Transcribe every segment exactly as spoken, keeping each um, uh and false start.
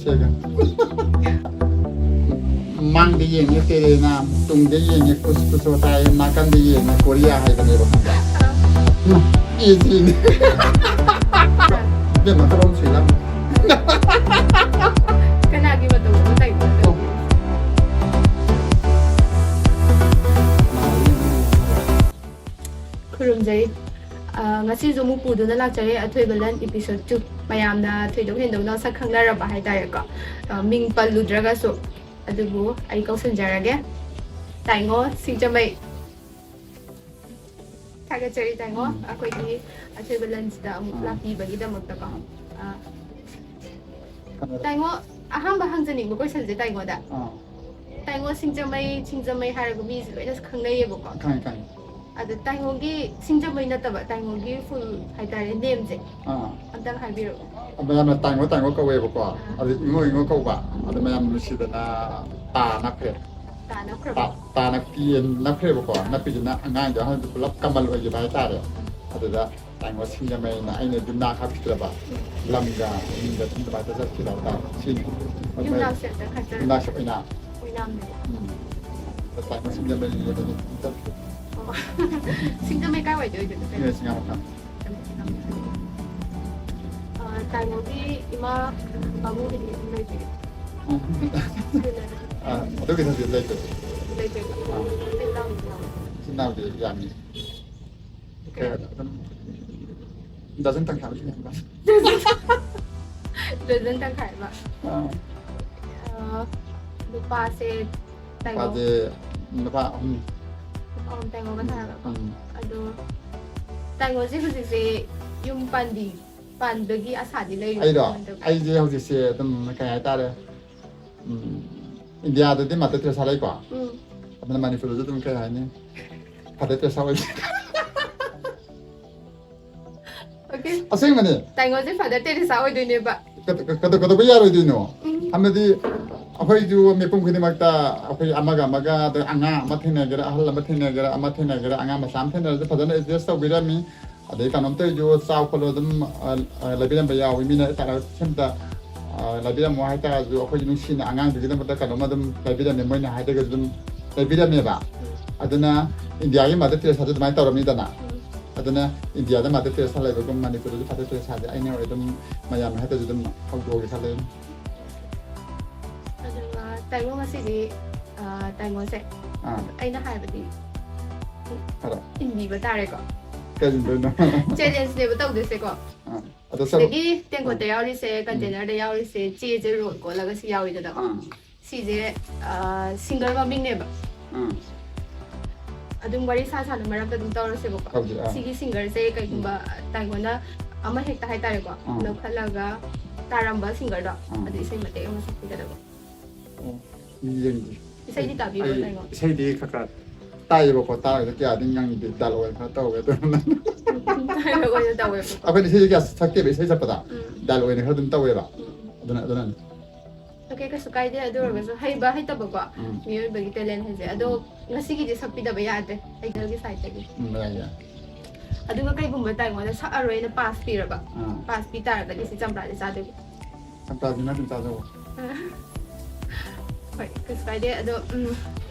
ꯁꯦꯒ꯫ ꯃꯥꯡꯗ ꯌꯦꯡꯉꯦ ꯇꯦꯔꯦꯅꯥ, ꯇꯨꯡꯗ ꯌꯦꯡꯉꯦ ꯀꯨꯁ ꯀꯨꯁ ꯍꯣꯇꯥ ꯍꯦ, ꯅꯥꯀꯟꯗ ꯌꯦꯡꯉꯦ ꯀꯣꯔꯤꯌꯥ ꯍꯥꯏꯕꯅꯦꯕ, ꯈꯪꯕ꯭ꯔꯥ? ꯎꯝ, ꯏꯁꯤꯅꯤ꯫ ꯏꯕꯦꯝꯃ, ꯀꯔꯣꯝ ꯁꯤꯜꯂꯝ? ꯀꯅꯥꯒꯤ ꯃꯇꯧꯗꯅꯣ ꯇꯥꯏꯗꯣ? ꯈꯨꯔꯨꯝꯖꯔꯤ꯫ ꯑ, ꯉꯁꯤꯁꯨ ꯑꯃꯨꯛ ꯄꯨꯗꯨꯅ ꯂꯥꯛꯆꯔꯦ ꯑꯊꯣꯏꯕ ꯂꯟ episode two꯫ ꯃꯌꯥꯝꯅ ꯊꯣꯏꯗꯣꯛ ꯍꯦꯟꯗꯣꯛꯅ ꯁꯛ ꯈꯪꯅꯔꯕ ꯍꯥꯏꯇꯥꯔꯦꯀꯣ꯫ ꯑ, ꯃꯤꯡ ꯄꯜꯂꯨꯗ꯭ꯔꯒꯁꯨ꯫ ꯑꯗꯨꯕꯨ ꯑꯩ ꯀꯧꯁꯟꯖꯔꯒꯦ꯫ ꯇꯥꯏꯉꯣ ꯁꯤꯡꯖꯃꯩ꯫ ꯊꯥꯒꯠꯆꯔꯤ ꯇꯥꯏꯉꯣ꯫ ꯎꯝ꯫ ꯑꯩꯈꯣꯏꯒꯤ ꯑꯊꯣꯏꯕ ꯂꯟꯁꯤꯗ ꯑꯃꯨꯛ ꯎꯝ꯫ ꯂꯥꯛꯄꯤꯕꯒꯤꯗꯃꯛꯇꯀꯣ꯫ ꯎꯝ꯫ ꯑ, ꯀꯩꯅꯣꯗ꯫ ꯇꯥꯏꯉꯣ, ꯑꯍꯥꯟꯕ ꯍꯪꯖꯅꯤꯡꯕ questionꯁꯦ ꯇꯥꯏꯉꯣꯗ꯫ ꯑꯥ꯫ ꯇꯥꯏꯉꯣ ꯁꯤꯡꯖꯃꯩ, ꯁꯤꯡꯖꯃꯩ ꯍꯥꯏꯔꯒ ꯃꯤꯁꯦ ꯂꯣꯏꯅ ꯈꯪꯅꯩꯌꯦꯕꯀꯣ꯫ ꯈꯪꯉꯦ, ꯈꯪꯉꯦ꯫ ꯑꯗ ꯇꯥꯏꯉꯣꯒꯤ ꯁꯤꯡꯖꯃꯩ ꯅꯠꯇꯕ, ꯇꯥꯏꯉꯣꯒꯤ full ꯍꯥꯏꯇꯥꯔꯦ, nameꯁꯦ ꯑꯥ꯫ ꯑꯝꯇꯪ ꯍꯥꯏꯕꯤꯔꯛꯑꯣ꯫ ꯑꯗꯣ ꯌꯥꯝꯅ ꯇꯥꯏꯉꯣ, ꯇꯥꯏꯉꯣ ꯀꯧꯋꯦꯕꯀꯣ꯫ ꯑꯥ꯫ ꯑꯗꯨ ꯏꯉꯣ, ꯏꯉꯣ ꯀꯧꯕ꯫ ꯑꯗꯨ ꯃꯌꯥꯝ ꯅꯨꯡꯁꯤꯗꯅ ꯇꯥ ꯅꯞꯈ꯭ꯔꯦ꯫ ꯇꯥ ꯅꯞꯈ꯭ꯔꯕ? ꯇꯥ, ꯇꯥ ꯅꯞꯄꯤ, ꯅꯞꯈ꯭ꯔꯦꯕꯀꯣ꯫ ꯅꯞꯄꯤꯗꯨꯅ ꯑꯉꯥꯡꯗꯣ ꯑꯍꯟꯗꯣ ꯄꯨꯂꯞ ꯀꯃꯟ ꯑꯣꯏꯈꯤꯕ ꯍꯥꯏꯇꯥꯔꯦ꯫ ꯑꯗꯨꯗ ꯇꯥꯏꯉꯣ ꯁꯤꯡꯖꯃꯩꯅ ꯑꯩꯅ ꯌꯨꯝꯅꯥꯛ ꯍꯥꯞꯈꯤꯗ꯭ꯔꯕ ꯂꯝꯒ ꯃꯤꯡꯒ ꯑꯗꯨꯝ ꯑꯗꯨꯃꯥꯏꯅ ꯆꯠꯈꯤꯕ ꯍꯥꯏꯇꯥꯔꯦ꯫ ꯁꯤꯅꯤ꯫ ꯌꯨꯝꯅꯥꯛꯁꯦ ꯑꯝꯇ ꯈꯟꯖꯔꯣ꯫ ꯌꯨꯝꯅꯥꯛꯁꯦ ꯑꯣꯏꯅꯥꯝ꯫ ꯑꯣꯏꯅꯥꯝꯗꯒꯤ꯫ ꯎꯝ꯫ ꯑꯗ ꯇꯥꯏꯉꯣ ꯁꯤꯡꯖꯃꯩ ꯌꯨꯝꯗꯒꯤ ꯑꯗꯨꯝ ꯆꯠꯈꯤ꯫ ꯑꯣ꯫ ꯁꯤꯡꯖꯃꯩ ꯀꯥꯏꯋꯥꯏꯗ ꯑꯣꯏꯗꯣꯏꯅꯣ? ꯁꯤꯡꯖꯃꯩ ꯆꯤꯡꯉꯥꯃꯈꯥ꯫ ꯑ, ꯇꯥꯏꯉꯣꯒꯤ ꯏꯃꯥ ꯄꯥꯕꯨꯡꯒꯤꯗꯤ ꯑꯗꯨꯝ ꯂꯩꯕꯤꯔꯦ? ꯎꯝ꯫ ꯑ, ꯑꯗꯨꯒꯤ ꯊꯕꯛ ꯂꯩꯇꯦ꯫ ꯂꯩꯇꯦ꯫ ꯑ꯫ ꯏꯆꯤꯟ ꯏꯅꯥꯎꯗꯤ ꯌꯥꯝꯃꯤ꯫ ꯀꯌꯥ? ꯀꯌꯥ ꯑꯗꯨꯝ dozen ꯇꯪꯈꯥꯏꯃꯨꯛ ꯍꯦꯟꯕ꯫ Dozen ꯇꯪꯈꯥꯏ ꯑꯃ꯫ ꯑꯥ꯫ ꯑ, ꯅꯨꯄꯥꯁꯦ ꯇꯥꯏꯉꯣ꯫ ꯅꯨꯄꯥꯁꯦ ꯅꯨꯄꯥ ꯑꯍꯨꯝ꯫ ꯅꯨꯄꯥ ꯑꯍꯨꯝ ꯇꯥꯏꯉꯣꯒ ꯎꯝ, ꯁꯥꯟꯅꯕꯀꯣ꯫ ꯎꯝ꯫ ꯑꯗꯣ ꯇꯥꯏꯉꯣꯁꯦ ꯍꯧꯖꯤꯛꯁꯦ ꯌꯨꯝ ꯄꯥꯟꯕꯤ, ꯄꯥꯟꯕꯒꯤ ꯑꯁꯥꯗꯤ ꯂꯩꯔꯤꯕꯣ ꯑꯩꯔꯣ? ꯀꯃꯥꯏꯅ ꯇꯧꯒꯦ? ꯑꯩꯁꯦ ꯍꯧꯖꯤꯛꯁꯦ ꯑꯗꯨꯝ ꯀꯩ ꯍꯥꯏꯇꯥꯔꯦ, ꯎꯝ, ꯏꯟꯗꯤꯌꯥꯗꯗꯤ Mother Teresa ꯂꯩꯀꯣ? ꯎꯝ꯫ ꯑꯗꯨꯅ ꯃꯅꯤꯄꯨꯔꯗꯁꯨ ꯑꯗꯨꯝ ꯀꯩ ꯍꯥꯏꯅꯤ? Father Teresa ꯑꯣꯏ-, Okay꯫ ꯑꯁꯦꯡꯕꯅꯦ꯫ ꯇꯥꯏꯉꯣꯁꯦ Father Teresa ꯑꯣꯏꯗꯣꯏꯅꯦꯕ꯫ ꯀꯩꯗ-, ꯀꯩꯗ-, ꯀꯩꯗꯧꯕ ꯌꯥꯔꯣꯏꯗꯣꯏꯅꯣ? ꯎꯝ꯫ ꯍꯥꯏꯕꯗꯤ ꯑꯩꯈꯣꯏꯁꯨ ꯃꯤꯄꯨꯝ ꯈꯨꯗꯤꯡꯃꯛꯇ ꯑꯩꯈꯣꯏ ꯑꯃꯒ ꯑꯃꯒ, ꯑꯗ ꯑꯉꯥꯡ ꯑꯃ ꯊꯦꯡꯅꯒꯦꯔꯥ, ꯑꯍꯜ ꯑꯃ ꯊꯦꯡꯅꯒꯦꯔꯥ, ꯑꯃ ꯊꯦꯡꯅꯒꯦꯔꯥ, ꯑꯉꯥꯡ ꯃꯆꯥ ꯑꯃ ꯊꯦꯡꯅꯔꯁꯨ ꯐꯖꯅ adjust ꯇꯧꯕꯤꯔꯝꯃꯤ꯫ ꯑꯗꯩ ꯀꯩꯅꯣꯝ ꯇꯧꯔꯤꯁꯨ ꯆꯥꯎ ꯈꯣꯠꯂꯣ ꯑꯗꯨꯝ, ꯑ, ꯑ, ꯂꯩꯕꯤꯔꯝꯕ ꯌꯥꯎꯏ꯫ ꯃꯤꯅ ꯀꯩꯅꯣ ꯁꯦꯝꯇ, ꯑ, ꯑ, ꯂꯩꯕꯤꯔꯝꯃꯣ ꯍꯥꯏꯇꯥꯔꯁꯨ, ꯑꯩꯈꯣꯏꯒꯤ ꯅꯨꯡꯁꯤꯅ ꯑꯉꯥꯡꯗꯨꯒꯤꯗꯃꯛꯇ ꯀꯩꯅꯣꯝ ꯑꯗꯨꯝ ꯂꯩꯕꯤꯔꯝꯃꯦ, ꯃꯣꯏꯅ ꯍꯥꯏꯗ꯭ꯔꯒꯁꯨ ꯑꯗꯨꯝ ꯂꯩꯕꯤꯔꯝꯃꯦꯕ꯫ ꯑꯗꯨꯅ ꯏꯟꯗꯤꯌꯥꯒꯤ ꯃꯥꯗꯔ ꯇꯦꯔꯦꯁꯥꯗ ꯑꯗꯨꯃꯥꯏꯅ ꯇꯧꯔꯝꯅꯤꯗꯅ꯫ ꯑꯗꯨꯅ ꯏꯟꯗꯤꯌꯥꯗ ꯃꯥꯗꯔ ꯇꯦꯔꯦꯁꯥ ꯂꯩꯕꯒꯨꯝ ꯃꯅꯤꯄꯨꯔꯗꯁꯨ ꯐꯥꯗꯔ ꯇꯦꯔꯦꯁꯥꯁꯦ ꯑꯩꯅ ꯑꯗꯨꯝ ꯃꯌꯥꯝ ꯍꯥꯏꯗꯁꯨ ꯑꯗꯨꯝ ꯍꯧꯗꯣꯛꯑꯒꯦ ꯈꯜꯂꯦ꯫ ꯑꯗꯨꯒ ꯇꯥꯏꯕꯪ ꯑꯁꯤꯗꯤ, ꯑ, ꯇꯥꯏꯕꯪꯁꯦ ꯑꯥ꯫ ꯑꯩꯅ ꯍꯥꯏꯕꯗꯤ ꯍꯥꯏꯔꯣ꯫ ꯏꯟꯕꯤꯕ ꯇꯥꯔꯦꯀꯣ꯫ ꯀꯩ ꯏꯟꯗꯣꯏꯅꯣ? ꯆꯦꯂꯦꯟꯖꯅꯦꯕ ꯇꯧꯗꯣꯏꯁꯦꯀꯣ꯫ ꯑꯥ꯫ ꯑꯗꯣ ꯆꯠꯂꯣ꯫ ꯁꯤꯗꯒꯤ ꯇꯦꯡꯀꯣꯠꯇ ꯎꯝ꯫ ꯌꯥꯎꯔꯤꯁꯦ, ꯎꯝ꯫ ꯀꯟꯇꯦꯅꯔꯗ ꯌꯥꯎꯔꯤꯁꯦ, ꯆꯦꯁꯦ ꯔꯣꯜ ꯀꯣꯜꯂꯒ ꯁꯤ ꯌꯥꯎꯋꯤꯗꯅ꯫ ꯑꯥ꯫ ꯁꯤꯁꯦ, ꯑ, ꯁꯤꯡꯒꯔ ꯃꯃꯤꯡꯅꯦꯕ꯫ ꯑꯥ꯫ ꯑꯗꯨꯝ ꯋꯥꯔꯤ ꯁꯥ ꯁꯥꯅ ꯃꯔꯛꯇ ꯑꯗꯨꯝ ꯇꯧꯔꯁꯦꯕꯀꯣ꯫ ꯍꯧꯖꯤꯛ, ꯑꯥ꯫ ꯁꯤꯒꯤ ꯁꯤꯡꯒꯔꯁꯦ ꯀꯩꯒꯨꯝꯕ ꯎꯝ꯫ ꯇꯥꯏꯉꯣꯟꯗ ꯑꯃ ꯍꯦꯛꯇ ꯍꯥꯏꯇꯥꯔꯦꯀꯣ, ꯑꯥ꯫ ꯂꯧꯈꯠꯂꯒ ꯇꯥꯔꯝꯕ ꯁꯤꯡꯒꯔꯗꯣ, ꯑꯥ꯫ ꯑꯗꯨ ꯏꯁꯩ ꯃꯇꯦꯛ ꯑꯃ ꯁꯛꯄꯤꯒꯗꯕ꯫ ꯑꯣ, ꯌꯦꯡꯒꯦ꯫ ꯏꯁꯩꯗꯤ ꯇꯥꯕꯤꯕ꯭ꯔꯣ, ꯑꯩ ꯇꯥꯏꯉꯣ? ꯏꯁꯩꯗꯤ ꯈꯔ ꯈꯔ ꯇꯥꯏꯌꯦꯕꯀꯣ, ꯇꯥꯔꯒꯗꯤ ꯀꯌꯥꯗꯤ ꯉꯪꯗꯦ, ꯗꯥꯜ ꯑꯣꯏꯅ ꯈꯔ ꯇꯧꯋꯦ ꯑꯗꯨꯅ꯫ ꯗꯥꯏꯂꯣꯛ ꯑꯣꯏꯅ ꯇꯧꯋꯦꯕꯀꯣ꯫ ꯑꯩꯈꯣꯏꯗꯤ ꯏꯁꯩꯁꯦ ꯀꯌꯥ ꯁꯛꯇꯦꯕ, ꯏꯁꯩ ꯁꯛꯄꯗ ꯎꯝ꯫ ꯗꯥꯜ ꯑꯣꯏꯅ ꯈꯔ ꯑꯗꯨꯝ ꯇꯧꯋꯦꯕ꯫ ꯎꯝ꯫ ꯑꯗꯨꯅ, ꯑꯗꯨꯅꯅꯤ꯫ ꯑꯣꯀꯦ, ꯀꯩꯁꯨ ꯀꯥꯏꯗꯦ꯫ ꯑꯗꯨ ꯎꯝ꯫ ꯑꯣꯏꯔꯒꯁꯨ ꯍꯩꯕ ꯍꯩꯇꯕꯀꯣ, ꯎꯝ꯫ ꯃꯤꯑꯣꯏꯕꯒꯤ ꯇꯦꯂꯦꯟ ꯍꯥꯏꯁꯦ꯫ ꯑꯗꯣ ꯎꯝ꯫ ꯉꯁꯤꯒꯤꯗꯤ ꯁꯛꯄꯤꯗꯕ ꯌꯥꯗ꯭ꯔꯦ, ꯑꯩꯒꯤ ꯁꯥꯏꯠꯇꯒꯤ꯫ ꯎꯝ, ꯌꯥꯏ, ꯌꯥꯏ꯫ ꯑꯗꯨꯒ ꯀꯩꯒꯨꯝꯕ ꯇꯥꯏꯉꯣꯟꯗ ꯁꯛꯑꯔꯣꯏꯅ ꯄꯥꯁ ꯄꯤꯔꯕ, ꯑꯥ꯫ ꯄꯥꯁ ꯄꯤ ꯇꯥꯔꯒꯗꯤ ꯁꯤ ꯆꯝꯄ꯭ꯔꯥꯁꯦ ꯆꯥꯗꯣꯏꯕ꯫ ꯆꯝꯄ꯭ꯔꯥꯁꯤꯅ ꯑꯗꯨꯝ ꯆꯥꯖꯧ꯫ ꯍꯣꯏ, ꯀꯩꯁꯨ ꯀꯥꯏꯗꯦ꯫ ꯑꯗꯣ, ꯎꯝ,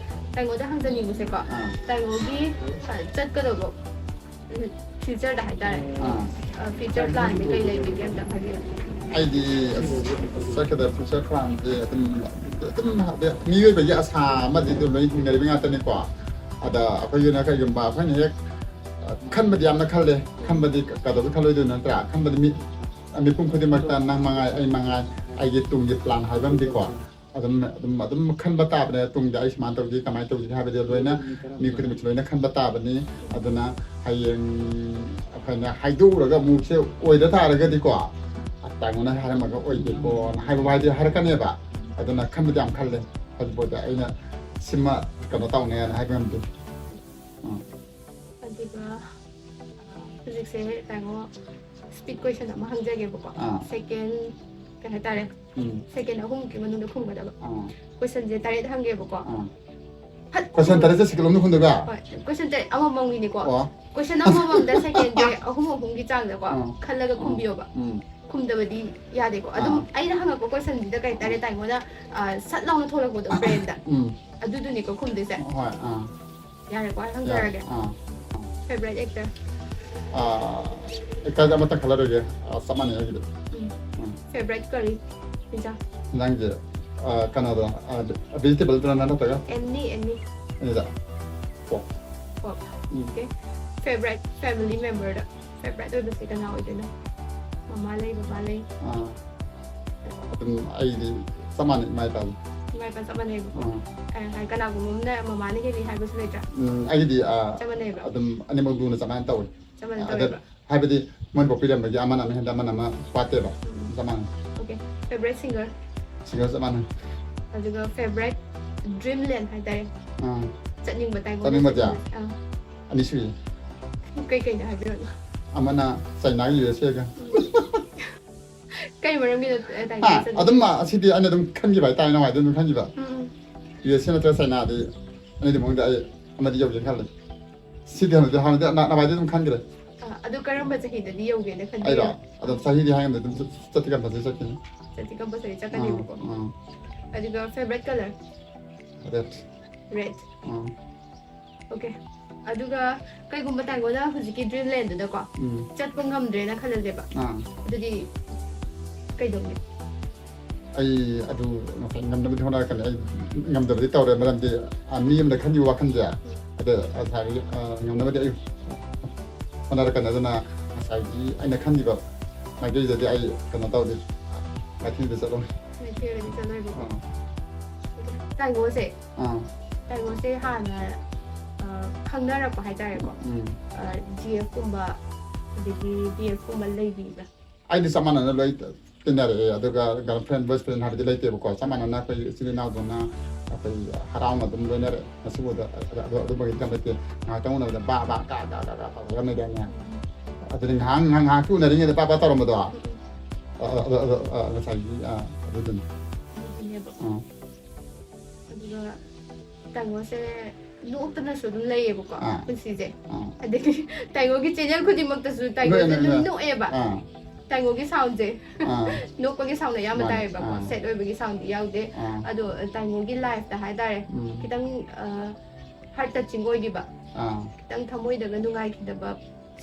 ꯇꯥꯏꯉꯣꯗ ꯍꯪꯖꯅꯤꯡꯕꯁꯦꯀꯣ, ꯑꯥ꯫ ꯇꯥꯏꯉꯣꯒꯤ, ꯑ, ꯆꯠꯀꯗꯧꯕ, ꯎꯝ, ꯐ꯭ꯌꯨꯆꯔꯗ ꯍꯥꯏꯇꯥꯔꯦ꯫ ꯑꯥ꯫ ꯑ, ꯐ꯭ꯌꯨꯆꯔ ꯄ꯭ꯂꯥꯟꯁꯦ ꯀꯩ ꯂꯩꯕꯤꯒꯦ ꯑꯝꯇ ꯍꯥꯏꯕꯤꯌꯨ꯫ ꯑꯩꯗꯤ, ꯑꯁ, ꯆꯠꯀꯗꯕ ꯐ꯭ꯌꯨꯆꯔ ꯄ꯭ꯂꯥꯟꯁꯦ ꯑꯗꯨꯝ, ꯑꯗꯨꯝ ꯍꯥꯏꯗꯤ ꯃꯤꯑꯣꯏꯕꯒꯤ ꯑꯁꯥ ꯑꯃꯗꯤ ꯑꯗꯨꯝ ꯂꯣꯏ ꯍꯤꯡꯅꯔꯤꯕ ꯉꯥꯛꯇꯅꯤꯀꯣ꯫ ꯑꯗ ꯑꯩꯈꯣꯏꯒꯤꯅ ꯀꯩꯒꯨꯝꯕ ꯑꯩꯈꯣꯏꯅ ꯍꯦꯛ, ꯑ, ꯈꯟꯕꯗꯤ ꯌꯥꯝꯅ ꯈꯜꯂꯦ, ꯈꯟꯕꯗꯤ ꯀꯩꯗꯧꯕꯩ ꯈꯜꯂꯣꯏꯗꯣꯏꯅꯣ ꯅꯠꯇ꯭ꯔꯥ? ꯈꯟꯕꯗꯤ ꯃꯤ ꯃꯤꯄꯨꯝ ꯈꯨꯗꯤꯡꯃꯛꯇ ꯅꯪ ꯃꯉꯥꯏ, ꯑꯩ ꯃꯉꯥꯏ, ꯑꯩꯒꯤ ꯇꯨꯡꯒꯤ ꯄ꯭ꯂꯥꯟ ꯍꯥꯏꯕ ꯑꯃꯗꯤꯀꯣ, ꯑꯗꯨꯝ, ꯑꯗꯨꯝ, ꯑꯗꯨꯝ ꯈꯟꯕ ꯇꯥꯕꯅꯦ, ꯇꯨꯡꯗ ꯑꯩ ꯁꯨꯃꯥꯏꯅ ꯇꯧꯁꯤ, ꯀꯃꯥꯏꯅ ꯇꯧꯁꯤ ꯍꯥꯏꯕꯗꯤ ꯂꯣꯏꯅ ꯃꯤ ꯈꯨꯗꯤꯡꯃꯛꯁꯨ ꯂꯣꯏꯅ ꯈꯟꯕ ꯇꯥꯕꯅꯤ꯫ ꯑꯗꯨꯅ ꯍꯌꯦꯡ ꯑꯩꯈꯣꯏꯅ ꯍꯥꯏꯗꯣꯛꯎꯔꯒ ꯑꯃꯨꯛꯁꯦ ꯑꯣꯏꯗ ꯇꯥꯔꯒꯗꯤꯀꯣ, "ꯑꯁ, ꯇꯥꯏꯉꯣꯟꯅ ꯍꯥꯏꯔꯝꯃꯒ ꯑꯣꯏꯗꯦꯀꯣꯅ" ꯍꯥꯏꯕ ꯋꯥꯍꯩꯗꯤ ꯍꯥꯏꯔꯛꯀꯅꯦꯕ꯫ ꯑꯗꯨꯅ ꯈꯟꯕꯗꯤ ꯌꯥꯝ ꯈꯜꯂꯦ꯫ ꯍꯧꯖꯤꯛꯐꯥꯎꯗ ꯑꯩꯅ ꯁꯤꯃ ꯀꯩꯅꯣ ꯇꯧꯅꯦꯅ ꯍꯥꯏꯕ ꯉꯝꯗꯦ꯫ ꯎꯝ꯫ ꯑꯗꯨꯒ ꯍꯧꯖꯤꯛꯁꯦ ꯇꯥꯏꯉꯣ ꯁ꯭ꯄꯤꯠ ꯀꯣꯏꯁꯟ ꯑꯃ ꯍꯪꯖꯒꯦꯕꯀꯣ꯫ ꯑꯥ꯫ ꯁꯦꯀꯦꯟ, ꯀꯩ ꯍꯥꯏꯇꯥꯔꯦ? ꯎꯝ꯫ ꯁꯦꯀꯦꯟ ꯑꯍꯨꯝꯒꯤ ꯃꯅꯨꯡꯗ ꯈꯨꯝꯒꯗꯕ꯫ ꯑꯥ꯫ ꯀꯣꯏꯁꯟꯁꯦ ꯇꯔꯦꯠ ꯍꯪꯒꯦꯕꯀꯣ꯫ ꯑꯥ꯫ ꯐꯠ ꯀꯣꯏꯁꯟ ꯈꯨꯝꯃꯨ꯫ ꯇꯔꯦꯠꯁꯦ ꯁꯦꯀꯦꯟ ꯑꯍꯨꯝꯗ ꯈꯨꯝꯗꯣꯏꯕ? ꯍꯣꯏ, ꯀꯣꯏꯁꯟ ꯇꯔꯦꯠ ꯑꯃꯃꯝꯒꯤꯅꯤꯀꯣ꯫ ꯑꯣ꯫ ꯀꯣꯏꯁꯟ ꯑꯃꯃꯝꯗ ꯁꯦꯀꯦꯟꯁꯦ ꯑꯍꯨꯝ ꯑꯍꯨꯝꯒꯤ ꯆꯥꯡꯗꯀꯣ ꯑꯥ꯫ ꯈꯜꯂꯒ ꯑꯥ꯫ ꯈꯨꯝꯕꯤꯌꯣꯕ꯫ ꯎꯝ꯫ ꯈꯨꯝꯗꯕꯗꯤ ꯌꯥꯗꯦꯀꯣ꯫ ꯑꯗꯨꯝ ꯑꯥ꯫ ꯑꯩꯅ ꯍꯪꯉꯛꯄ ꯀꯣꯏꯁꯟꯁꯤꯗ ꯀꯩ ꯍꯥꯏꯇꯥꯔꯦ, ꯇꯥꯏꯉꯣꯟꯗ, ꯑ, ꯁꯠ ꯂꯥꯎꯅ ꯊꯣꯛꯂꯛꯄꯗꯣ ꯕ꯭ꯔꯦꯟꯗ꯫ ꯎꯝ꯫ ꯑꯗꯨꯗꯨꯅꯤꯀꯣ ꯈꯨꯝꯗꯣꯏꯁꯦ꯫ ꯍꯣꯏ, ꯑꯥ꯫ ꯌꯥꯔꯦꯀꯣ, ꯑꯩ ꯍꯪꯖꯔꯒꯦ꯫ ꯑꯥ꯫ Favorite actor? ꯑꯥ, actor ꯑꯃꯇ ꯈꯜꯂꯔꯣꯏꯒꯦ꯫ ꯑꯥ, ꯆꯞ ꯃꯥꯟꯅꯩ ꯑꯩꯒꯤꯗꯤ꯫ ꯎꯝ꯫ ꯎꯝ꯫ Favorite curry? ꯄꯤꯖꯥ? ꯅꯪꯁꯦ, ꯑꯥ, ꯀꯩꯅꯣꯗꯣ, ꯑꯥ, vegetable ꯗꯨꯔ ꯅꯠꯇ꯭ꯔꯒ? Any, any. ꯑꯅꯤꯗ? Pork. Pork. ꯎꯝ꯫ Okay. Favorite family member ꯗ? Favorite ꯑꯣꯏꯕꯁꯦ ꯀꯅꯥ ꯑꯣꯏꯗꯣꯏꯅꯣ? ꯃꯃꯥ ꯂꯩ, ꯕꯕꯥ ꯂꯩ? ꯑꯥ꯫ ꯑꯗꯨꯝ ꯑꯩꯗꯤ ꯆꯞ ꯃꯥꯟꯅꯩ, ꯏꯃꯥ ꯏꯄꯥꯗꯤ꯫ ꯏꯃꯥ ꯏꯄꯥ ꯆꯞ ꯃꯥꯟꯅꯩꯕꯀꯣ? ꯑꯥ꯫ ꯑ, ꯍꯥꯏ-, ꯀꯅꯥꯒꯨꯝꯕ ꯑꯃꯅ ꯃꯃꯥꯅ ꯍꯦꯜꯂꯤ ꯍꯥꯏꯕꯁꯨ ꯂꯩꯇ꯭ꯔꯥ? ꯎꯝ, ꯑꯩꯒꯤꯗꯤ, ꯑꯥ, ꯆꯞ ꯃꯥꯟꯅꯩꯕ? ꯑꯗꯨꯝ ꯑꯅꯤꯃꯛ ꯂꯨꯅ ꯆꯞ ꯃꯥꯟꯅ ꯇꯧꯋꯤ꯫ ꯆꯞ ꯃꯥꯟꯅ ꯑꯗ ꯇꯧꯋꯦꯕ? ꯍꯥꯏꯕꯗꯤ ꯃꯣꯏꯅ ꯄꯣꯛꯄꯤꯔꯝꯕꯒꯤ ꯑꯃꯅ ꯑꯃ ꯍꯦꯟꯗ ꯑꯃꯅ ꯑꯃ ꯋꯥꯠꯇꯦꯕ꯫ ꯎꯝ꯫ ꯆꯞ ꯃꯥꯟꯅꯩ꯫ Okay. Favorite singer? Singer ꯆꯞ ꯃꯥꯟꯅꯩ꯫ ꯑꯗꯨꯒ favorite dreamland ꯍꯥꯏꯇꯥꯔꯦ? ꯑꯥ꯫ ꯆꯠꯅꯤꯡꯕ ꯇꯥꯏꯒꯣꯟꯗ ꯆꯠꯅꯤꯡꯕꯁꯦ? ꯆꯠꯅꯤꯡꯕꯁꯦ꯫ ꯑꯥ꯫ ꯑꯅꯤ ꯁꯨꯏ꯫ ꯀꯩ ꯀꯩꯅꯣ ꯍꯥꯏꯕꯤꯔꯛꯑꯣ꯫ ꯑꯃꯅ ꯆꯩꯅꯥꯒꯤ ꯌꯨ ꯑꯦꯁ ꯑꯦꯒ꯫ ꯎꯝ꯫ ꯀꯩ ꯃꯔꯝꯒꯤꯅꯣ, ꯑ, ꯇꯥꯏꯒꯣꯟꯗ ꯍꯥ? ꯆꯠꯅꯤꯡꯉꯤꯁꯦ? ꯑꯗꯨꯝ, ꯑ, ꯁꯤꯗꯤ ꯑꯩꯅ ꯑꯗꯨꯝ ꯈꯟꯈꯤꯕ ꯍꯥꯏꯇꯥꯔꯦ, ꯅꯨꯡꯉꯥꯏꯗꯣꯏ ꯑꯗꯨꯝ ꯈꯟꯈꯤꯕ꯫ ꯎꯝ, ꯎꯝ꯫ ꯌꯨ ꯑꯦꯁ ꯑꯦ ꯅꯠꯇ꯭ꯔꯒ ꯆꯩꯅꯥꯗꯤ ꯑꯅꯤꯗꯨ ꯃꯅꯨꯡꯗ ꯑꯩ ꯑꯃꯗꯤ ꯌꯧꯒꯦ ꯈꯜꯂꯦ꯫ ꯁꯤꯗꯤ ꯍꯥꯟꯅꯗꯤ, ꯍꯥꯟꯅꯗꯤ ꯅ-, ꯅꯍꯥꯟꯋꯥꯏꯗꯤ ꯑꯗꯨꯝ ꯈꯟꯈ꯭ꯔꯦ꯫ ꯑ, ꯑꯗꯨ ꯀꯔꯝꯕ ꯆꯍꯤꯗꯗꯤ ꯌꯧꯒꯦꯅ ꯈꯟꯕꯤꯒꯦ? ꯑꯩꯔꯣ? ꯑꯗꯨꯝ ꯆꯍꯤꯗꯤ ꯍꯥꯏ ꯉꯝꯗꯦ, ꯑꯗꯨꯝ ꯆꯠ-, ꯆꯠꯇꯤ compulsory ꯆꯠꯀꯅꯤ꯫ ꯆꯠꯇꯤ compulsory ꯆꯠꯀꯅꯦꯕꯀꯣ꯫ ꯑꯥ, ꯑꯥ꯫ ꯑꯗꯨꯒ favorite color? Red. Red. ꯑꯥ꯫ Okay. ꯑꯗꯨꯒ ꯀꯩꯒꯨꯝꯕ ꯇꯥꯏꯒꯣꯟꯗ ꯍꯧꯖꯤꯛꯀꯤ dreamland ꯗꯨꯗꯀꯣ ꯎꯝ꯫ ꯆꯠꯄ ꯉꯝꯗ꯭ꯔꯦꯅ ꯈꯜꯂꯁꯦꯕ꯫ ꯑꯥ꯫ ꯑꯗꯨꯗꯤ ꯀꯩꯗꯧꯅꯤ? ꯑꯩ ꯑꯗꯨ ꯉꯁꯥꯏ ꯉꯝꯅꯕꯗꯤ ꯍꯣꯠꯅꯔꯛꯀꯅꯤ꯫ ꯑꯩ ꯉꯝꯗꯕꯗꯤ ꯇꯧꯔꯦ, ꯃꯔꯝꯗꯤ, ꯑ, ꯃꯤ ꯑꯃꯗ ꯈꯟꯈꯤꯕ ꯋꯥꯈꯜꯁꯦ, ꯑꯗ ꯉꯁꯥꯏꯒꯤ, ꯑ, ꯉꯝꯅꯕꯗꯤ ꯑꯩ ꯍꯣꯠꯅꯔꯛꯀꯅꯤ꯫ ꯑꯗꯨꯅ ꯉꯁꯥꯏꯒꯤ ꯑꯩꯅ ꯈꯟꯈꯤꯕ ꯃꯥꯏꯀꯩꯗꯗꯤ ꯑꯩ ꯀꯩꯅꯣ ꯇꯧꯗꯦ, ꯃꯥꯏꯊꯤꯕꯗ ꯆꯠꯂꯣꯏ꯫ ꯃꯥꯏꯊꯤꯕꯗꯤ ꯆꯠꯂꯣꯏꯕꯀꯣ꯫ ꯑꯥ꯫ ꯇꯥꯏꯒꯣꯁꯦ, ꯑꯥ꯫ ꯇꯥꯏꯒꯣꯁꯦ ꯍꯥꯟꯅ, ꯑ, ꯈꯪꯅꯔꯛꯄ ꯍꯥꯏꯇꯥꯔꯦꯀꯣ꯫ ꯎꯝ꯫ ꯑ, ꯖꯤ ꯑꯦꯐ ꯀꯨꯝꯕ, ꯑꯗꯒꯤ ꯕꯤ ꯑꯦꯐ ꯀꯨꯝꯕ ꯂꯩꯕꯤꯕ꯭ꯔꯥ? ꯑꯩꯗꯤ ꯆꯞ ꯃꯥꯟꯅꯅ ꯂꯣꯏ ꯇꯤꯟꯅꯔꯛꯑꯦ, ꯑꯗꯨꯒ girlfriend, best friend ꯍꯥꯏꯕꯗꯤ ꯂꯩꯇꯦꯕꯀꯣ, ꯆꯞ ꯃꯥꯟꯅꯅ ꯑꯩꯈꯣꯏ ꯏꯆꯤꯜ ꯏꯅꯥꯎꯗꯧꯅ ꯑꯩꯈꯣꯏ ꯍꯔꯥꯎꯅ ꯑꯗꯨꯝ ꯂꯣꯏꯅꯔꯛꯑꯦ꯫ ꯉꯁꯤꯐꯥꯎꯗ ꯑꯗꯨ-, ꯑꯗꯨ-, ꯑꯗꯨꯝꯕꯒꯤꯗꯤ ꯀꯩꯝ ꯂꯩꯇꯦ꯫ ꯉꯥꯏꯍꯥꯛꯇꯪ ꯎꯅꯕꯗ ꯕꯥ ꯕꯥ ꯀꯥ ꯀꯥ ꯀꯥ ꯀꯥ ꯇꯧꯔꯒ ꯂꯩꯗꯥꯏꯅꯦ? ꯑꯗꯨꯗꯤ ꯉꯥꯏꯍꯥꯛ, ꯉꯥꯏꯍꯥꯛ, ꯉꯥꯏꯍꯥꯛꯀꯤ ꯎꯅꯔꯤꯉꯩꯗ ꯕꯥ ꯕꯥ ꯇꯧꯔꯝꯕꯗꯣ? ꯑ, ꯑ, ꯑ, ꯑ, ꯑ, ꯉꯁꯥꯏꯒꯤ, ꯑ, ꯑꯗꯨꯗꯨꯅꯤ꯫ ꯑꯗꯨꯅꯦꯕ꯫ ꯑꯥ꯫ ꯑꯗꯨꯒ ꯇꯥꯏꯒꯣꯁꯦ ꯅꯣꯛꯇꯅꯁꯨ ꯑꯗꯨꯝ ꯂꯩꯌꯦꯕꯀꯣ, ꯑꯥ꯫ ꯄꯨꯟꯁꯤꯁꯦ꯫ ꯑꯥ꯫ ꯑꯗꯒꯤ ꯇꯥꯏꯒꯣꯒꯤ channel ꯈꯨꯗꯤꯡꯃꯛꯇꯁꯨ ꯇꯥꯏꯒꯣꯁꯦ ꯅꯣꯛꯑꯦ, ꯅꯣꯛꯑꯦ, ꯑꯗꯨꯝ ꯅꯣꯛꯑꯦ꯫ ꯅꯣꯛꯑꯦꯕ꯫ ꯑꯥ꯫ ꯇꯥꯏꯉꯣꯒꯤ ꯁꯥꯎꯟꯁꯦ ꯑꯥ ꯅꯣꯛꯄꯒꯤ ꯁꯥꯎꯟꯅ ꯑꯌꯥꯝꯕ ꯃꯥꯅꯦ, ꯇꯥꯏꯌꯦꯕꯀꯣ꯫ ꯑꯥ꯫ ꯁꯦꯠ ꯑꯣꯏꯕꯒꯤ ꯁꯥꯎꯟꯗꯤ ꯌꯥꯎꯗꯦ꯫ ꯑꯥ ꯑꯗꯣ ꯇꯥꯏꯉꯣꯒꯤ ꯂꯥꯏꯐꯇ ꯍꯥꯏꯇꯥꯔꯦ, ꯎꯝ ꯈꯤꯇꯪ ꯍꯥꯔꯠ ꯇꯆꯤꯡ ꯑꯣꯏꯈꯤꯕ, ꯑꯥ ꯈꯤꯇꯪ ꯊꯃꯣꯏꯗꯒ ꯅꯨꯡꯉꯥꯏꯈꯤꯗꯕ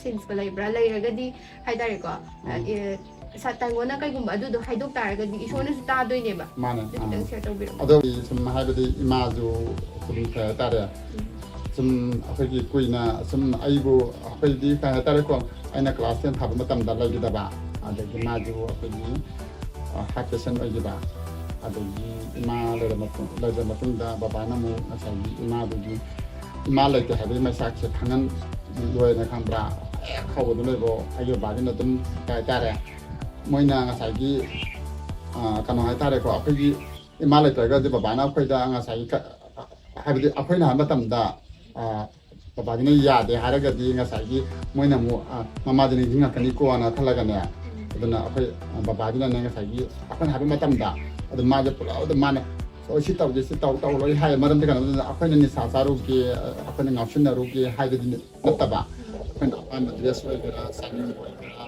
ꯁꯤꯟꯁꯀ ꯂꯩꯕ꯭ꯔꯥ? ꯂꯩꯔꯒꯗꯤ ꯍꯥꯏꯇꯥꯔꯦꯀꯣ, ꯎꯝ ꯑꯦ, ꯁꯥ- ꯇꯥꯏꯉꯣꯅ ꯀꯩꯒꯨꯝꯕ ꯑꯗꯨꯗꯣ ꯍꯥꯏꯗꯣꯛ ꯇꯥꯔꯒꯗꯤ ꯏꯁꯣꯔꯅꯁꯨ ꯇꯥꯗꯣꯏꯅꯦꯕ꯫ ꯃꯥꯅꯦ ꯑꯗꯨ ꯑꯥ ꯈꯤꯇꯪ ꯁꯤꯌꯔ ꯇꯧꯕꯤꯔꯛꯑꯣ꯫ ꯑꯗꯣ ꯁꯨꯝ ꯍꯥꯏꯕꯗꯤ ꯏꯃꯥꯁꯨ ꯁꯨꯝ ꯀꯩ ꯍꯥꯏꯇꯥꯔꯦ, ꯁꯨꯝ ꯑꯩꯈꯣꯏꯒꯤ ꯀꯨꯏꯅ ꯁꯨꯝ ꯑꯩꯕꯨ, ꯑꯩꯈꯣꯏꯗꯤ ꯀꯩ ꯍꯥꯏꯇꯥꯔꯦꯀꯣ, ꯑꯩꯅ ꯀ꯭ꯂꯥꯁ ꯇꯦꯟ ꯊꯥꯕ ꯃꯇꯝꯗ ꯂꯩꯈꯤꯗꯕ, ꯑꯗꯒꯤ ꯃꯥꯁꯨ ꯑꯩꯈꯣꯏꯒꯤ ꯍꯥꯔꯠ ꯄꯦꯁꯦꯟ ꯑꯣꯏꯈꯤꯕ, ꯑꯗꯒꯤ ꯏꯃꯥ ꯂꯩꯔ ꯃꯇꯨꯡ ꯂꯩꯔ ꯃꯇꯨꯡꯗ ꯕꯕꯥꯅ ꯑꯃꯨꯛ ꯉꯁꯥꯏꯒꯤ ꯏꯃꯥꯗꯨꯒꯤ, ꯏꯃꯥ ꯂꯩꯇꯦ ꯍꯥꯏꯕꯒꯤ ꯃꯩꯁꯥꯛꯁꯦ ꯈꯪꯍꯟ ꯂꯣꯏꯅ ꯈꯪꯕ꯭ꯔꯥ? ꯍꯦꯛ ꯍꯧꯕꯗ ꯂꯣꯏꯕꯣ ꯑꯩꯒꯤ ꯕꯕꯥꯁꯤꯅ ꯑꯗꯨꯝ ꯀꯩ ꯍꯥꯏꯇꯥꯔꯦ, ꯃꯣꯏꯅ ꯉꯁꯥꯏꯒꯤ ꯑ, ꯀꯩꯅꯣ ꯍꯥꯏꯇꯥꯔꯦꯀꯣ, ꯑꯩꯈꯣꯏꯒꯤ ꯏꯃꯥ ꯂꯩꯇ꯭ꯔꯒꯗꯤ ꯕꯕꯥꯅ ꯑꯩꯈꯣꯏꯗ ꯉꯁꯥꯏꯒꯤ ꯀ- ꯍꯥꯏꯕꯗꯤ ꯑꯩꯈꯣꯏꯅ ꯍꯥꯏꯕ ꯃꯇꯝꯗ ꯑ, ꯕꯕꯥꯁꯤꯅ ꯌꯥꯗꯦ ꯍꯥꯏꯔꯒꯗꯤ ꯉꯁꯥꯏꯒꯤ ꯃꯣꯏꯅ ꯑꯃꯨꯛ ꯑ, ꯃꯃꯥꯁꯦ ꯅꯤꯡꯁꯤꯡꯉꯛꯀꯅꯤꯀꯣꯅ ꯈꯜꯂꯒꯅꯦ, ꯑꯗꯨꯅ ꯑꯩꯈꯣꯏ ꯑ, ꯕꯕꯥꯁꯤꯅꯅꯦ ꯉꯁꯥꯏꯒꯤ ꯑꯩꯈꯣꯏꯅ ꯍꯥꯏꯕ ꯃꯇꯝꯗ ꯑꯗꯨꯝ ꯃꯥꯁꯦ ꯄꯨꯂꯞ ꯑꯗꯨꯝ ꯃꯥꯅ ꯍꯣꯏ ꯁꯤ ꯇꯧꯁꯦ ꯁꯤ ꯇꯧ ꯇꯧ ꯂꯣꯏ ꯍꯥꯏ꯫ ꯃꯔꯝꯗꯤ ꯀꯩꯅꯣ ꯍꯥꯏꯕꯗ ꯑꯩꯈꯣꯏꯅ ꯅꯤꯁꯥ ꯆꯥꯔꯨꯒꯦ, ꯑꯩꯈꯣꯏꯅ ꯉꯥꯎꯁꯤꯟꯅꯔꯨꯒꯦ ꯍꯥꯏꯕꯗꯤ ꯅꯠꯇꯕ, ꯑꯩꯈꯣꯏꯅ ꯑꯄꯥꯝꯕ ꯗ꯭ꯔꯦꯁ ꯑꯣꯏꯒꯦꯔꯥ, ꯆꯥꯅꯤꯡꯕ ꯑꯣꯏꯒꯦꯔꯥ,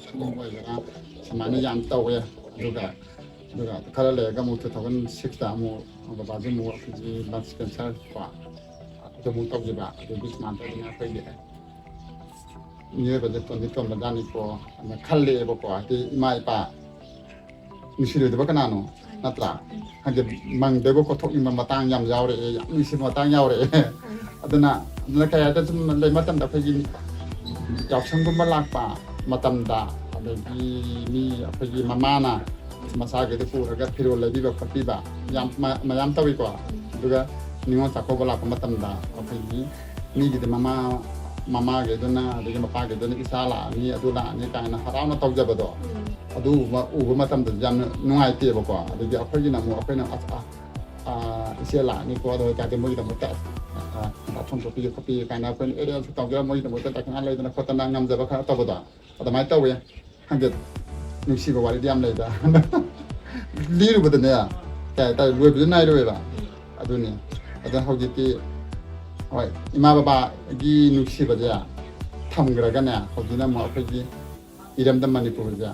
ꯆꯥꯅꯤꯡꯕ ꯑꯣꯏꯒꯦꯔꯥ, ꯁꯨꯃꯥꯏꯅ ꯌꯥꯝ ꯇꯧꯋꯦ꯫ ꯑꯗꯨꯒ ꯑꯗꯨꯒ ꯈꯔ ꯂꯩꯔꯒ ꯑꯃꯨꯛ two thousand sixꯇ ꯑꯃꯨꯛ ꯕꯕꯥꯁꯦ ꯑꯃꯨꯛ ꯑꯩꯈꯣꯏꯒꯤ ꯂꯪꯁ ꯀꯦꯟꯁꯔ ꯀꯣ ꯑꯗꯨ ꯑꯃꯨꯛ ꯇꯧꯈꯤꯕ꯫ ꯑꯗꯨꯒꯤ ꯁꯨꯃꯥꯏꯅ ꯇꯧꯗꯅ ꯑꯩꯈꯣꯏꯒꯤ ꯃꯤꯑꯣꯏꯕꯁꯦ ꯇꯣꯟꯗꯤ ꯇꯣꯟꯕꯖꯥꯠꯅꯤꯀꯣ ꯑꯅ ꯈꯜꯂꯛꯑꯦꯕꯀꯣ꯫ ꯍꯥꯏꯗꯤ ꯏꯃꯥ ꯏꯄꯥ ꯅꯨꯡꯁꯤꯔꯣꯏꯗꯕ ꯀꯅꯥꯅꯣ, ꯅꯠꯇ꯭ꯔꯥ? ꯍꯥꯏꯗꯤ ꯃꯪꯗꯒ ꯀꯣꯊꯣꯛꯅꯤꯡꯕ ꯃꯇꯥꯡ ꯌꯥꯝ ꯌꯥꯎꯔꯛꯑꯦ, ꯌꯥꯝ ꯅꯨꯡꯁꯤꯕ ꯃꯇꯥꯡ ꯌꯥꯎꯔꯛꯑꯦ꯫ ꯑꯗꯨꯅ ꯑꯗꯨꯅ ꯀꯩ ꯍꯥꯏꯇꯥꯔꯦ, ꯁꯨꯝ ꯂꯩ ꯃꯇꯝꯗ ꯑꯩꯈꯣꯏꯒꯤ ꯌꯥꯎꯁꯪꯒꯨꯝꯕ ꯂꯥꯛꯄ ꯃꯇꯝꯗ, ꯑꯗꯒꯤ ꯃꯤ ꯑꯩꯈꯣꯏꯒꯤ ꯃꯃꯥꯅ ꯃꯆꯥꯈꯩꯗ ꯄꯨꯔꯒ ꯐꯤꯔꯣꯜ ꯂꯩꯕꯤꯕ ꯈꯣꯠꯄꯤꯕ, ꯌꯥꯝ ꯃ- ꯃꯌꯥꯝ ꯇꯧꯏꯀꯣ꯫ ꯑꯗꯨꯒ ꯅꯤꯉꯣꯜ ꯆꯥꯛꯀꯧꯕ ꯂꯥꯛꯄ ꯃꯇꯝꯗ ꯑꯩꯈꯣꯏꯒꯤ ꯃꯤꯒꯤꯗꯤ ꯃꯃꯥ ꯃꯃꯥꯈꯩꯗꯨꯅ ꯑꯗꯒꯤ ꯃꯄꯥꯈꯩꯗꯨꯅ ꯏꯆꯥ ꯂꯥꯛꯑꯅꯤ ꯑꯗꯨ ꯂꯥꯛꯑꯅꯤ ꯀꯥꯏꯅ ꯍꯔꯥꯎꯅ ꯇꯧꯖꯕꯗꯣ, ꯑꯗꯨ ꯎꯕ ꯎꯕ ꯃꯇꯝꯗꯁꯨ ꯌꯥꯝꯅ ꯅꯨꯡꯉꯥꯏꯇꯦꯕꯀꯣ꯫ ꯑꯗꯒꯤ ꯑꯩꯈꯣꯏꯒꯤꯅ ꯑꯃꯨꯛ ꯑꯩꯈꯣꯏꯅ ꯑꯁ ꯑ- ꯑ, ꯏꯆꯦ ꯂꯥꯛꯑꯅꯤꯀꯣ ꯑꯗꯨ ꯑꯣꯏꯇꯥꯔꯗꯤ ꯃꯣꯏꯒꯤꯗꯃꯛꯇ ꯑ, ꯑ, ꯑꯊꯣꯡ ꯊꯣꯛꯄꯤꯒꯦ ꯈꯣꯠꯄꯤꯒꯦ ꯀꯥꯏꯅ ꯑꯩꯈꯣꯏꯅ ꯑꯦꯔꯦꯟꯖ ꯇꯧꯖꯔ ꯃꯣꯏꯒꯤꯗꯃꯛꯇ ꯗꯈꯤꯅꯥ ꯂꯩꯗꯅ ꯈꯣꯠꯇꯅ ꯉꯝꯖꯕ ꯈꯔ ꯇꯧꯕꯗꯣ ꯑꯗꯨꯃꯥꯏꯅ ꯇꯧꯋꯦ꯫ ꯈꯪꯗꯦ, ꯅꯨꯡꯁꯤꯕ ꯋꯥꯔꯤꯗꯤ ꯌꯥꯝ ꯂꯩꯗ꯫ ꯂꯤꯔꯨꯕꯗꯅꯦ ꯀꯩ ꯍꯥꯏꯇꯥꯔꯦ, ꯂꯣꯏꯕꯗꯨ ꯅꯥꯏꯔꯣꯏꯕ꯫ ꯑꯗꯨꯅꯤ꯫ ꯑꯗ ꯍꯧꯖꯤꯛꯇꯤ ꯍꯣꯏ, ꯏꯃꯥ ꯕꯕꯥꯒꯤ ꯅꯨꯡꯁꯤꯕꯁꯦ ꯊꯝꯈ꯭ꯔꯒꯅꯦ, ꯍꯧꯖꯤꯛꯅ ꯑꯃꯨꯛ ꯑꯩꯈꯣꯏꯒꯤ ꯏꯔꯝꯗꯝ ꯃꯅꯤꯄꯨꯔꯁꯦ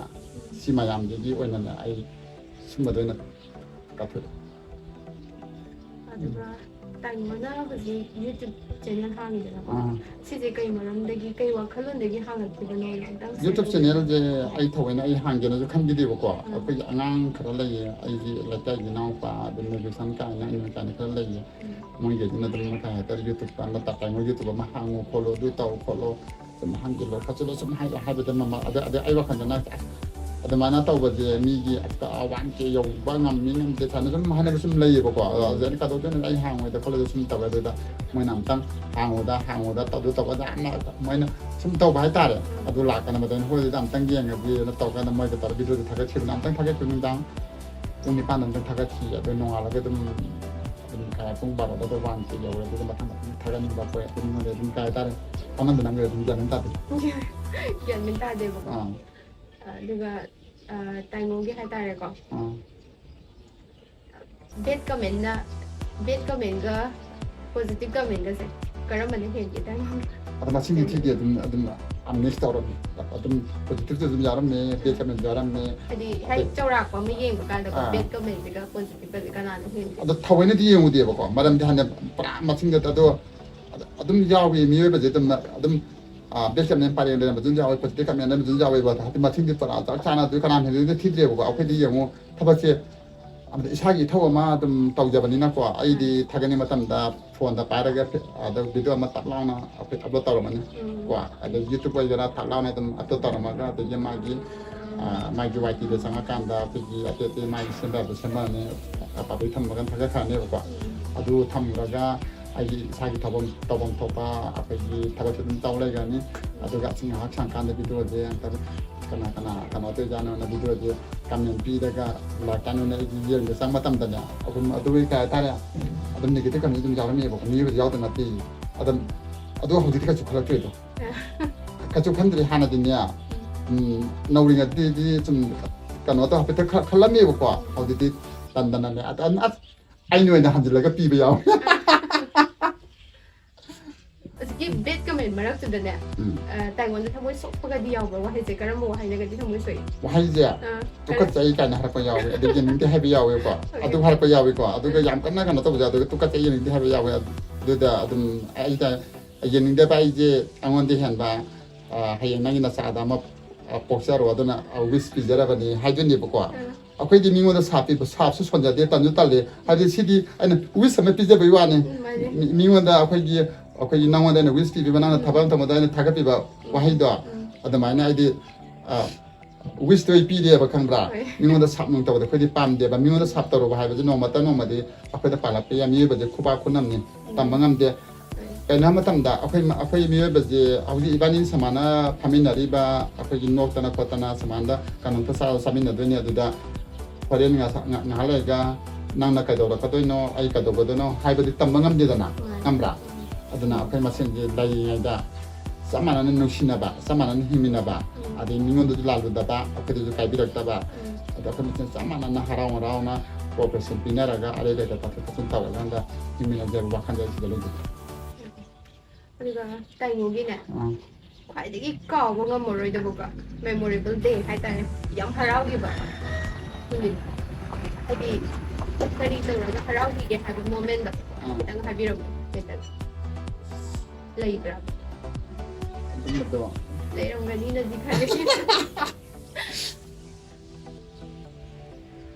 ꯁꯤ ꯃꯌꯥꯝꯁꯤꯒꯤ ꯑꯣꯏꯅꯅꯦ ꯑꯩ ꯁꯨꯝꯕꯗ ꯑꯣꯏꯅ ꯀꯠꯊꯣꯛꯑꯦ꯫ ꯑꯗꯨꯒ ꯇꯥꯏꯉꯣꯅ ꯍꯧꯖꯤꯛ YouTube channel ꯍꯥꯡꯉꯤꯗꯅꯀꯣ꯫ ꯑꯥ꯫ ꯁꯤꯁꯦ ꯀꯩ ꯃꯔꯝꯗꯒꯤ, ꯀꯩ ꯋꯥꯈꯜꯂꯣꯟꯗꯒꯤ ꯍꯥꯡꯉꯛꯈꯤꯕꯅꯣ? ꯑꯝꯇꯪ share YouTube ꯇꯧꯕꯤꯌꯨ꯫ Channelꯁꯦ ꯑꯩ ꯊꯑꯣꯏꯅ ꯑꯩ ꯍꯥꯡꯒꯦꯅꯁꯨ ꯈꯟꯈꯤꯗꯦꯕꯀꯣ꯫ ꯑꯥ꯫ ꯑꯩꯈꯣꯏꯒꯤ ꯑꯉꯥꯡ ꯈꯔ ꯂꯩꯌꯦ, ꯑꯩꯒꯤ ꯂꯩꯀꯥꯏꯒꯤ ꯏꯅꯥꯎꯄꯥ, ꯑꯗꯨ ꯃꯨꯕꯤꯁꯟ ꯀꯥꯏꯅ, ꯑꯩꯅ ꯀꯥꯏꯅ ꯈꯔ ꯂꯩꯌꯦ꯫ ꯎꯝ꯫ ꯃꯣꯏꯒꯩꯗꯨꯅ ꯑꯗꯨꯝ ꯀꯩ ꯍꯥꯏꯇꯥꯔꯦ, YouTube ꯑꯃ ꯇꯥꯏꯉꯣ YouTube ꯑꯃ ꯍꯥꯡꯉꯣ ꯈꯣꯠꯂꯣ, ꯑꯗꯨ ꯇꯧ ꯈꯣꯠꯂꯣ, ꯁꯨꯝ ꯍꯥꯡꯖꯤꯜꯂꯣ ꯈꯣꯠꯆꯤꯜꯂꯣ ꯁꯨꯝ ꯍꯥꯏ-, ꯍꯥꯏꯕꯗ ꯃꯃꯜ ꯑꯗ-, ꯑꯗꯩ ꯑꯩ ꯋꯥꯈꯜꯗꯅ ꯑꯁ, ꯑꯗꯨꯃꯥꯏꯅ ꯇꯧꯕꯁꯦ ꯃꯤꯒꯤ ꯋꯥꯟ ꯀꯦ ꯌꯧꯕ ꯉꯝꯃꯤ ꯉꯝꯗꯦ ꯁꯨꯃꯥꯏꯅ ꯁꯨꯝ ꯍꯥꯏꯅꯕ ꯁꯨꯝ ꯂꯩꯌꯦꯕꯀꯣ꯫ ꯑꯗꯣ ꯍꯧꯖꯤꯛ ꯑꯩꯅ ꯀꯩꯗꯧꯗꯣꯏꯅꯣ, ꯑꯩ ꯍꯥꯡꯉꯣꯏꯗ ꯈꯣꯠꯂꯣꯏꯗ ꯁꯨꯝ ꯇꯧꯋꯦ꯫ ꯑꯗꯨꯗ ꯃꯣꯏꯅ ꯑꯝꯇꯪ ꯍꯥꯡꯉꯨꯗ, ꯍꯥꯡꯉꯨꯗ, ꯇꯧꯗ ꯇꯧꯕꯗ ꯌꯥꯝꯅ ꯃꯣꯏꯅ ꯁꯨꯝ ꯇꯧꯕ ꯍꯥꯏꯇꯥꯔꯦ꯫ ꯑꯗꯨ ꯂꯥꯛꯀꯅꯕꯗ ꯑꯩꯅ ꯍꯣꯏ ꯑꯗꯨꯗꯤ ꯑꯝꯇꯪ ꯌꯦꯡꯉꯒꯦꯅ ꯇꯧꯀꯥꯟꯗ ꯃꯣꯏꯗ ꯇꯧꯔꯒ video ꯗꯨ ꯊꯥꯒꯠꯈꯤꯕꯅꯦ꯫ ꯑꯝꯇꯪ ꯊꯥꯒꯠꯈꯤꯕ ꯅꯨꯡꯗꯥꯡ ꯄꯨꯡ ꯅꯤꯄꯥꯟꯗ ꯑꯝꯇꯪ ꯊꯥꯒꯠꯈꯤ꯫ ꯑꯗꯨ ꯅꯣꯡꯉꯥꯜꯂꯒ ꯑꯗꯨꯝ, ꯑꯗꯨꯝ, ꯑ, ꯄꯨꯡ ꯕꯥꯔꯣꯗ ꯑꯗꯨ ꯋꯥꯟ ꯀꯦ ꯌꯧꯔꯦ꯫ ꯑꯗꯨꯒ ꯃꯊꯪ ꯃꯊꯪ ꯊꯥꯒꯠꯅꯤꯡꯕ ꯑꯩꯈꯣꯏ ꯑꯗꯨꯝ ꯑꯩꯉꯣꯟꯗ ꯑꯗꯨꯝ ꯀꯩ ꯍꯥꯏꯇꯥꯔꯦ, ꯑꯃꯗ ꯅꯝꯈ꯭ꯔꯦ ꯑꯗꯨꯝ ꯒ꯭ꯌꯥꯟ ꯑꯗꯨꯝ ꯇꯥꯗꯦ꯫ ꯒ꯭ꯌꯥꯟ ꯃꯦꯟ ꯇꯥꯗꯦꯕꯀꯣ꯫ ꯑꯥ꯫ ꯑꯗꯨꯒ, ꯑ, ꯇꯥꯏꯉꯣꯒꯤ ꯍꯥꯏꯇꯥꯔꯦꯀꯣ꯫ ꯑꯥ꯫ Bad comment ꯅ, bad comment ꯒ positive comment ꯒꯁꯦ ꯀꯔꯝꯕꯅ ꯍꯦꯟꯒꯦ ꯇꯥꯏꯉꯣ? ꯑꯗꯣ ꯃꯁꯤꯡꯗꯤ ꯊꯤꯗꯦ, ꯑꯗꯨꯝ, ꯑꯗꯨꯝ, ꯑ, mix ꯇꯧꯔꯝꯃꯤ꯫ ꯑꯗꯨꯝ positive ꯁꯨ ꯑꯗꯨꯝ ꯌꯥꯎꯔꯝꯃꯦ, bad comment ꯁꯨ ꯌꯥꯎꯔꯝꯃꯦ꯫ ꯍꯥꯏꯗꯤ, ꯍꯥꯏ, ꯑꯗꯩ ꯆꯥꯎꯔꯥꯛꯄ ꯑꯃ ꯌꯦꯡꯕ ꯀꯥꯟꯗꯀꯣ, ꯑꯥ꯫ Bad comment ꯁꯤꯒ positive ꯒꯁꯦ ꯀꯅꯥꯅ ꯍꯦꯟꯒꯦ? ꯑꯗꯣ ꯊꯑꯣꯏꯅꯗꯤ ꯌꯦꯡꯉꯨꯗꯦꯕꯀꯣ, ꯃꯔꯝꯗꯤ ꯍꯥꯟꯅ ꯄꯨꯔꯥ ꯃꯁꯤꯡꯗ ꯑꯗꯣ, ꯑꯗ-, ꯑꯗꯨꯝ ꯌꯥꯎꯏ, ꯃꯤꯑꯣꯏꯕꯁꯦ ꯑꯗꯨꯝ, ꯑꯗꯨꯝ, ꯑ, bad comment ꯄꯔꯦꯡ ꯂꯩꯔꯝꯕꯁꯨ ꯑꯗꯨꯝ ꯌꯥꯎꯏ, positive comment ꯂꯩꯔꯝꯕꯁꯨ ꯑꯗꯨꯝ ꯌꯥꯎꯏꯕ꯫ ꯑꯗꯣ ꯍꯥꯏꯗꯤ ꯃꯁꯤꯡꯗꯤ ꯄꯨꯔꯥ ꯆꯞ ꯆꯥꯅ ꯑꯗꯨ ꯀꯅꯥꯅ ꯍꯦꯟꯒꯦ ꯊꯤꯗ꯭ꯔꯦꯕꯀꯣ꯫ ꯑꯩꯈꯣꯏꯗꯤ ꯌꯦꯡꯉꯨ, ꯊꯕꯛꯁꯦ ꯑꯃꯗꯤ ꯏꯁꯥꯒꯤ ꯏꯊꯧ ꯑꯃ ꯑꯗꯨꯝ ꯇꯧꯖꯕꯅꯤꯅꯀꯣ, ꯑꯩꯗꯤ ꯊꯥꯒꯠꯅꯤꯡꯕ ꯃꯇꯝꯗ ꯐꯣꯟꯗ ꯄꯥꯏꯔꯒ ꯐꯦ-, ꯑꯗ video ꯑꯃ ꯇꯞ ꯂꯥꯎꯅ ꯑꯩꯈꯣꯏ upload ꯇꯧꯔꯝꯃꯅꯤ꯫ ꯎꯝ꯫ ꯀꯣ, ꯑꯗ YouTube ꯑꯣꯏꯒꯦꯔꯥ ꯊꯛ ꯂꯥꯎꯅ ꯑꯗꯨꯝ upload ꯇꯧꯔꯝꯃꯒ, ꯑꯗꯒꯤ ꯃꯥꯒꯤ, ꯑ, ꯃꯥꯒꯤ Y T ꯗ ꯆꯪꯉꯀꯥꯟꯗ ꯑꯩꯈꯣꯏꯒꯤ ꯑꯇꯩ ꯑꯇꯩ ꯃꯥꯒꯤ ꯁꯦꯝꯕ ꯌꯥꯕ ꯁꯦꯝꯃꯛꯑꯅꯤ, ꯑ, ꯄꯥꯕ꯭ꯂꯤꯛ ꯊꯝꯃꯒ ꯊꯥꯒꯠꯈ꯭ꯔꯅꯦꯕꯀꯣ꯫ ꯎꯝ꯫ ꯑꯗꯨ ꯊꯝꯈ꯭ꯔꯒ ꯑꯩꯒꯤ ꯏꯁꯥꯒꯤ ꯊꯕꯛ ꯇꯧꯐꯝ ꯊꯣꯛꯄ ꯑꯩꯈꯣꯏꯒꯤ ꯊꯕꯛꯁꯨ ꯑꯗꯨꯝ ꯇꯧ ꯂꯩꯈ꯭ꯔꯅꯤ꯫ ꯑꯗꯨꯒ ꯑꯁꯤ ꯉꯥꯏꯍꯥꯛ ꯁꯪꯀꯥꯟꯗ video ꯁꯦ ꯑꯝꯇ ꯀꯅꯥ ꯀꯅꯥ ꯀꯩꯅꯣ ꯇꯧꯔꯤꯖꯥꯠꯅꯣꯅ video ꯁꯦ comment ꯄꯤꯔꯒ ꯂꯥꯛꯀꯥꯟꯗ ꯑꯩꯗꯤ ꯌꯦꯡꯕ ꯆꯪꯕ ꯃꯇꯝꯗꯅꯦ, ꯑꯗꯨꯝ ꯑꯗꯨꯒꯤ ꯀꯩ ꯍꯥꯏꯇꯥꯔꯦ, ꯑꯗꯨꯝ negative comment ꯑꯗꯨꯝ ꯌꯥꯎꯔꯝꯃꯦꯕꯀꯣ, ꯃꯤꯑꯣꯏꯕꯗꯤ ꯌꯥꯎꯗꯕ ꯅꯠꯇꯦ꯫ ꯑꯗꯨꯝ, ꯑꯗꯣ ꯍꯧꯖꯤꯛꯇꯤ ꯀꯩꯁꯨ ꯈꯜꯂꯛꯇ꯭ꯔꯦꯗꯣ꯫ ꯀꯩꯁꯨ ꯈꯟꯗ꯭ꯔꯦ꯫ ꯍꯥꯟꯅꯗꯤꯅꯦ, ꯎꯝ, ꯅꯧꯔꯤꯉꯩꯗꯗꯤ ꯁꯨꯝ ꯀꯩꯅꯣ ꯇꯧ ꯍꯥꯏꯐꯦꯠꯇ ꯈ-, ꯈꯜꯂꯝꯃꯦꯕꯀꯣ꯫ ꯍꯧꯖꯤꯛꯇꯤ ꯇꯟꯗꯅꯅꯦ꯫ ꯑꯗ-, ꯑꯗ-, ꯑꯁ, ꯑꯩꯅ ꯑꯣꯏꯅ ꯍꯟꯖꯤꯜꯂꯒ ꯄꯤꯕ ꯌꯥꯎꯋꯦ꯫ ꯑꯁꯤ ꯒꯤ ꯕꯦꯠ ꯀꯃꯦꯟ ꯃꯔꯛꯇꯨꯗꯅꯦ, ꯎꯝ꯫ ꯑ, ꯇꯥꯏꯉꯣꯟꯗ ꯊꯃꯣꯏ ꯁꯣꯛꯄꯒꯗꯤ ꯌꯥꯎꯕ꯭ꯔꯥ? ꯋꯥꯍꯩꯁꯦ ꯀꯔꯝꯕ ꯋꯥꯍꯩꯅꯒꯗꯤ ꯊꯃꯣꯏ ꯁꯣꯛꯏ? ꯋꯥꯍꯩꯁꯦ ꯑ, ꯇꯨꯀꯠꯆꯩ ꯀꯥꯏꯅ ꯍꯥꯏꯔꯛꯄ ꯌꯥꯎꯋꯦ, ꯑꯗꯩ ꯌꯦꯡꯅꯤꯡꯗꯦ ꯍꯥꯏꯕ ꯌꯥꯎꯋꯦꯀꯣ꯫ ꯍꯣꯏ꯫ ꯑꯗꯨ ꯍꯥꯏꯔꯛꯄ ꯌꯥꯎꯋꯦꯀꯣ꯫ ꯑꯗꯨꯒ ꯌꯥꯝ ꯀꯟꯅ ꯀꯩꯅꯣ ꯇꯧꯕꯁꯦ, ꯑꯗꯨꯒ ꯇꯨꯀꯠꯆꯩ, ꯌꯦꯡꯅꯤꯡꯗꯦ ꯍꯥꯏꯕ ꯌꯥꯎꯋꯦ꯫ ꯑꯗꯨꯗ ꯑꯗꯨꯝ ꯑꯩꯗ ꯌꯦꯡꯅꯤꯡꯗꯕ ꯑꯩꯁꯦ ꯑꯩꯉꯣꯟꯗ ꯍꯦꯟꯕ, ꯑ, ꯍꯌꯦꯡ ꯅꯪꯒꯤ ꯅꯆꯥꯗ ꯑꯃ, ꯑ, ꯄꯣꯛꯆꯔꯣ, ꯑꯗꯨꯅ ꯋꯤꯁ ꯄꯤꯖꯔꯕꯅꯤ ꯍꯥꯏꯗꯣꯏꯅꯦꯕꯀꯣ꯫ ꯑ, ꯑꯩꯈꯣꯏꯗꯤ ꯃꯤꯉꯣꯟꯗ ꯁꯥꯞ ꯄꯤꯕ, ꯁꯥꯞꯁꯨ ꯁꯣꯟꯖꯗꯦ, ꯇꯟꯁꯨ ꯇꯜꯂꯤ꯫ ꯍꯥꯏꯗꯤ ꯁꯤꯗꯤ ꯑꯩꯅ ꯋꯤꯁ ꯑꯃ ꯄꯤꯖꯕꯩ ꯋꯥꯅꯤ꯫ ꯎꯝ, ꯃꯥꯅꯦ꯫ ꯃꯤ- ꯃꯤꯉꯣꯟꯗ ꯑꯩꯈꯣꯏꯒꯤ, ꯑꯩꯈꯣꯏꯒꯤ ꯅꯪꯉꯣꯟꯗ ꯑꯩꯅ ꯋꯤꯁ ꯄꯤꯕꯤꯕ, ꯅꯪꯅ ꯊꯕꯛ ꯑꯃ ꯊꯝꯕꯗ ꯑꯩꯅ ꯊꯥꯒꯠꯄꯤꯕ ꯋꯥꯍꯩꯗꯣ, ꯎꯝ꯫ ꯑꯗꯨꯃꯥꯏꯅ ꯑꯩꯗꯤ, ꯑ, ꯋꯤꯁꯇꯣ ꯑꯩ ꯄꯤꯔꯦꯕ, ꯈꯪꯕ꯭ꯔꯥ? ꯍꯣꯏ꯫ ꯃꯤꯉꯣꯟꯗ ꯁꯥꯞ ꯅꯨꯡ ꯇꯧꯕꯗ ꯑꯩꯈꯣꯏꯗꯤ ꯄꯥꯝꯗꯦꯕ꯫ ꯃꯤꯉꯣꯟꯗ ꯁꯥꯞ ꯇꯧꯔꯨꯕ ꯍꯥꯏꯕꯁꯤ ꯅꯣꯡꯃꯇ ꯅꯣꯡꯃꯗꯤ ꯑꯩꯈꯣꯏꯗ ꯄꯥꯜꯂꯛꯄ ꯌꯥꯏ꯫ ꯃꯤꯑꯣꯏꯕꯁꯦ ꯈꯨꯕꯥꯛ ꯈꯨꯅꯝꯅꯤ, ꯇꯝꯕ ꯉꯝꯗꯦ꯫ ꯀꯩꯅꯣ ꯃꯇꯝꯗ ꯑꯩꯈꯣꯏ, ꯑꯩꯈꯣꯏ ꯃꯤꯑꯣꯏꯕꯁꯦ ꯍꯧꯖꯤꯛ ꯏꯕꯥꯅꯤ ꯁꯨꯃꯥꯏꯅ ꯐꯝꯃꯤꯟꯅꯔꯤꯕ, ꯑꯩꯈꯣꯏꯒꯤ ꯅꯣꯛꯇꯅ ꯈꯣꯠꯇꯅ ꯁꯨꯃꯥꯏꯅ ꯀꯩꯅꯣꯝꯇ ꯆꯥ ꯆꯥꯃꯤꯟꯅꯗꯣꯏꯅꯤ꯫ ꯑꯗꯨꯗ ꯍꯣꯔꯦꯟ ꯉꯥꯏꯍꯥꯛ, ꯉꯥꯏꯍꯥꯛ ꯂꯩꯔꯒ ꯅꯪꯅ ꯀꯩꯗꯧꯔꯛꯀꯗꯣꯏꯅꯣ, ꯑꯩ ꯀꯩꯗꯧꯒꯗꯣꯏꯅꯣ ꯍꯥꯏꯕꯗꯤ ꯇꯝꯕ ꯉꯝꯗꯦꯗꯅ, ꯃꯥꯅꯦ꯫ ꯉꯝꯕ꯭ꯔꯥ? ꯑꯗꯨꯅ ꯑꯩꯈꯣꯏ ꯃꯁꯦꯟꯁꯦ ꯂꯩꯔꯤꯉꯩꯗ ꯆꯞ ꯃꯥꯟꯅꯅ ꯅꯨꯡꯁꯤꯅꯕ, ꯆꯞ ꯃꯥꯟꯅꯅ ꯍꯤꯡꯃꯤꯟꯅꯕ, ꯎꯝ꯫ ꯑꯗꯩ ꯃꯤꯉꯣꯟꯗꯁꯨ ꯂꯥꯜꯂꯨꯗꯕ, ꯑꯩꯈꯣꯏꯗꯁꯨ ꯀꯥꯏꯕꯤꯔꯛꯇꯕ, ꯎꯝ꯫ ꯑꯗꯣ ꯑꯩꯈꯣꯏ ꯃꯁꯦꯟ ꯆꯞ ꯃꯥꯟꯅꯅ ꯍꯔꯥꯎ ꯍꯔꯥꯎꯅ ꯀꯣꯑꯣꯄꯔꯦꯁꯟ ꯄꯤꯅꯔꯒ ꯑꯔꯩ ꯂꯩꯇ ꯇꯥꯊꯣꯛ ꯇꯥꯁꯤꯟ ꯇꯧꯔꯀꯥꯟꯗ ꯍꯤꯡꯃꯤꯟꯅꯖꯕ ꯋꯥꯈꯜꯗ ꯑꯩ ꯁꯤꯗ ꯂꯩꯖꯩ꯫ ꯑꯗꯨꯒ ꯇꯥꯏꯉꯣꯒꯤꯅꯦ, ꯑꯥ꯫ ꯈ꯭ꯋꯥꯏꯗꯒꯤ ꯀꯥꯎꯕ ꯉꯝꯃꯔꯣꯏꯗꯕꯀꯣ, ꯃꯦꯃꯣꯔꯦꯕꯜ ꯗꯦ ꯍꯥꯏꯇꯥꯔꯦ, ꯌꯥꯝ ꯍꯔꯥꯎꯈꯤꯕ ꯅꯨꯃꯤꯠ, ꯍꯥꯏꯗꯤ ꯀꯔꯤ ꯇꯧꯔꯒ ꯍꯔꯥꯎꯈꯤꯒꯦ ꯍꯥꯏꯕ ꯃꯣꯃꯦꯟꯗꯣ ꯑꯥ꯫ ꯈꯤꯇꯪ ꯍꯥꯏꯕꯤꯔꯝꯃꯨ꯫ ꯂꯩꯇꯅ ꯂꯩꯕ꯭ꯔꯥ? ꯑꯗꯨꯝꯕꯗꯣ ꯂꯩꯔꯝꯒꯅꯤꯅꯗꯤ ꯈꯜꯂꯤ꯫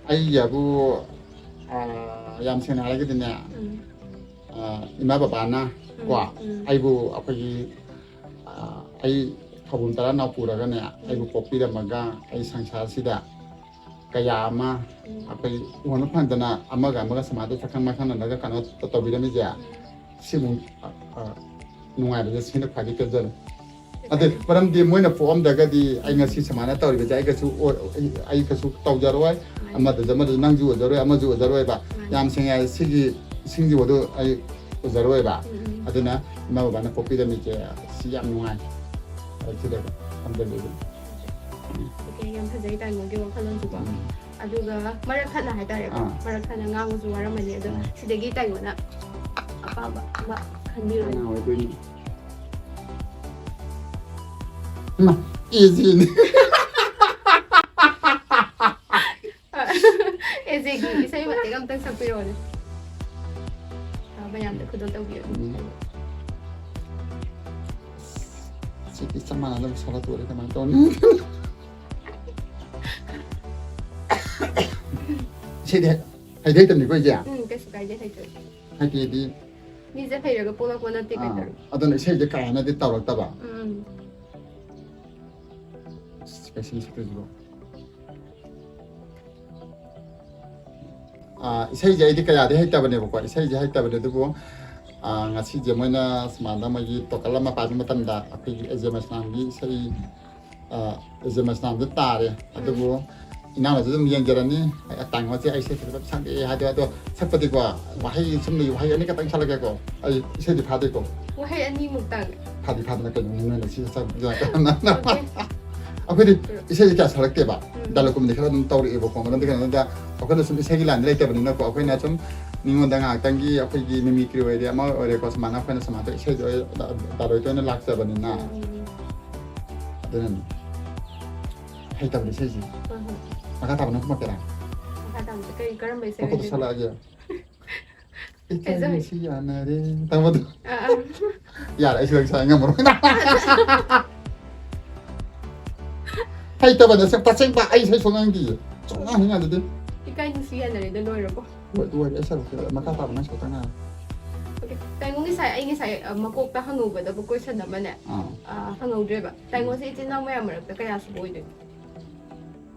ꯑꯩꯒꯤꯕꯨ, ꯑꯥ, ꯌꯥꯝ ꯁꯦꯡꯅ ꯍꯥꯏꯔꯒꯗꯤꯅꯦ, ꯎꯝ꯫ ꯑꯥ, ꯏꯃꯥ ꯕꯕꯥꯅ ꯀꯣ, ꯎꯝ꯫ ꯑꯩꯕꯨ ꯑꯩꯈꯣꯏꯒꯤ, ꯑꯥ, ꯑꯩ ꯊꯧꯕꯨꯝ ꯇꯔꯥꯅꯥꯎ ꯄꯨꯔꯒꯅꯦ, ꯑꯩꯕꯨ ꯄꯣꯛꯄꯤꯔꯝꯃꯒ ꯑꯩ ꯁꯪꯁꯥꯔꯁꯤꯗ ꯀꯌꯥ ꯑꯃ ꯎꯝ꯫ ꯑꯩꯈꯣꯏ ꯎꯍꯟꯕ ꯐꯪꯗꯅ ꯑꯃꯒ ꯑꯃꯒ ꯁꯨꯃꯥꯏꯅ ꯁꯛꯈꯪ ꯃꯥꯏꯈꯪꯅꯔꯒ ꯀꯩꯅꯣ ꯇꯧꯕꯤꯔꯝꯃꯤꯁꯦ, ꯁꯤꯃꯨꯛ, ꯑ, ꯑ, ꯅꯨꯡꯉꯥꯏꯕꯁꯦ ꯁꯤꯅ ꯈ꯭ꯋꯥꯏꯗꯒꯤ ꯄꯦꯟꯖꯔꯦ꯫ ꯑꯗꯨ ꯃꯔꯝꯗꯤ ꯃꯣꯏꯅ ꯄꯣꯛꯑꯝꯗ꯭ꯔꯒꯗꯤ ꯑꯩ ꯉꯁꯤ ꯁꯨꯃꯥꯏꯅ ꯇꯧꯔꯤꯕꯁꯦ ꯑꯩ ꯀꯩꯁꯨ ꯑꯣꯏ-, ꯑꯩ ꯀꯩꯁꯨ ꯇꯧꯖꯔꯣꯏ, ꯑꯃꯗꯁꯨ ꯑꯃꯗꯁꯨ ꯅꯪꯁꯨ ꯑꯣꯏꯖꯔꯣꯏ, ꯑꯃꯁꯨ ꯑꯣꯏꯖꯔꯣꯏꯕ꯫ ꯌꯥꯝ ꯁꯦꯡꯅ ꯍꯥꯏ, ꯁꯤꯒꯤ ꯏꯁꯤꯡꯁꯤꯕꯨ ꯑꯗꯨ ꯑꯩ ꯑꯣꯏꯖꯔꯣꯏꯕ꯫ ꯎꯝ, ꯎꯝ꯫ ꯑꯗꯨꯅ ꯏꯃꯥ ꯕꯕꯥꯅ ꯄꯣꯛꯄꯤꯔꯝꯃꯤꯁꯦ ꯁꯤ ꯌꯥꯝ ꯅꯨꯡꯉꯥꯏ꯫ ꯑꯩ ꯁꯤꯗ ꯊꯝꯖꯒꯦ꯫ ꯑꯣꯀꯦ, ꯌꯥꯝ ꯐꯖꯩ ꯇꯥꯏꯉꯣꯒꯤ ꯋꯥꯈꯜꯂꯣꯟꯁꯨꯀꯣ꯫ ꯎꯝ꯫ ꯑꯗꯨꯒ ꯃꯔꯛ ꯊꯠꯅ ꯍꯥꯏꯇꯥꯔꯦꯀꯣ, ꯑꯥ꯫ ꯃꯔꯛ ꯊꯠꯅ ꯉꯥꯡꯕꯁꯨ ꯋꯥꯔꯝꯃꯅꯤ꯫ ꯑꯗꯣ ꯑꯥ꯫ ꯁꯤꯗꯒꯤ ꯇꯥꯏꯉꯣꯅ ꯑꯄꯥꯝꯕ ꯑꯃ ꯈꯟꯕꯤꯔꯣꯅꯦ꯫ ꯀꯅꯥ ꯑꯣꯏꯗꯣꯏꯅꯣ? ꯏꯃꯥ, ꯑꯦꯖꯦꯅꯤ꯫ ꯑꯦꯖꯦꯒꯤ ꯏꯁꯩ ꯃꯇꯦꯛ ꯑꯝꯇꯪ ꯁꯛꯄꯤꯔꯛꯑꯣꯅꯦ꯫ ꯑ, ꯃꯌꯥꯝꯗ ꯈꯨꯗꯣꯜ ꯇꯧꯕꯤꯌꯣ꯫ ꯎꯝ꯫ ꯁꯤꯗꯤ ꯆꯞ ꯃꯥꯟꯅꯅ ꯑꯗꯨꯝ ꯁꯥꯒꯠꯇꯣꯔꯦ, ꯀꯃꯥꯏꯅ ꯇꯧꯅꯤ? ꯁꯤꯗꯤ ꯍꯩꯗꯤ ꯍꯩꯇꯕꯅꯤꯀꯣ, ꯏꯆꯦ? ꯎꯝ, ꯀꯩꯁꯨ ꯀꯥꯏꯗꯦ, ꯍꯩꯇ꯭ꯔꯁꯨ꯫ ꯍꯥꯏꯗꯤ ꯃꯤꯁꯦ ꯍꯩꯔꯒ ꯄꯣꯛꯂꯛꯄ ꯅꯠꯇꯦ, ꯑꯥ, ꯀꯩꯗꯧꯔꯒꯦ? ꯑꯗꯨꯅ ꯏꯁꯩꯁꯦ ꯀꯥ ꯍꯦꯟꯅꯗꯤ ꯇꯧꯔꯛꯇꯕ꯫ ꯎꯝ꯫ ꯑꯁ, ꯀꯩꯁꯨ ꯁꯛꯇꯣꯏꯁꯤꯕꯣ? ꯑꯥ, ꯏꯁꯩꯁꯦ ꯑꯩꯗꯤ ꯀꯌꯥꯗꯤ ꯍꯩꯇꯕꯅꯦꯕꯀꯣ, ꯏꯁꯩꯁꯦ ꯍꯩꯇꯕꯅꯦ, ꯑꯗꯨꯕꯨ, ꯑꯥ, ꯉꯁꯤꯁꯦ ꯃꯣꯏꯅ ꯁꯨꯃꯥꯏꯅ ꯃꯣꯏꯒꯤ ꯇꯣꯀꯜ ꯑꯃ ꯄꯥꯏꯕ ꯃꯇꯝꯗ ꯑꯩꯈꯣꯏꯒꯤ ꯑꯦꯖꯦ ꯃꯩꯁꯅꯥꯝꯒꯤ ꯏꯁꯩ, ꯑꯥ, ꯑꯦꯖꯦ ꯃꯩꯁꯅꯥꯝꯗ ꯇꯥꯔꯦ꯫ ꯑꯗꯨꯕꯨ ꯏꯅꯥꯎꯅꯁꯨ ꯑꯗꯨꯝ ꯌꯦꯡꯖꯔꯅꯤ꯫ ꯑꯩ ꯇꯥꯡꯉꯣꯁꯦ ꯑꯩ ꯏꯁꯩ ꯐꯖꯅ ꯁꯛꯂꯛꯑꯦ ꯍꯥꯏꯗꯣ, ꯑꯗꯣ ꯁꯛꯄꯗꯤꯀꯣ, ꯋꯥꯍꯩ ꯁꯨꯝ ꯂꯩ, ꯋꯥꯍꯩ ꯑꯅꯤꯈꯛꯇꯪ ꯁꯛꯂꯛꯀꯦꯀꯣ꯫ ꯑꯩ ꯏꯁꯩꯗꯤ ꯐꯥꯗꯦꯀꯣ꯫ ꯋꯥꯍꯩ ꯑꯅꯤꯃꯨꯛꯇꯪ꯫ ꯐꯥꯗꯤ ꯐꯥꯗꯅ ꯀꯩꯅꯣ ꯅꯣꯏꯅ ꯁꯤ ꯁꯛ-, Okay. ꯑꯩꯈꯣꯏꯗꯤ ꯏꯁꯩꯁꯦ ꯀꯌꯥ ꯁꯛꯂꯛꯇꯦꯕ꯫ ꯎꯝ. ꯗꯥꯏꯂꯣꯛꯀꯨꯝꯕꯗꯤ ꯈꯔ ꯑꯗꯨꯝ ꯇꯧꯔꯛꯑꯦꯕꯀꯣ꯫ ꯃꯔꯝꯗꯤ ꯀꯩꯅꯣꯗ ꯑꯩꯈꯣꯏꯅ ꯁꯨꯝ ꯏꯁꯩꯒꯤ ꯂꯥꯏꯟꯗ ꯂꯩꯇꯕꯅꯤꯅꯀꯣ, ꯑꯩꯈꯣꯏꯅ ꯁꯨꯝ ꯃꯤꯉꯣꯟꯗ ꯉꯥꯏꯍꯥꯛꯇꯪꯒꯤ ꯑꯩꯈꯣꯏꯒꯤ ꯃꯤꯃꯤꯀ꯭ꯔꯤ ꯑꯣꯏꯔꯦ, ꯑꯃ ꯑꯣꯏꯔꯦꯀꯣ, ꯁꯨꯃꯥꯏꯅ ꯑꯩꯈꯣꯏꯅ ꯁꯨꯃꯥꯏꯅ ꯏꯁꯩꯗꯣ ꯗꯥꯏꯂꯣꯛꯇ ꯑꯣꯏꯅ ꯂꯥꯛꯆꯕꯅꯤꯅ꯫ ꯎꯝ, ꯎꯝ, ꯎꯝ. ꯑꯗꯨꯅꯅꯤ꯫ ꯍꯩꯇꯕꯅꯤ ꯏꯁꯩꯁꯦ꯫ ꯍꯣꯏ, ꯍꯣꯏ. ꯃꯈꯥ ꯇꯥꯕ ꯅꯪ ꯈꯨꯝꯃꯛꯀꯦꯔꯥ? ꯃꯈꯥ ꯇꯥꯕꯁꯦ ꯀꯩ, ꯀꯔꯝꯕ ꯏꯁꯩ ꯃꯈꯣꯟꯗꯣ ꯑꯣꯏꯗꯣꯏꯅꯣ? ꯁꯛꯂꯛꯑꯒꯦ꯫ ꯀꯩꯖꯧ? ꯏꯀꯥꯏ ꯁꯤ ꯌꯥꯅꯔꯦ꯫ ꯇꯧꯕꯗꯣ꯫ ꯑꯥ, ꯑꯥ. ꯌꯥꯔꯦ, ꯑꯩꯁꯨ ꯂꯪ ꯁꯥꯏ ꯉꯝꯃꯔꯣꯏ꯫ ꯍꯩꯇꯕꯅꯦ, ꯑꯁꯦꯡ-, ꯇꯁꯦꯡꯕ ꯑꯩ ꯏꯁꯩ ꯁꯨꯡꯉꯥꯡꯗꯤꯌꯦ꯫ ꯁꯨꯡꯉꯥꯡ ꯍꯦꯛ ꯉꯥꯡꯖꯗꯦ꯫ ꯏꯀꯥꯏ ꯅꯨꯡꯁꯤ ꯌꯥꯅꯔꯦꯗ ꯂꯣꯏꯔꯕꯣ? ꯂꯣꯏ-, ꯂꯣꯏꯔꯦ, ꯑꯩ ꯁꯔꯨꯛꯁꯦ ꯃꯈꯥ ꯇꯥꯕ ꯅꯪ ꯁꯔꯨꯛꯇ ꯉꯥꯏꯔꯦ꯫ Okay. ꯇꯥꯏꯉꯣ ꯉꯁꯥꯏ, ꯑꯩ ꯉꯁꯥꯏ, ꯑ, ꯃꯀꯣꯛꯇ ꯍꯪꯍꯧꯒꯗꯕ question ꯑꯃꯅꯦ, ꯑꯥ꯫ ꯑ, ꯍꯪꯍꯧꯗ꯭ꯔꯦꯕ꯫ ꯇꯥꯏꯉꯣꯁꯦ ꯏꯆꯤꯟ ꯏꯅꯥꯎ ꯃꯌꯥꯝ ꯃꯔꯛꯇ ꯀꯌꯥ ꯁꯨꯕ ꯑꯣꯏꯗꯣꯏꯅꯣ?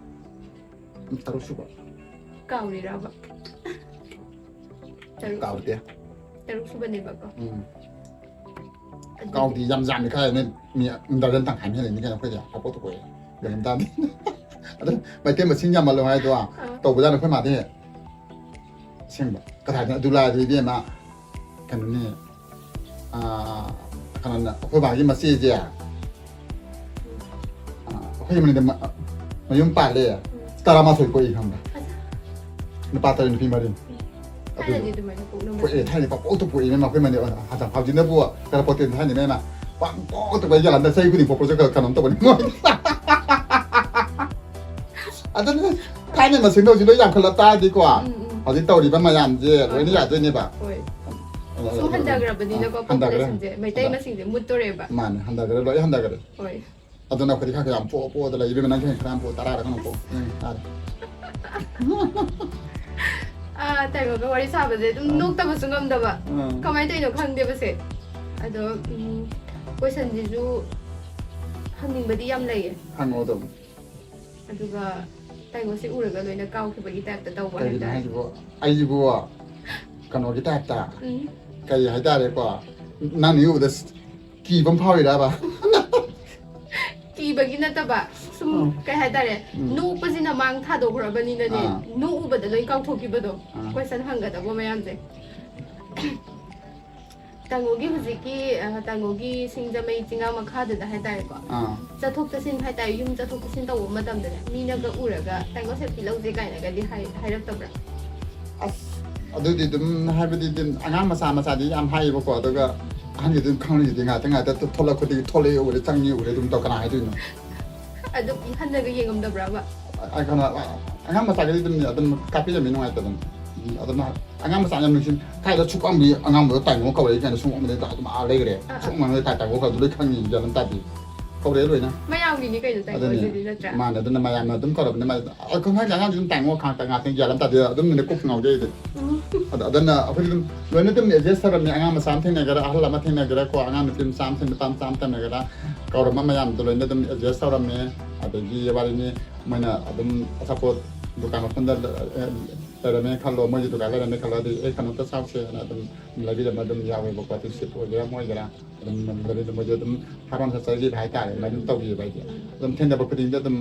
ꯇꯔꯨꯛ ꯁꯨꯕ꯫ ꯀꯥꯎꯔꯤꯔꯕ? ꯇꯔꯨꯛ. ꯀꯥꯎꯗꯦ꯫ ꯇꯔꯨꯛ ꯁꯨꯕꯅꯦꯕꯀꯣ꯫ ꯎꯝ꯫ ꯑꯗꯨꯗꯤ ꯀꯥꯎꯗꯦ, ꯌꯥꯝ ꯌꯥꯝꯃꯤ ꯀꯥꯏ ꯅꯣꯏ ꯃꯤ ꯗꯔꯖꯟ ꯇꯪꯈꯥꯏ ꯑꯃ ꯍꯦꯜꯂꯤꯅꯤ ꯀꯩꯅꯣ ꯑꯩꯈꯣꯏꯗꯤ꯫ ꯍꯥꯄꯣꯛ ꯇꯨꯄꯣꯛꯑꯦ꯫ ꯒ꯭ꯌꯥꯟ ꯑꯃ ꯇꯥꯗꯦ꯫ ꯑꯗꯣ ꯃꯩꯇꯩ ꯃꯁꯤꯡ ꯌꯥꯝꯃꯜꯂꯣ ꯍꯥꯏꯗꯣ ꯇꯧꯕꯖꯥꯠꯅꯤ ꯑꯩꯈꯣꯏ ꯃꯥꯗꯤ꯫ ꯑꯁꯦꯡꯕ꯫ ꯀꯗꯥꯏꯗ ꯑꯗꯨ ꯂꯥꯏꯗꯣ ꯏꯕꯦꯝꯃ꯫ ꯀꯩꯅꯣꯅꯦ꯫ ꯑꯥ, ꯀꯩꯅꯣꯅ, ꯑꯩꯈꯣꯏ ꯕꯥꯒꯤ ꯃꯆꯦꯁꯦ꯫ ꯑꯥ, ꯑꯩꯈꯣꯏ ꯃꯅꯤꯡꯗ ꯃ-, ꯃꯌꯨꯝ ꯄꯥꯜꯂꯦ꯫ ꯇꯔꯥꯃꯥꯊꯣꯏ ꯄꯣꯛꯏ ꯈꯪꯕ꯭ꯔꯥ? ꯅꯨꯄꯥ ꯇꯔꯦꯠ, ꯅꯨꯄꯤ ꯃꯔꯤ꯫ ꯊꯥꯏꯅꯗꯤ ꯑꯗꯨꯃꯥꯏꯅ ꯄꯣꯛꯅꯕ. ꯄꯣꯛꯑꯦ, ꯊꯥꯏꯅ ꯄꯥꯛꯄꯣꯛꯇ ꯄꯣꯛꯏ, ꯏꯕꯦꯝꯃ, ꯑꯩꯈꯣꯏ ꯃꯅꯤ-, ꯍꯧꯖꯤꯛ ꯍꯧꯖꯤꯛꯅꯕꯨ ꯀꯔꯄꯣꯇꯦꯟ ꯊꯥꯏꯅ, ꯏꯕꯦꯝꯃ꯫ ꯄꯥꯡꯄꯣꯛꯇ ꯄꯣꯛꯏ ꯒ꯭ꯌꯥꯟ ꯇꯥꯗꯦ꯫ ꯆꯍꯤ ꯈꯨꯗꯤꯡ ꯄꯣꯛꯄꯁꯨ ꯈꯔ ꯀꯩꯅꯣꯝ ꯇꯧꯕꯅꯤ ꯃꯣꯏ꯫ ꯑꯗꯨꯅ ꯊꯥꯏꯅ ꯃꯁꯤꯡꯗ ꯍꯧꯖꯤꯛ ꯂꯣꯏ ꯌꯥꯝꯈꯠꯂꯛ ꯇꯥꯔꯗꯤꯀꯣ, ꯎꯝ, ꯎꯝ꯫ ꯍꯧꯖꯤꯛ ꯇꯧꯔꯤꯕ ꯃꯌꯥꯝꯁꯦ ꯂꯣꯏꯅ ꯌꯥꯗꯣꯏꯅꯦꯕ꯫ ꯍꯣꯏ꯫ ꯑꯗꯨ- ꯁꯨꯝ ꯍꯟꯊꯈ꯭ꯔꯕꯅꯤꯅꯀꯣ ꯑ, ꯍꯟꯊꯈ꯭ꯔꯦ꯫ ꯄꯣꯄꯨꯂꯦꯁꯟꯁꯦ ꯃꯩꯇꯩ ꯍꯟꯊ- ꯃꯁꯤꯡꯁꯦ ꯃꯨꯠꯇꯣꯔꯦꯕ꯫ ꯃꯥꯅꯦ, ꯍꯟꯊꯈ꯭ꯔꯦ, ꯂꯣꯏ ꯍꯟꯊꯈ꯭ꯔꯦ꯫ ꯍꯣꯏ꯫ ꯑꯗꯨꯅ ꯑꯩꯈꯣꯏꯗꯤ ꯈꯔ ꯈꯔ ꯌꯥꯝ ꯄꯣꯛꯑ ꯄꯣꯛꯑꯗ ꯂꯩ꯫ ꯏꯕꯦꯝꯃ, ꯅꯪꯁꯨ ꯍꯌꯦꯡ ꯈꯔ ꯌꯥꯝ ꯄꯣꯛꯑꯣ, ꯇꯔꯥꯔ ꯀꯩꯅꯣ ꯄꯣꯛꯑꯣ꯫ ꯎꯝ, ꯌꯥꯔꯦ꯫ ꯑꯥ, ꯇꯥꯏꯕꯪꯒ ꯋꯥꯔꯤ ꯁꯥꯕꯁꯦ ꯑꯗꯨꯝ ꯑꯥ꯫ ꯅꯣꯛꯇꯕ ꯁꯨꯡꯉꯝꯗꯕ꯫ ꯑꯥ꯫ ꯀꯃꯥꯏꯅ ꯇꯧꯔꯤꯅꯣ ꯈꯪꯗꯦꯕꯁꯦ꯫ ꯑꯗꯣ, ꯎꯝ, ꯀꯣꯏꯁꯟꯁꯤꯁꯨ ꯍꯪꯅꯤꯡꯕꯗꯤ ꯌꯥꯝ ꯂꯩꯌꯦ꯫ ꯍꯪꯉꯣ ꯑꯗꯨꯝ꯫ ꯑꯗꯨꯒ ꯇꯥꯏꯕꯪꯁꯦ ꯎꯔꯒ ꯂꯣꯏꯅ ꯀꯥꯎꯈꯤꯕꯒꯤ ꯇꯥꯏꯞꯇ ꯇꯧꯕ ꯀꯩꯒꯤꯅꯣ ꯍꯥꯏꯇꯥꯔꯦ꯫ ꯍꯥꯏꯁꯤꯕꯣ? ꯑꯩꯁꯤꯕꯨ ꯀꯩꯅꯣꯒꯤ ꯇꯥꯏꯞꯇ, ꯎꯝ꯫ ꯀꯩ ꯍꯥꯏꯇꯥꯔꯦꯀꯣ, ꯅꯪ ꯃꯤ ꯎꯕꯗ ꯀꯤꯕ ꯑꯃ ꯐꯥꯎꯔꯤꯔꯕ? ꯀꯤꯕꯒꯤ ꯅꯠꯇꯕ, ꯁꯨꯝ ꯎꯝ꯫ ꯀꯩ ꯍꯥꯏꯇꯥꯔꯦ, ꯎꯝ꯫ ꯅꯣꯛꯄꯁꯤꯅ ꯃꯥꯡ ꯊꯥꯗꯣꯛꯈ꯭ꯔꯕꯅꯤꯅꯅꯦ, ꯑꯥ꯫ ꯅꯣꯛꯎꯕꯗ ꯂꯣꯏ ꯀꯥꯎꯊꯣꯛꯈꯤꯕꯗꯣ꯫ ꯑꯥ꯫ ꯀꯣꯏꯁꯟ ꯍꯪꯒꯗꯕ ꯃꯌꯥꯝꯁꯦ꯫ ꯇꯥꯏꯉꯣꯒꯤ ꯍꯧꯖꯤꯛꯀꯤ, ꯑ, ꯇꯥꯏꯉꯣꯒꯤ ꯁꯤꯡꯖꯃꯩ ꯆꯤꯡꯉꯥ ꯃꯈꯥꯗꯨꯗ ꯍꯥꯏꯇꯥꯔꯦꯀꯣ꯫ ꯑꯥ꯫ ꯆꯠꯊꯣꯛ ꯆꯠꯁꯤꯟ ꯍꯥꯏꯇꯥꯔꯦ, ꯌꯨꯝ ꯆꯠꯊꯣꯛ ꯆꯠꯁꯤꯟ ꯇꯧꯕ ꯃꯇꯝꯗꯅꯦ, ꯃꯤꯅꯒ ꯎꯔꯒ "ꯇꯥꯏꯉꯣ ꯁꯦꯜꯐꯤ ꯂꯧꯁꯦ" ꯀꯥꯏꯅꯒꯗꯤ ꯍꯥꯏ-, ꯍꯥꯏꯔꯛꯇꯕ꯭ꯔꯥ? ꯑꯁ, ꯑꯗꯨꯗꯤ ꯑꯗꯨꯝ ꯍꯥꯏꯕꯗꯤ ꯑꯗꯨꯝ ꯑꯉꯥꯡ ꯃꯆꯥ ꯃꯆꯥꯗꯤ ꯌꯥꯝ ꯍꯥꯏꯌꯦꯕꯀꯣ, ꯑꯗꯨꯒ ꯑꯍꯟꯒꯤ ꯑꯗꯨꯝ ꯈꯪꯅꯩꯗꯤ ꯉꯥꯛꯇ ꯉꯥꯛꯇ ꯊꯣꯛꯂꯛ ꯈꯨꯗꯤꯡꯒꯤ "ꯊꯣꯛꯂꯛꯑꯦ, ꯎꯔꯦ, ꯆꯪꯉꯤ, ꯎꯔꯦ" ꯑꯗꯨꯝ ꯇꯧ, ꯀꯅꯥ ꯍꯥꯏꯗꯣꯏꯅꯣ? ꯑꯗꯨꯝ ꯍꯟꯅꯒ ꯌꯦꯡꯉꯝꯗꯕ꯭ꯔꯕ? ꯑ, ꯀꯩꯅꯣ, ꯑ, ꯑꯉꯥꯡ ꯃꯆꯥꯒꯤꯗꯤ ꯑꯗꯨꯝ, ꯑꯗꯨꯝ ꯀꯥꯞꯄꯤꯔꯝꯃꯤ, ꯅꯨꯡꯉꯥꯏꯇꯕꯅꯤ꯫ ꯎꯝ, ꯑꯗꯨꯝ ꯑꯉꯥꯡ ꯃꯆꯥ ꯌꯥꯝ ꯅꯨꯡꯁꯤ꯫ ꯀꯥꯏꯗ ꯁꯨꯛ ꯄꯥꯝꯕꯤ ꯑꯉꯥꯡꯗꯣ ꯇꯥꯏꯉꯣ ꯀꯧꯔꯛꯏ ꯀꯥꯏꯅ ꯁꯨꯝ ꯑꯃꯗ ꯑꯗꯨꯝ ꯑꯥ ꯂꯩꯈ꯭ꯔꯦ꯫ ꯑꯥ, ꯑꯥ꯫ ꯁꯨꯝ ꯑꯃꯗ ꯇꯥꯏ ꯇꯥꯏꯉꯣ ꯀꯧꯔꯗꯤ ꯂꯣꯏ ꯈꯪꯉꯤ, ꯒ꯭ꯌꯥꯟ ꯑꯃ ꯇꯥꯗꯦ꯫ ꯀꯧꯔꯛꯑꯦ ꯂꯣꯏꯅ꯫ ꯃꯌꯥꯝꯒꯤꯅꯤ ꯀꯩꯅꯣ ꯇꯥꯏꯉꯣ ꯑꯗꯨꯅꯦ꯫ ꯁꯤꯗꯤ, ꯅꯠꯇ꯭ꯔꯥ? ꯃꯥꯅꯦ, ꯑꯗꯨꯅ ꯃꯌꯥꯝꯅ ꯑꯗꯨꯝ ꯀꯧꯔꯕꯅꯤ꯫ ꯃꯥ-, ꯑꯩꯈꯣꯏ ꯍꯥꯏꯁꯦ ꯑꯉꯥꯡꯗꯤ ꯑꯗꯨꯝ ꯇꯥꯏꯉꯣ ꯈꯪꯉꯛꯇ ꯉꯥꯛꯇꯪ ꯒ꯭ꯌꯥꯟ ꯑꯃ ꯇꯥꯗꯦ꯫ ꯑꯗꯨꯝ ꯃꯤꯅ ꯀꯣꯛ ꯉꯥꯎꯖꯩꯗꯤ꯫ ꯎꯝ꯫ ꯑꯗ-, ꯑꯗꯨꯅ ꯑꯩꯈꯣꯏꯗꯤ ꯑꯗꯨꯝ ꯂꯣꯏꯅ ꯑꯗꯨꯝ ꯑꯦꯗꯖꯁ ꯇꯧꯔꯝꯃꯤ꯫ ꯑꯉꯥꯡ ꯃꯆꯥ ꯑꯃ ꯊꯦꯡꯅꯒꯦꯔꯥ, ꯑꯍꯜ ꯑꯃ ꯊꯦꯡꯅꯒꯦꯔꯥ ꯀꯣ, ꯑꯉꯥꯡ ꯅꯨꯄꯤ ꯃꯆꯥ ꯑꯃ ꯊꯦꯡꯅ-, ꯅꯨꯄꯥ ꯃꯆꯥ ꯑꯃ ꯊꯦꯡꯅꯒꯦꯔꯥ, ꯀꯧꯔꯝꯕ ꯃꯌꯥꯝꯗꯣ ꯂꯣꯏꯅ ꯑꯗꯨꯝ ꯑꯦꯗꯖꯁ ꯇꯧꯔꯝꯃꯦ꯫ ꯑꯗꯒꯤ ꯋꯥꯔꯤꯅꯤ, ꯃꯣꯏꯅ ꯑꯗꯨꯝ ꯑꯆꯥꯄꯣꯠ ꯗꯨꯀꯥꯟ ꯃꯐꯝꯗ ꯂ-, ꯑ, ꯂꯩꯔꯝꯃꯦ ꯈꯜꯂꯣ, ꯃꯣꯏꯒꯤ ꯗꯨꯀꯥꯟ ꯂꯩꯔꯝꯃꯦ ꯈꯜꯂꯣ, ꯑꯗꯨꯗꯤ "ꯑꯦ, ꯀꯩꯅꯣꯝꯇ ꯆꯥꯎꯁꯦꯅ" ꯑꯗꯨꯝ ꯂꯩꯕꯤꯔꯝꯕ ꯑꯗꯨꯝ ꯌꯥꯎꯋꯦꯕꯀꯣ꯫ ꯑꯗꯨ ꯁꯤꯞ ꯑꯣꯏꯒꯦꯔꯥ ꯑꯃ ꯑꯣꯏꯒꯦꯔꯥ ꯑꯗꯨꯝ ꯂꯩꯕꯤꯔꯝꯕ, ꯃꯣꯏꯁꯨ ꯑꯗꯨꯝ ꯍꯥꯔꯣꯟ ꯆꯠꯆꯈꯤꯕ ꯍꯥꯏꯇꯥꯔꯦ꯫ ꯑꯗꯨꯃꯥꯏꯅ ꯑꯗꯨꯝ ꯇꯧꯕꯤꯌꯦꯕ ꯑꯩꯗꯤ꯫ ꯑꯗꯨꯝ ꯊꯦꯡꯅꯕ ꯈꯨꯗꯤꯡꯗ ꯑꯗꯨꯝ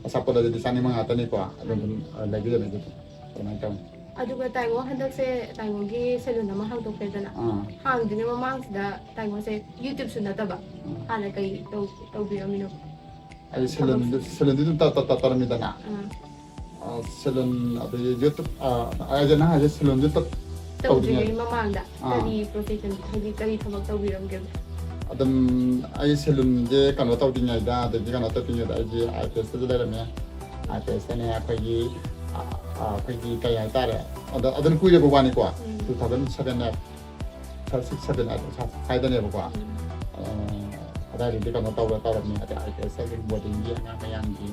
ꯑꯆꯥꯄꯣꯠ ꯂꯩꯔꯗꯤ ꯆꯥꯅꯤꯡꯕ ꯉꯥꯛꯇꯅꯤꯀꯣ꯫ ꯑꯗꯨꯝ, ꯑꯗꯨꯝ, ꯑ, ꯂꯩꯕꯤꯔꯝꯃꯦ ꯑꯗꯨꯗꯤ꯫ ꯑꯗꯨꯃꯥꯏꯅ ꯇꯧꯋꯤ꯫ ꯑꯗꯨꯒ ꯇꯥꯏꯉꯣ ꯍꯟꯗꯛꯁꯦ ꯇꯥꯏꯉꯣꯒꯤ ꯁꯦꯂꯨꯟ ꯑꯃ ꯍꯥꯡꯗꯣꯛꯈ꯭ꯔꯦꯗꯅ꯫ ꯑꯥ꯫ ꯍꯥꯡꯗ꯭ꯔꯤꯉꯩ ꯃꯃꯥꯡꯁꯤꯗ ꯇꯥꯏꯉꯣꯁꯦ YouTubeꯁꯨ ꯅꯠꯇꯕ ꯎꯝ꯫ ꯍꯥꯟꯅ ꯀꯩ ꯇꯧ-, ꯇꯧꯕꯤꯔꯝꯃꯤꯅꯣ? ꯑꯩ ꯁꯦꯂꯨꯟꯗꯨ, ꯁꯦꯂꯨꯟꯗꯨ ꯑꯗꯨꯝ ꯇꯧ-, ꯇꯧ-, ꯇꯧ-, ꯇꯧꯔꯝꯃꯤꯗꯅ꯫ ꯑꯥ꯫ ꯑ, ꯁꯦꯂꯨꯟ, ꯑꯗꯒꯤ YouTube, ꯑ, ꯑꯩꯁꯦ ꯅꯪ ꯍꯥꯏꯁꯦ ꯁꯦꯂꯨꯟꯗꯨ ꯇꯧ-, ꯇꯧꯗ꯭ꯔꯤꯉꯩ ꯇꯧꯗ꯭ꯔꯤꯉꯩ꯫ ꯃꯃꯥꯡꯗ ꯑꯥ꯫ ꯀꯔꯤ profession, ꯍꯥꯏꯗꯤ ꯀꯔꯤ ꯊꯕꯛ ꯇꯧꯕꯤꯔꯝꯒꯦꯕ? ꯑꯗꯨꯝ ꯑꯩ ꯁꯦꯂꯨꯟꯁꯦ ꯀꯩꯅꯣ ꯇꯧꯗ꯭ꯔꯤꯉꯩꯗ, ꯑꯗꯒꯤ ꯀꯩꯅꯣ ꯇꯧꯗ꯭ꯔꯤꯉꯩꯗ ꯑꯩꯁꯦ ꯑꯥꯏ ꯄꯤ ꯑꯦꯁꯇꯁꯨ ꯂꯩꯔꯝꯃꯦ꯫ ꯑꯥꯏ ꯄꯤ ꯑꯦꯁꯇꯅꯦ ꯑꯩꯈꯣꯏꯒꯤ, ꯑ, ꯑ, ꯑꯩꯈꯣꯏꯒꯤ ꯀꯩ ꯍꯥꯏꯇꯥꯔꯦ, ꯑꯗ ꯑꯗꯨꯅ ꯀꯨꯏꯔꯕ ꯋꯥꯅꯤꯀꯣ꯫ Um. Two thousand seven, six, seven ꯍꯥꯏꯗꯅꯦꯕꯀꯣ꯫ ꯎꯝ. ꯑ, ꯑꯗꯥꯏꯗꯒꯤ ꯀꯩꯅꯣ ꯇꯧꯔ ꯇꯧꯔꯝꯃꯦ꯫ ꯑꯗ ꯑꯥꯏ ꯄꯤ ꯑꯦꯁꯇ ꯑꯗꯨꯝ ꯕꯣꯔꯗꯤꯡꯒꯤ ꯑꯉꯥꯡ ꯃꯌꯥꯝꯒꯤ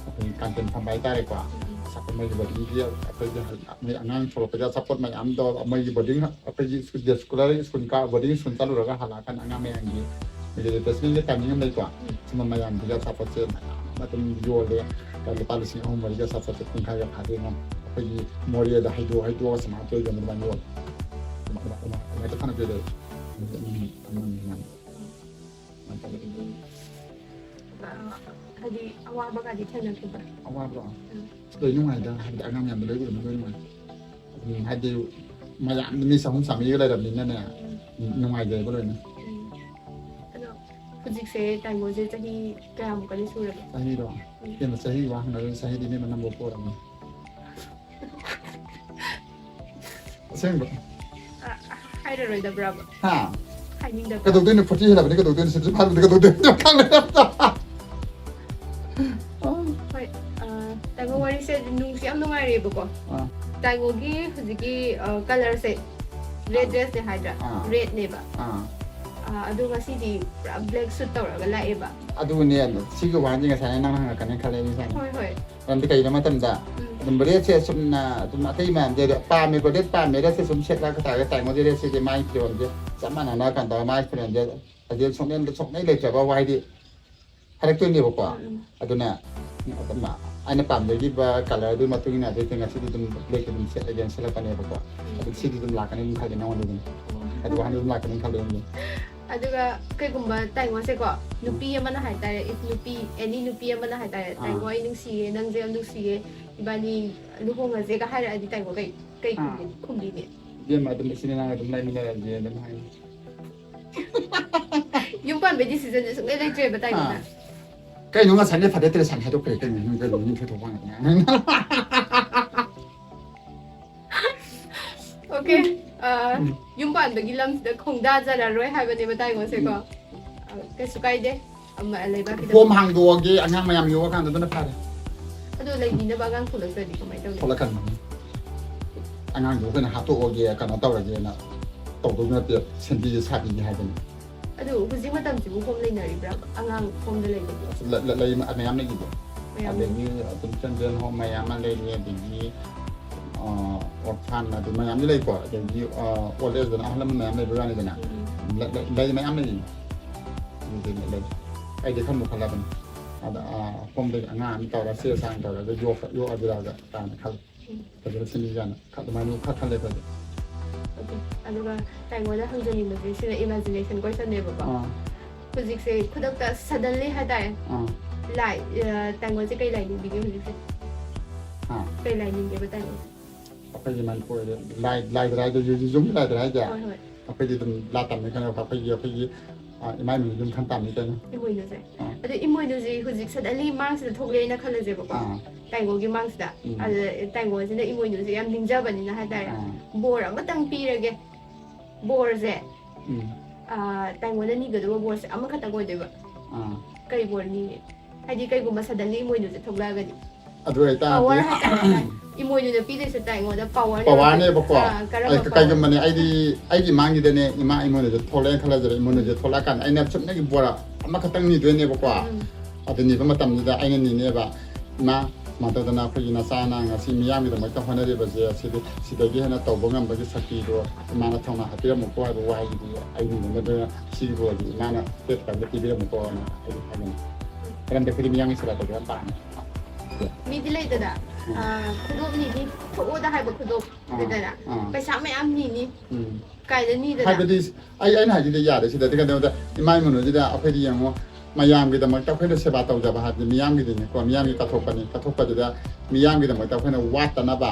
ꯑꯩꯈꯣꯏꯒꯤ ꯀꯥꯟꯇꯦꯟ ꯐꯝꯕ ꯍꯥꯏꯇꯥꯔꯦꯀꯣ꯫ ꯎꯝ. ꯃꯣꯏꯒꯤ ꯕꯣꯔꯗꯤꯡꯒꯤ ꯑꯩꯈꯣꯏꯒꯤ ꯍꯜ-, ꯃꯣꯏ ꯑꯉꯥꯡ ꯊꯣꯛꯂꯛꯄꯗ ꯑꯆꯥꯄꯣꯠ ꯃꯌꯥꯝꯗꯣ ꯃꯣꯏꯒꯤ ꯕꯣꯔꯗꯤꯡ, ꯑꯩꯈꯣꯏꯒꯤ ꯁ꯭ꯀꯨꯜ, ꯗꯦ ꯁ꯭ꯀꯣꯂꯔ ꯁ꯭ꯀꯨꯜ ꯀꯥ-, ꯕꯣꯔꯗꯤꯡ ꯁ꯭ꯀꯨꯜ ꯆꯠꯂꯨꯔꯒ ꯍꯜꯂꯛꯑꯀꯥꯟꯗ ꯑꯉꯥꯡ ꯃꯌꯥꯝꯒꯤ ꯃꯣꯏꯒꯤ ꯔꯤꯐ꯭ꯔꯦꯁꯃꯦꯟꯒꯤ ꯇꯥꯏꯃꯤꯡ ꯑꯃ ꯂꯩꯀꯣ꯫ ꯎꯝ. ꯁꯨꯝꯕ ꯃꯌꯥꯝꯗꯨꯒꯤ ꯑꯆꯥꯄꯣꯠꯁꯦ ꯃꯌꯥꯝ ꯑꯗꯨꯝ ꯌꯣꯜꯂꯦ꯫ ꯂꯨꯄꯥ ꯂꯤꯁꯤꯡ ꯑꯍꯨꯝ ꯃꯔꯤꯒꯤ ꯑꯆꯥꯄꯣꯠꯁꯦ ꯄꯨꯡꯈꯥꯏꯒ ꯐꯥꯗꯦ ꯉꯝ-, ꯑꯩꯈꯣꯏꯒꯤ ꯃꯣꯔꯦꯗ ꯍꯩꯗꯣꯛ ꯍꯩꯗꯣꯛꯑꯒ ꯁꯨꯃꯥꯏꯅ ꯇꯧꯔꯒ ꯑꯗꯨꯃꯥꯏꯅ ꯌꯣꯜꯂꯦ꯫ ꯑꯗꯨꯃꯥꯏꯅ ꯐꯅ ꯄꯤꯔꯛꯑꯦ꯫ ꯑꯗꯨꯃꯥꯏꯅ ꯇꯧꯔꯒ ꯑꯗꯨꯝ ꯑ, ꯍꯥꯏꯗꯤ ꯑꯋꯥꯕꯒꯗꯤ ꯊꯦꯡꯅꯈꯤꯕ꯭ꯔꯥ? ꯑꯋꯥꯕ꯭ꯔꯣ? ꯎꯝ. ꯂꯣꯏ ꯅꯨꯡꯉꯥꯏꯗ, ꯍꯥꯏꯕꯗꯤ ꯑꯉꯥꯡ ꯃꯌꯥꯝꯗꯣ ꯂꯣꯏ ꯎꯔꯝꯃꯤ ꯂꯣꯏ ꯅꯨꯡꯉꯥꯏ꯫ ꯎꯝ, ꯍꯥꯏꯗꯤ ꯃꯌꯥꯝ ꯃꯤ ꯆꯍꯨꯝ ꯆꯥꯝꯃꯔꯤꯒ ꯂꯩꯔꯕꯅꯤꯅꯅꯦ, ꯎꯝ. ꯎꯝ, ꯅꯨꯡꯉꯥꯏꯖꯩꯕ ꯂꯣꯏꯅ꯫ ꯎꯝ. ꯑꯗꯣ ꯍꯧꯖꯤꯛꯁꯦ ꯇꯥꯏꯉꯣꯁꯦ ꯆꯍꯤ ꯀꯌꯥꯃꯨꯛꯀꯗꯤ ꯁꯨꯔꯒꯦ? ꯆꯍꯤꯔꯣ? ꯎꯝ. ꯏꯕꯦꯝꯃ, ꯆꯍꯤ ꯋꯥ ꯍꯪꯅꯔꯣꯏ, ꯆꯍꯤꯗꯤ ꯏꯕꯦꯝꯃ ꯅꯪꯕꯨ ꯄꯣꯔꯝꯃꯤ꯫ ꯑꯁꯦꯡꯕ꯫ ꯑ, ꯍꯥꯏꯔꯔꯣꯏꯗꯕ꯭ꯔꯕ? ꯍꯥ? ꯍꯥꯏꯅꯤꯡꯗꯕ꯭ꯔꯥ? ꯀꯩꯗꯧꯗꯣꯏꯅꯣ? ꯐꯣꯔꯇꯤ ꯍꯦꯜꯂꯕꯗꯤ ꯀꯩꯗꯧꯗꯣꯏꯅꯣ? ꯁꯤꯛꯁꯇꯤ ꯐꯥꯏꯚ ꯀꯩꯗꯧꯗꯣꯏꯅꯣ? ꯈꯪꯗꯦ꯫ ꯍꯣꯏ, ꯑ, ꯇꯥꯏꯉꯣ, ꯋꯥꯔꯤꯁꯦ ꯅꯨꯡꯁꯨ ꯌꯥꯝ ꯅꯨꯡꯉꯥꯏꯔꯦꯕꯀꯣ꯫ ꯑꯥ. ꯇꯥꯏꯉꯣꯒꯤ ꯍꯧꯖꯤꯛꯀꯤ, ꯑ, ꯀꯂꯔꯁꯦ ꯔꯦꯗ ꯑꯥ. ꯗ꯭ꯔꯦꯁꯅꯦ ꯍꯥꯏꯗ꯭ꯔꯥ? ꯑꯥ. ꯔꯦꯗꯅꯦꯕ꯫ ꯑꯥ. ꯑ, ꯑꯗꯣ ꯉꯁꯤꯗꯤ ꯄꯨꯔꯥ ꯕ꯭ꯂꯦꯛ ꯁꯨꯠ ꯇꯧꯔꯒ ꯂꯥꯛꯑꯦꯕ꯫ ꯑꯗꯨꯅꯦ, ꯁꯤꯒꯤ ꯋꯥꯍꯪꯁꯦ ꯉꯁꯥꯏꯅ ꯅꯪꯅ ꯍꯪꯉꯛꯀꯅꯤ ꯈꯜꯂꯦ ꯑꯩ ꯉꯁꯥꯏꯅ꯫ ꯍꯣꯏ, ꯍꯣꯏ. ꯃꯔꯝꯗꯤ ꯀꯩꯒꯤꯅꯣ ꯃꯇꯝꯗ ꯎꯝ. ꯑꯗꯨꯝ ꯔꯦꯗꯁꯦ ꯑꯁꯨꯝꯅ ꯑꯗꯨꯝ ꯑꯇꯩ ꯃꯌꯥꯝꯗꯤ ꯑꯗꯣ ꯄꯥꯝꯃꯦꯀꯣ, ꯔꯦꯗ ꯄꯥꯝꯃꯦ, ꯔꯦꯗꯁꯦ ꯁꯨꯝ ꯁꯦꯠꯂꯒ ꯇꯥꯔꯒ ꯇꯥꯏꯉꯣꯁꯦ ꯔꯦꯗꯁꯤꯗꯤ ꯃꯥꯒꯤ ꯐꯤꯔꯣꯜꯁꯦ ꯆꯞ ꯃꯥꯟꯅꯅ ꯀꯩꯅꯣ ꯇꯧꯔꯒ ꯃꯥꯒꯤ ꯐꯤꯔꯣꯜꯁꯦ ꯍꯧꯖꯤꯛ ꯁꯨꯡꯂꯦꯟ-, ꯁꯨꯡꯂꯩ ꯂꯩꯇ꯭ꯔꯕ ꯍꯥꯏꯗꯤ ꯍꯥꯏꯔꯛꯇꯣꯏꯅꯦꯕꯀꯣ꯫ ꯎꯝ, ꯎꯝ. ꯑꯗꯨꯅ ꯑꯗꯨꯝ ꯑꯩꯅ ꯄꯥꯝꯖꯈꯤꯕ ꯀꯂꯔꯗꯨꯒꯤ ꯃꯇꯨꯡ ꯏꯟꯅ ꯑꯗꯩ ꯉꯁꯤꯗꯤ ꯑꯗꯨꯝ ꯕ꯭ꯂꯦꯛꯇ ꯑꯗꯨꯝ ꯁꯦꯠꯂꯒꯦꯅ ꯁꯦꯠꯂꯛꯄꯅꯦꯕꯀꯣ꯫ ꯎꯝ. ꯑꯗꯨ ꯁꯤꯗꯤ ꯑꯗꯨꯝ ꯂꯥꯛꯀꯅꯤ ꯑꯗꯨꯝ ꯈꯜꯂꯦ ꯅꯉꯣꯟꯗ ꯑꯗꯨꯝ꯫ ꯎꯝ. ꯑꯗꯨ ꯋꯥꯍꯪꯗꯨ ꯑꯗꯨꯝ ꯂꯥꯛꯀꯅꯤ ꯈꯜꯂꯦ ꯑꯩꯗꯤ꯫ ꯑꯗꯨꯒ ꯀꯩꯒꯨꯝꯕ ꯇꯥꯏꯉꯣꯁꯦꯀꯣ, ꯎꯝ. ꯅꯨꯄꯤ ꯑꯃꯅ ꯍꯥꯏꯇꯥꯔꯦ, if ꯅꯨꯄꯤ, any ꯅꯨꯄꯤ ꯑꯃꯅ ꯍꯥꯏꯇꯥꯔꯦ, ꯑꯥ. "ꯇꯥꯏꯉꯣ, ꯑꯩ ꯅꯨꯡꯁꯤꯌꯦ, ꯅꯪꯁꯦ ꯌꯥꯝ ꯅꯨꯡꯁꯤꯌꯦ, ꯏꯕꯥꯅꯤ ꯂꯨꯍꯣꯡꯉꯁꯦꯒ" ꯍꯥꯏꯔꯛꯑꯗꯤ ꯇꯥꯏꯉꯣ ꯀꯩ, ꯀꯩ ꯑꯥ. ꯈꯨꯝꯕꯤ-, ꯈꯨꯝꯕꯤꯅꯤ? ꯏꯕꯦꯝꯃ, ꯑꯗꯨꯝ ꯏꯆꯤꯟ ꯏꯅꯥꯎ ꯑꯗꯨꯝ ꯂꯩꯃꯤꯟꯅꯔꯁꯦ ꯑꯗꯨꯝ ꯍꯥꯏꯅꯤ꯫ ꯌꯨꯝ ꯄꯥꯟꯕꯩ decision ꯁꯦ ꯁꯨꯡꯂꯩ ꯂꯩꯇ꯭ꯔꯦꯕ ꯇꯥꯏꯉꯣꯅ? ꯑꯥ. ꯀꯩꯅꯣ ꯉꯁꯥꯏꯗꯩ ꯐꯗꯦ ꯇ꯭ꯔꯦꯁꯟ ꯍꯥꯏꯗꯣꯛꯈ꯭ꯔꯦ ꯀꯩꯅꯣ? ꯀꯩꯅꯣ ꯃꯤ ꯊꯣꯏꯊꯣꯛꯄ ꯉꯥꯛꯇꯅꯦ꯫ Okay, ꯑ, ꯎꯝ. ꯌꯨꯝ ꯄꯥꯟꯕꯒꯤ ꯂꯝꯁꯤꯗ ꯈꯣꯡꯗꯥꯖꯔꯔꯣꯏ ꯍꯥꯏꯕꯅꯦꯕ ꯇꯥꯏꯉꯣꯁꯦꯀꯣ? ꯎꯝ. ꯑ, ꯀꯩꯁꯨ ꯀꯥꯏꯗꯦ꯫ ꯑꯃ, ꯂꯩꯕꯥꯛꯀꯤꯗꯃꯛ꯫ ꯐꯣꯝ ꯍꯥꯡꯗꯣꯛꯑꯒꯦ, ꯑꯉꯥꯡ ꯃꯌꯥꯝ ꯌꯣꯛꯑꯀꯥꯟꯗ ꯑꯗꯨꯅ ꯐꯔꯦ꯫ ꯑꯗꯣ ꯂꯩꯕꯤꯅꯕ ꯑꯉꯥꯡ ꯊꯣꯛꯂꯛꯇ꯭ꯔꯗꯤ ꯀꯃꯥꯏꯅ ꯇꯧꯅꯤ? ꯊꯣꯛꯂꯛꯀꯅꯤ꯫ ꯑꯉꯥꯡꯗꯣ ꯑꯩꯈꯣꯏꯅ ꯍꯥꯠꯇꯣꯛꯑꯒꯦ, ꯀꯩꯅꯣ ꯇꯧꯔꯒꯦꯅ ꯇꯧꯗꯧ ꯅꯠꯇꯦ, ꯁꯦꯝꯕꯤꯒꯦ ꯁꯥꯕꯤꯒꯦ ꯍꯥꯏꯕꯅꯤ꯫ ꯑꯗꯨ ꯍꯧꯖꯤꯛ ꯃꯇꯝꯁꯤꯕꯨ ꯐꯣꯝ ꯂꯩꯅꯔꯤꯕ꯭ꯔꯥ? ꯑꯉꯥꯡ ꯐꯣꯝꯗ ꯂꯩꯕꯗꯣ? ꯂ- ꯂ- ꯂꯩ, ꯃꯌꯥꯝ ꯂꯩꯈꯤꯕ꯫ ꯃꯌꯥꯝ ꯑꯗꯒꯤ ꯑꯗꯨꯝ ꯆꯤꯜꯗ꯭ꯔꯦꯟ ꯍꯣꯝ ꯃꯌꯥꯝ ꯑꯃ ꯂꯩꯔꯤ, ꯑꯗꯒꯤ ꯑꯣꯔꯐꯥꯟ ꯑꯗꯨ ꯃꯌꯥꯝꯗꯤ ꯂꯩꯀꯣ, ꯑꯗꯒꯤ ꯑꯣꯜ ꯑꯦꯖꯇꯅ ꯑꯍꯜ ꯂꯃꯟ ꯃꯌꯥꯝ ꯂꯩꯕ ꯋꯥꯅꯤꯗꯅ꯫ ꯎꯝ. ꯂ- ꯂ- ꯂꯩ ꯃꯌꯥꯝ ꯂꯩꯔꯤ꯫ ꯑꯗꯨꯗꯤ ꯂꯩ꯫ ꯑꯩꯗꯤ ꯈꯟꯕꯨ ꯈꯜꯂꯕꯅꯤ꯫ ꯑꯗ ꯐꯣꯝꯗꯒꯤ ꯑꯉꯥꯡ ꯑꯃ ꯇꯧꯔ ꯆꯦ ꯆꯥꯡ ꯇꯧꯔꯒ ꯌꯣꯛ- ꯌꯣꯛꯑꯁꯤꯔꯒ ꯀꯥꯏꯅ ꯈꯜꯂꯤ꯫ ꯐꯖꯅ ꯁꯤꯟꯕꯤꯒꯅ ꯑꯗꯨꯃꯥꯏꯅ ꯈꯔ ꯈꯜꯂꯦ ꯑꯩꯈꯣꯏꯗꯤ꯫ ꯑꯣꯀꯦ꯫ ꯑꯗꯨꯒ ꯇꯥꯏꯉꯣꯟꯗ ꯍꯪꯖꯅꯤꯡꯕꯁꯦ, ꯁꯤꯅ ꯏꯃꯦꯖꯤꯅꯦꯁꯟ ꯀꯣꯏꯁꯟꯅꯦꯕꯀꯣ꯫ ꯑꯥ, ꯍꯧꯖꯤꯛꯁꯦ ꯈꯨꯗꯛꯇ ꯁꯗꯟꯂꯤ ꯍꯥꯏꯇꯥꯔꯦ, ꯑꯥ꯫ ꯂꯥꯏ, ꯑ, ꯇꯥꯏꯉꯣꯟꯁꯦ ꯀꯩ ꯂꯥꯏ ꯅꯤꯡꯕꯤꯒꯦ ꯍꯧꯖꯤꯛꯁꯦ? ꯑꯥ꯫ ꯀꯩ ꯂꯥꯏ ꯅꯤꯡꯒꯦꯕ ꯇꯥꯏꯉꯣꯟꯁꯦ? ꯑꯩꯈꯣꯏꯒꯤ ꯃꯅꯤꯄꯨꯔꯗ ꯂꯥꯏ ꯂꯥꯏꯗ꯭ꯔꯥ ꯍꯥꯏꯗꯣ, ꯌꯨꯝ ꯂꯥꯏꯗ꯭ꯔꯥ ꯍꯥꯏꯁꯦ? ꯍꯣꯏ, ꯍꯣꯏ꯫ ꯑꯩꯈꯣꯏꯗꯤ ꯑꯗꯨꯝ ꯂꯥ ꯇꯝꯃꯦ ꯈꯜꯂꯣ, ꯑꯩꯈꯣꯏꯒꯤ ꯑꯩꯈꯣꯏꯒꯤ ꯑꯥ, ꯏꯃꯥ ꯏꯃꯣꯏꯅꯨ ꯑꯗꯨꯝ ꯈꯟ ꯇꯥꯕꯅꯤ ꯀꯩꯅꯣ꯫ ꯏꯃꯣꯏꯅꯨꯁꯦ꯫ ꯑꯥ꯫ ꯑꯗꯣ ꯏꯃꯣꯏꯅꯨꯁꯦ ꯍꯧꯖꯤꯛ ꯁꯗꯟꯂꯤ ꯃꯥꯡꯁꯤꯗ ꯊꯣꯛꯂꯛꯑꯦꯅ ꯈꯜꯂꯁꯦꯕꯀꯣ꯫ ꯑꯥ꯫ ꯇꯥꯏꯉꯣꯟꯒꯤ ꯃꯥꯡꯁꯤꯗ꯫ ꯎꯝ꯫ ꯑꯗ ꯇꯥꯏꯉꯣꯟꯁꯤꯅ ꯏꯃꯣꯏꯅꯨꯁꯦ ꯌꯥꯝ ꯅꯤꯡꯖꯕꯅꯤꯅ ꯍꯥꯏꯇꯥꯔꯦ꯫ ꯑꯥ꯫ ꯕꯣꯔ ꯑꯃꯇꯪ ꯄꯤꯔꯒꯦ꯫ ꯕꯣꯔꯁꯦ, ꯎꯝ꯫ ꯑꯥ, ꯇꯥꯏꯉꯣꯟꯗ ꯅꯤꯒꯗꯕ ꯕꯣꯔꯁꯦ ꯑꯃꯈꯛꯇꯪ ꯑꯣꯏꯗꯣꯏꯕ꯫ ꯑꯥ꯫ ꯀꯩ ꯕꯣꯔ ꯅꯤꯅꯤ? ꯍꯥꯏꯗꯤ ꯀꯩꯒꯨꯝꯕ ꯁꯗꯟꯂꯤ ꯏꯃꯣꯏꯅꯨꯁꯦ ꯊꯣꯛꯂꯛꯑꯒꯗꯤ꯫ ꯑꯗꯨ ꯑꯣꯏꯇꯥꯔꯗꯤ ꯄꯋꯥꯔ ꯍꯥꯏꯇꯥꯔꯦ꯫ ꯏꯃꯣꯏꯅꯨꯅ ꯄꯤꯗꯣꯏꯁꯦ ꯇꯥꯏꯉꯣꯟꯗ ꯄꯋꯥꯔ꯫ ꯄꯋꯥꯔꯅꯦꯕꯀꯣ꯫ ꯑꯥ, ꯀꯔꯝꯕ ꯑꯩ ꯄꯋꯥꯔ? ꯀꯩꯒꯨꯝꯕꯅꯦ, ꯑꯩꯗꯤ ꯑꯩꯒꯤ ꯏꯃꯥꯡꯒꯤꯗꯅꯦ, ꯏꯃꯥ ꯏꯃꯣꯏꯅꯨꯁꯦ ꯊꯣꯛꯂꯛꯑꯦꯅ ꯈꯜꯂꯁꯦꯕ, ꯏꯃꯣꯏꯅꯨꯁꯦ ꯊꯣꯛꯂꯛꯑꯀꯥꯟꯗ ꯑꯩꯅ ꯆꯨꯝꯅꯒꯤ ꯕꯣꯔ ꯑꯃꯈꯛꯇꯪ ꯅꯤꯗꯣꯏꯅꯦꯕꯀꯣ꯫ ꯎꯝ꯫ ꯑꯗꯨ ꯅꯤꯕ ꯃꯇꯝꯗꯨꯗ ꯑꯩꯅ ꯅꯤꯅꯦꯕ, "ꯏꯃꯥ, ꯁꯨꯃꯥꯏꯅ ꯇꯧꯗꯅ ꯑꯩꯈꯣꯏꯒꯤ ꯅꯆꯥꯅ ꯉꯁꯤ ꯃꯤꯌꯥꯝꯒꯤꯗꯃꯛꯇ ꯍꯣꯠꯅꯔꯤꯕꯁꯦ, ꯑꯁꯤꯗꯤ ꯁꯤꯗꯒꯤ ꯍꯦꯟꯅ ꯇꯧꯕ ꯉꯝꯕꯒꯤ ꯁꯛꯇꯤꯗꯣ ꯏꯃꯥꯅ ꯊꯧꯅꯥ ꯍꯥꯞꯄꯤꯔꯝꯃꯨꯀꯣ" ꯍꯥꯏꯕ ꯋꯥꯍꯩꯗꯨꯗꯤ ꯑꯩ ꯅꯤꯅꯤꯡꯕꯗꯨꯅ ꯁꯤꯒꯤ ꯕꯣꯔꯗꯤ ꯏꯃꯥꯅ ꯄꯦꯠ ꯀꯥꯏꯗ ꯄꯤꯕꯤꯔꯝꯃꯨꯀꯣꯅ ꯑꯩꯗꯤ ꯍꯥꯏꯒꯅꯤ꯫ ꯃꯔꯝꯗꯤ ꯑꯩꯈꯣꯏꯗꯤ ꯃꯤꯌꯥꯝꯒꯤ ꯁꯦꯕꯥ ꯇꯧꯕ ꯌꯥꯝ ꯄꯥꯝꯃꯦ꯫ ꯃꯤꯗꯤ ꯂꯩꯗꯅ, ꯎꯝ꯫ ꯑꯥ, ꯈꯨꯗꯣꯞ ꯅꯤꯅꯤ ꯊꯣꯛꯑꯣꯗ ꯍꯥꯏꯕ ꯈꯨꯗꯣꯞ ꯑꯥ, ꯂꯩꯗꯅ, ꯑꯥ꯫ ꯄꯩꯁꯥ ꯃꯌꯥꯝ ꯅꯤꯅꯤ, ꯎꯝ꯫ ꯀꯥꯏꯗ ꯅꯤꯗꯅ? ꯍꯥꯏꯕꯗꯤ ꯑꯩ, ꯑꯩꯅ ꯍꯥꯏꯁꯤꯗꯤ ꯌꯥꯔꯦ, ꯁꯤꯗꯗꯤ ꯀꯩꯅꯣꯗ ꯏꯃꯥ ꯏꯃꯣꯏꯅꯨꯁꯤꯗ ꯑꯩꯈꯣꯏꯗꯤ ꯌꯦꯡꯉꯣ, ꯃꯌꯥꯝꯒꯤꯗꯃꯛꯇ ꯑꯩꯈꯣꯏꯅ ꯁꯦꯕꯥ ꯇꯧꯖꯕ ꯍꯥꯏꯕꯗꯤ ꯃꯤꯌꯥꯝꯒꯤꯗꯤꯅꯤꯀꯣ, ꯃꯤꯌꯥꯝꯒꯤ ꯀꯠꯊꯣꯛꯄꯅꯤ꯫ ꯀꯠꯊꯣꯛꯄꯗꯨꯗ ꯃꯤꯌꯥꯝꯒꯤꯗꯃꯛꯇ ꯑꯩꯈꯣꯏꯅ ꯋꯥꯠꯇꯅꯕ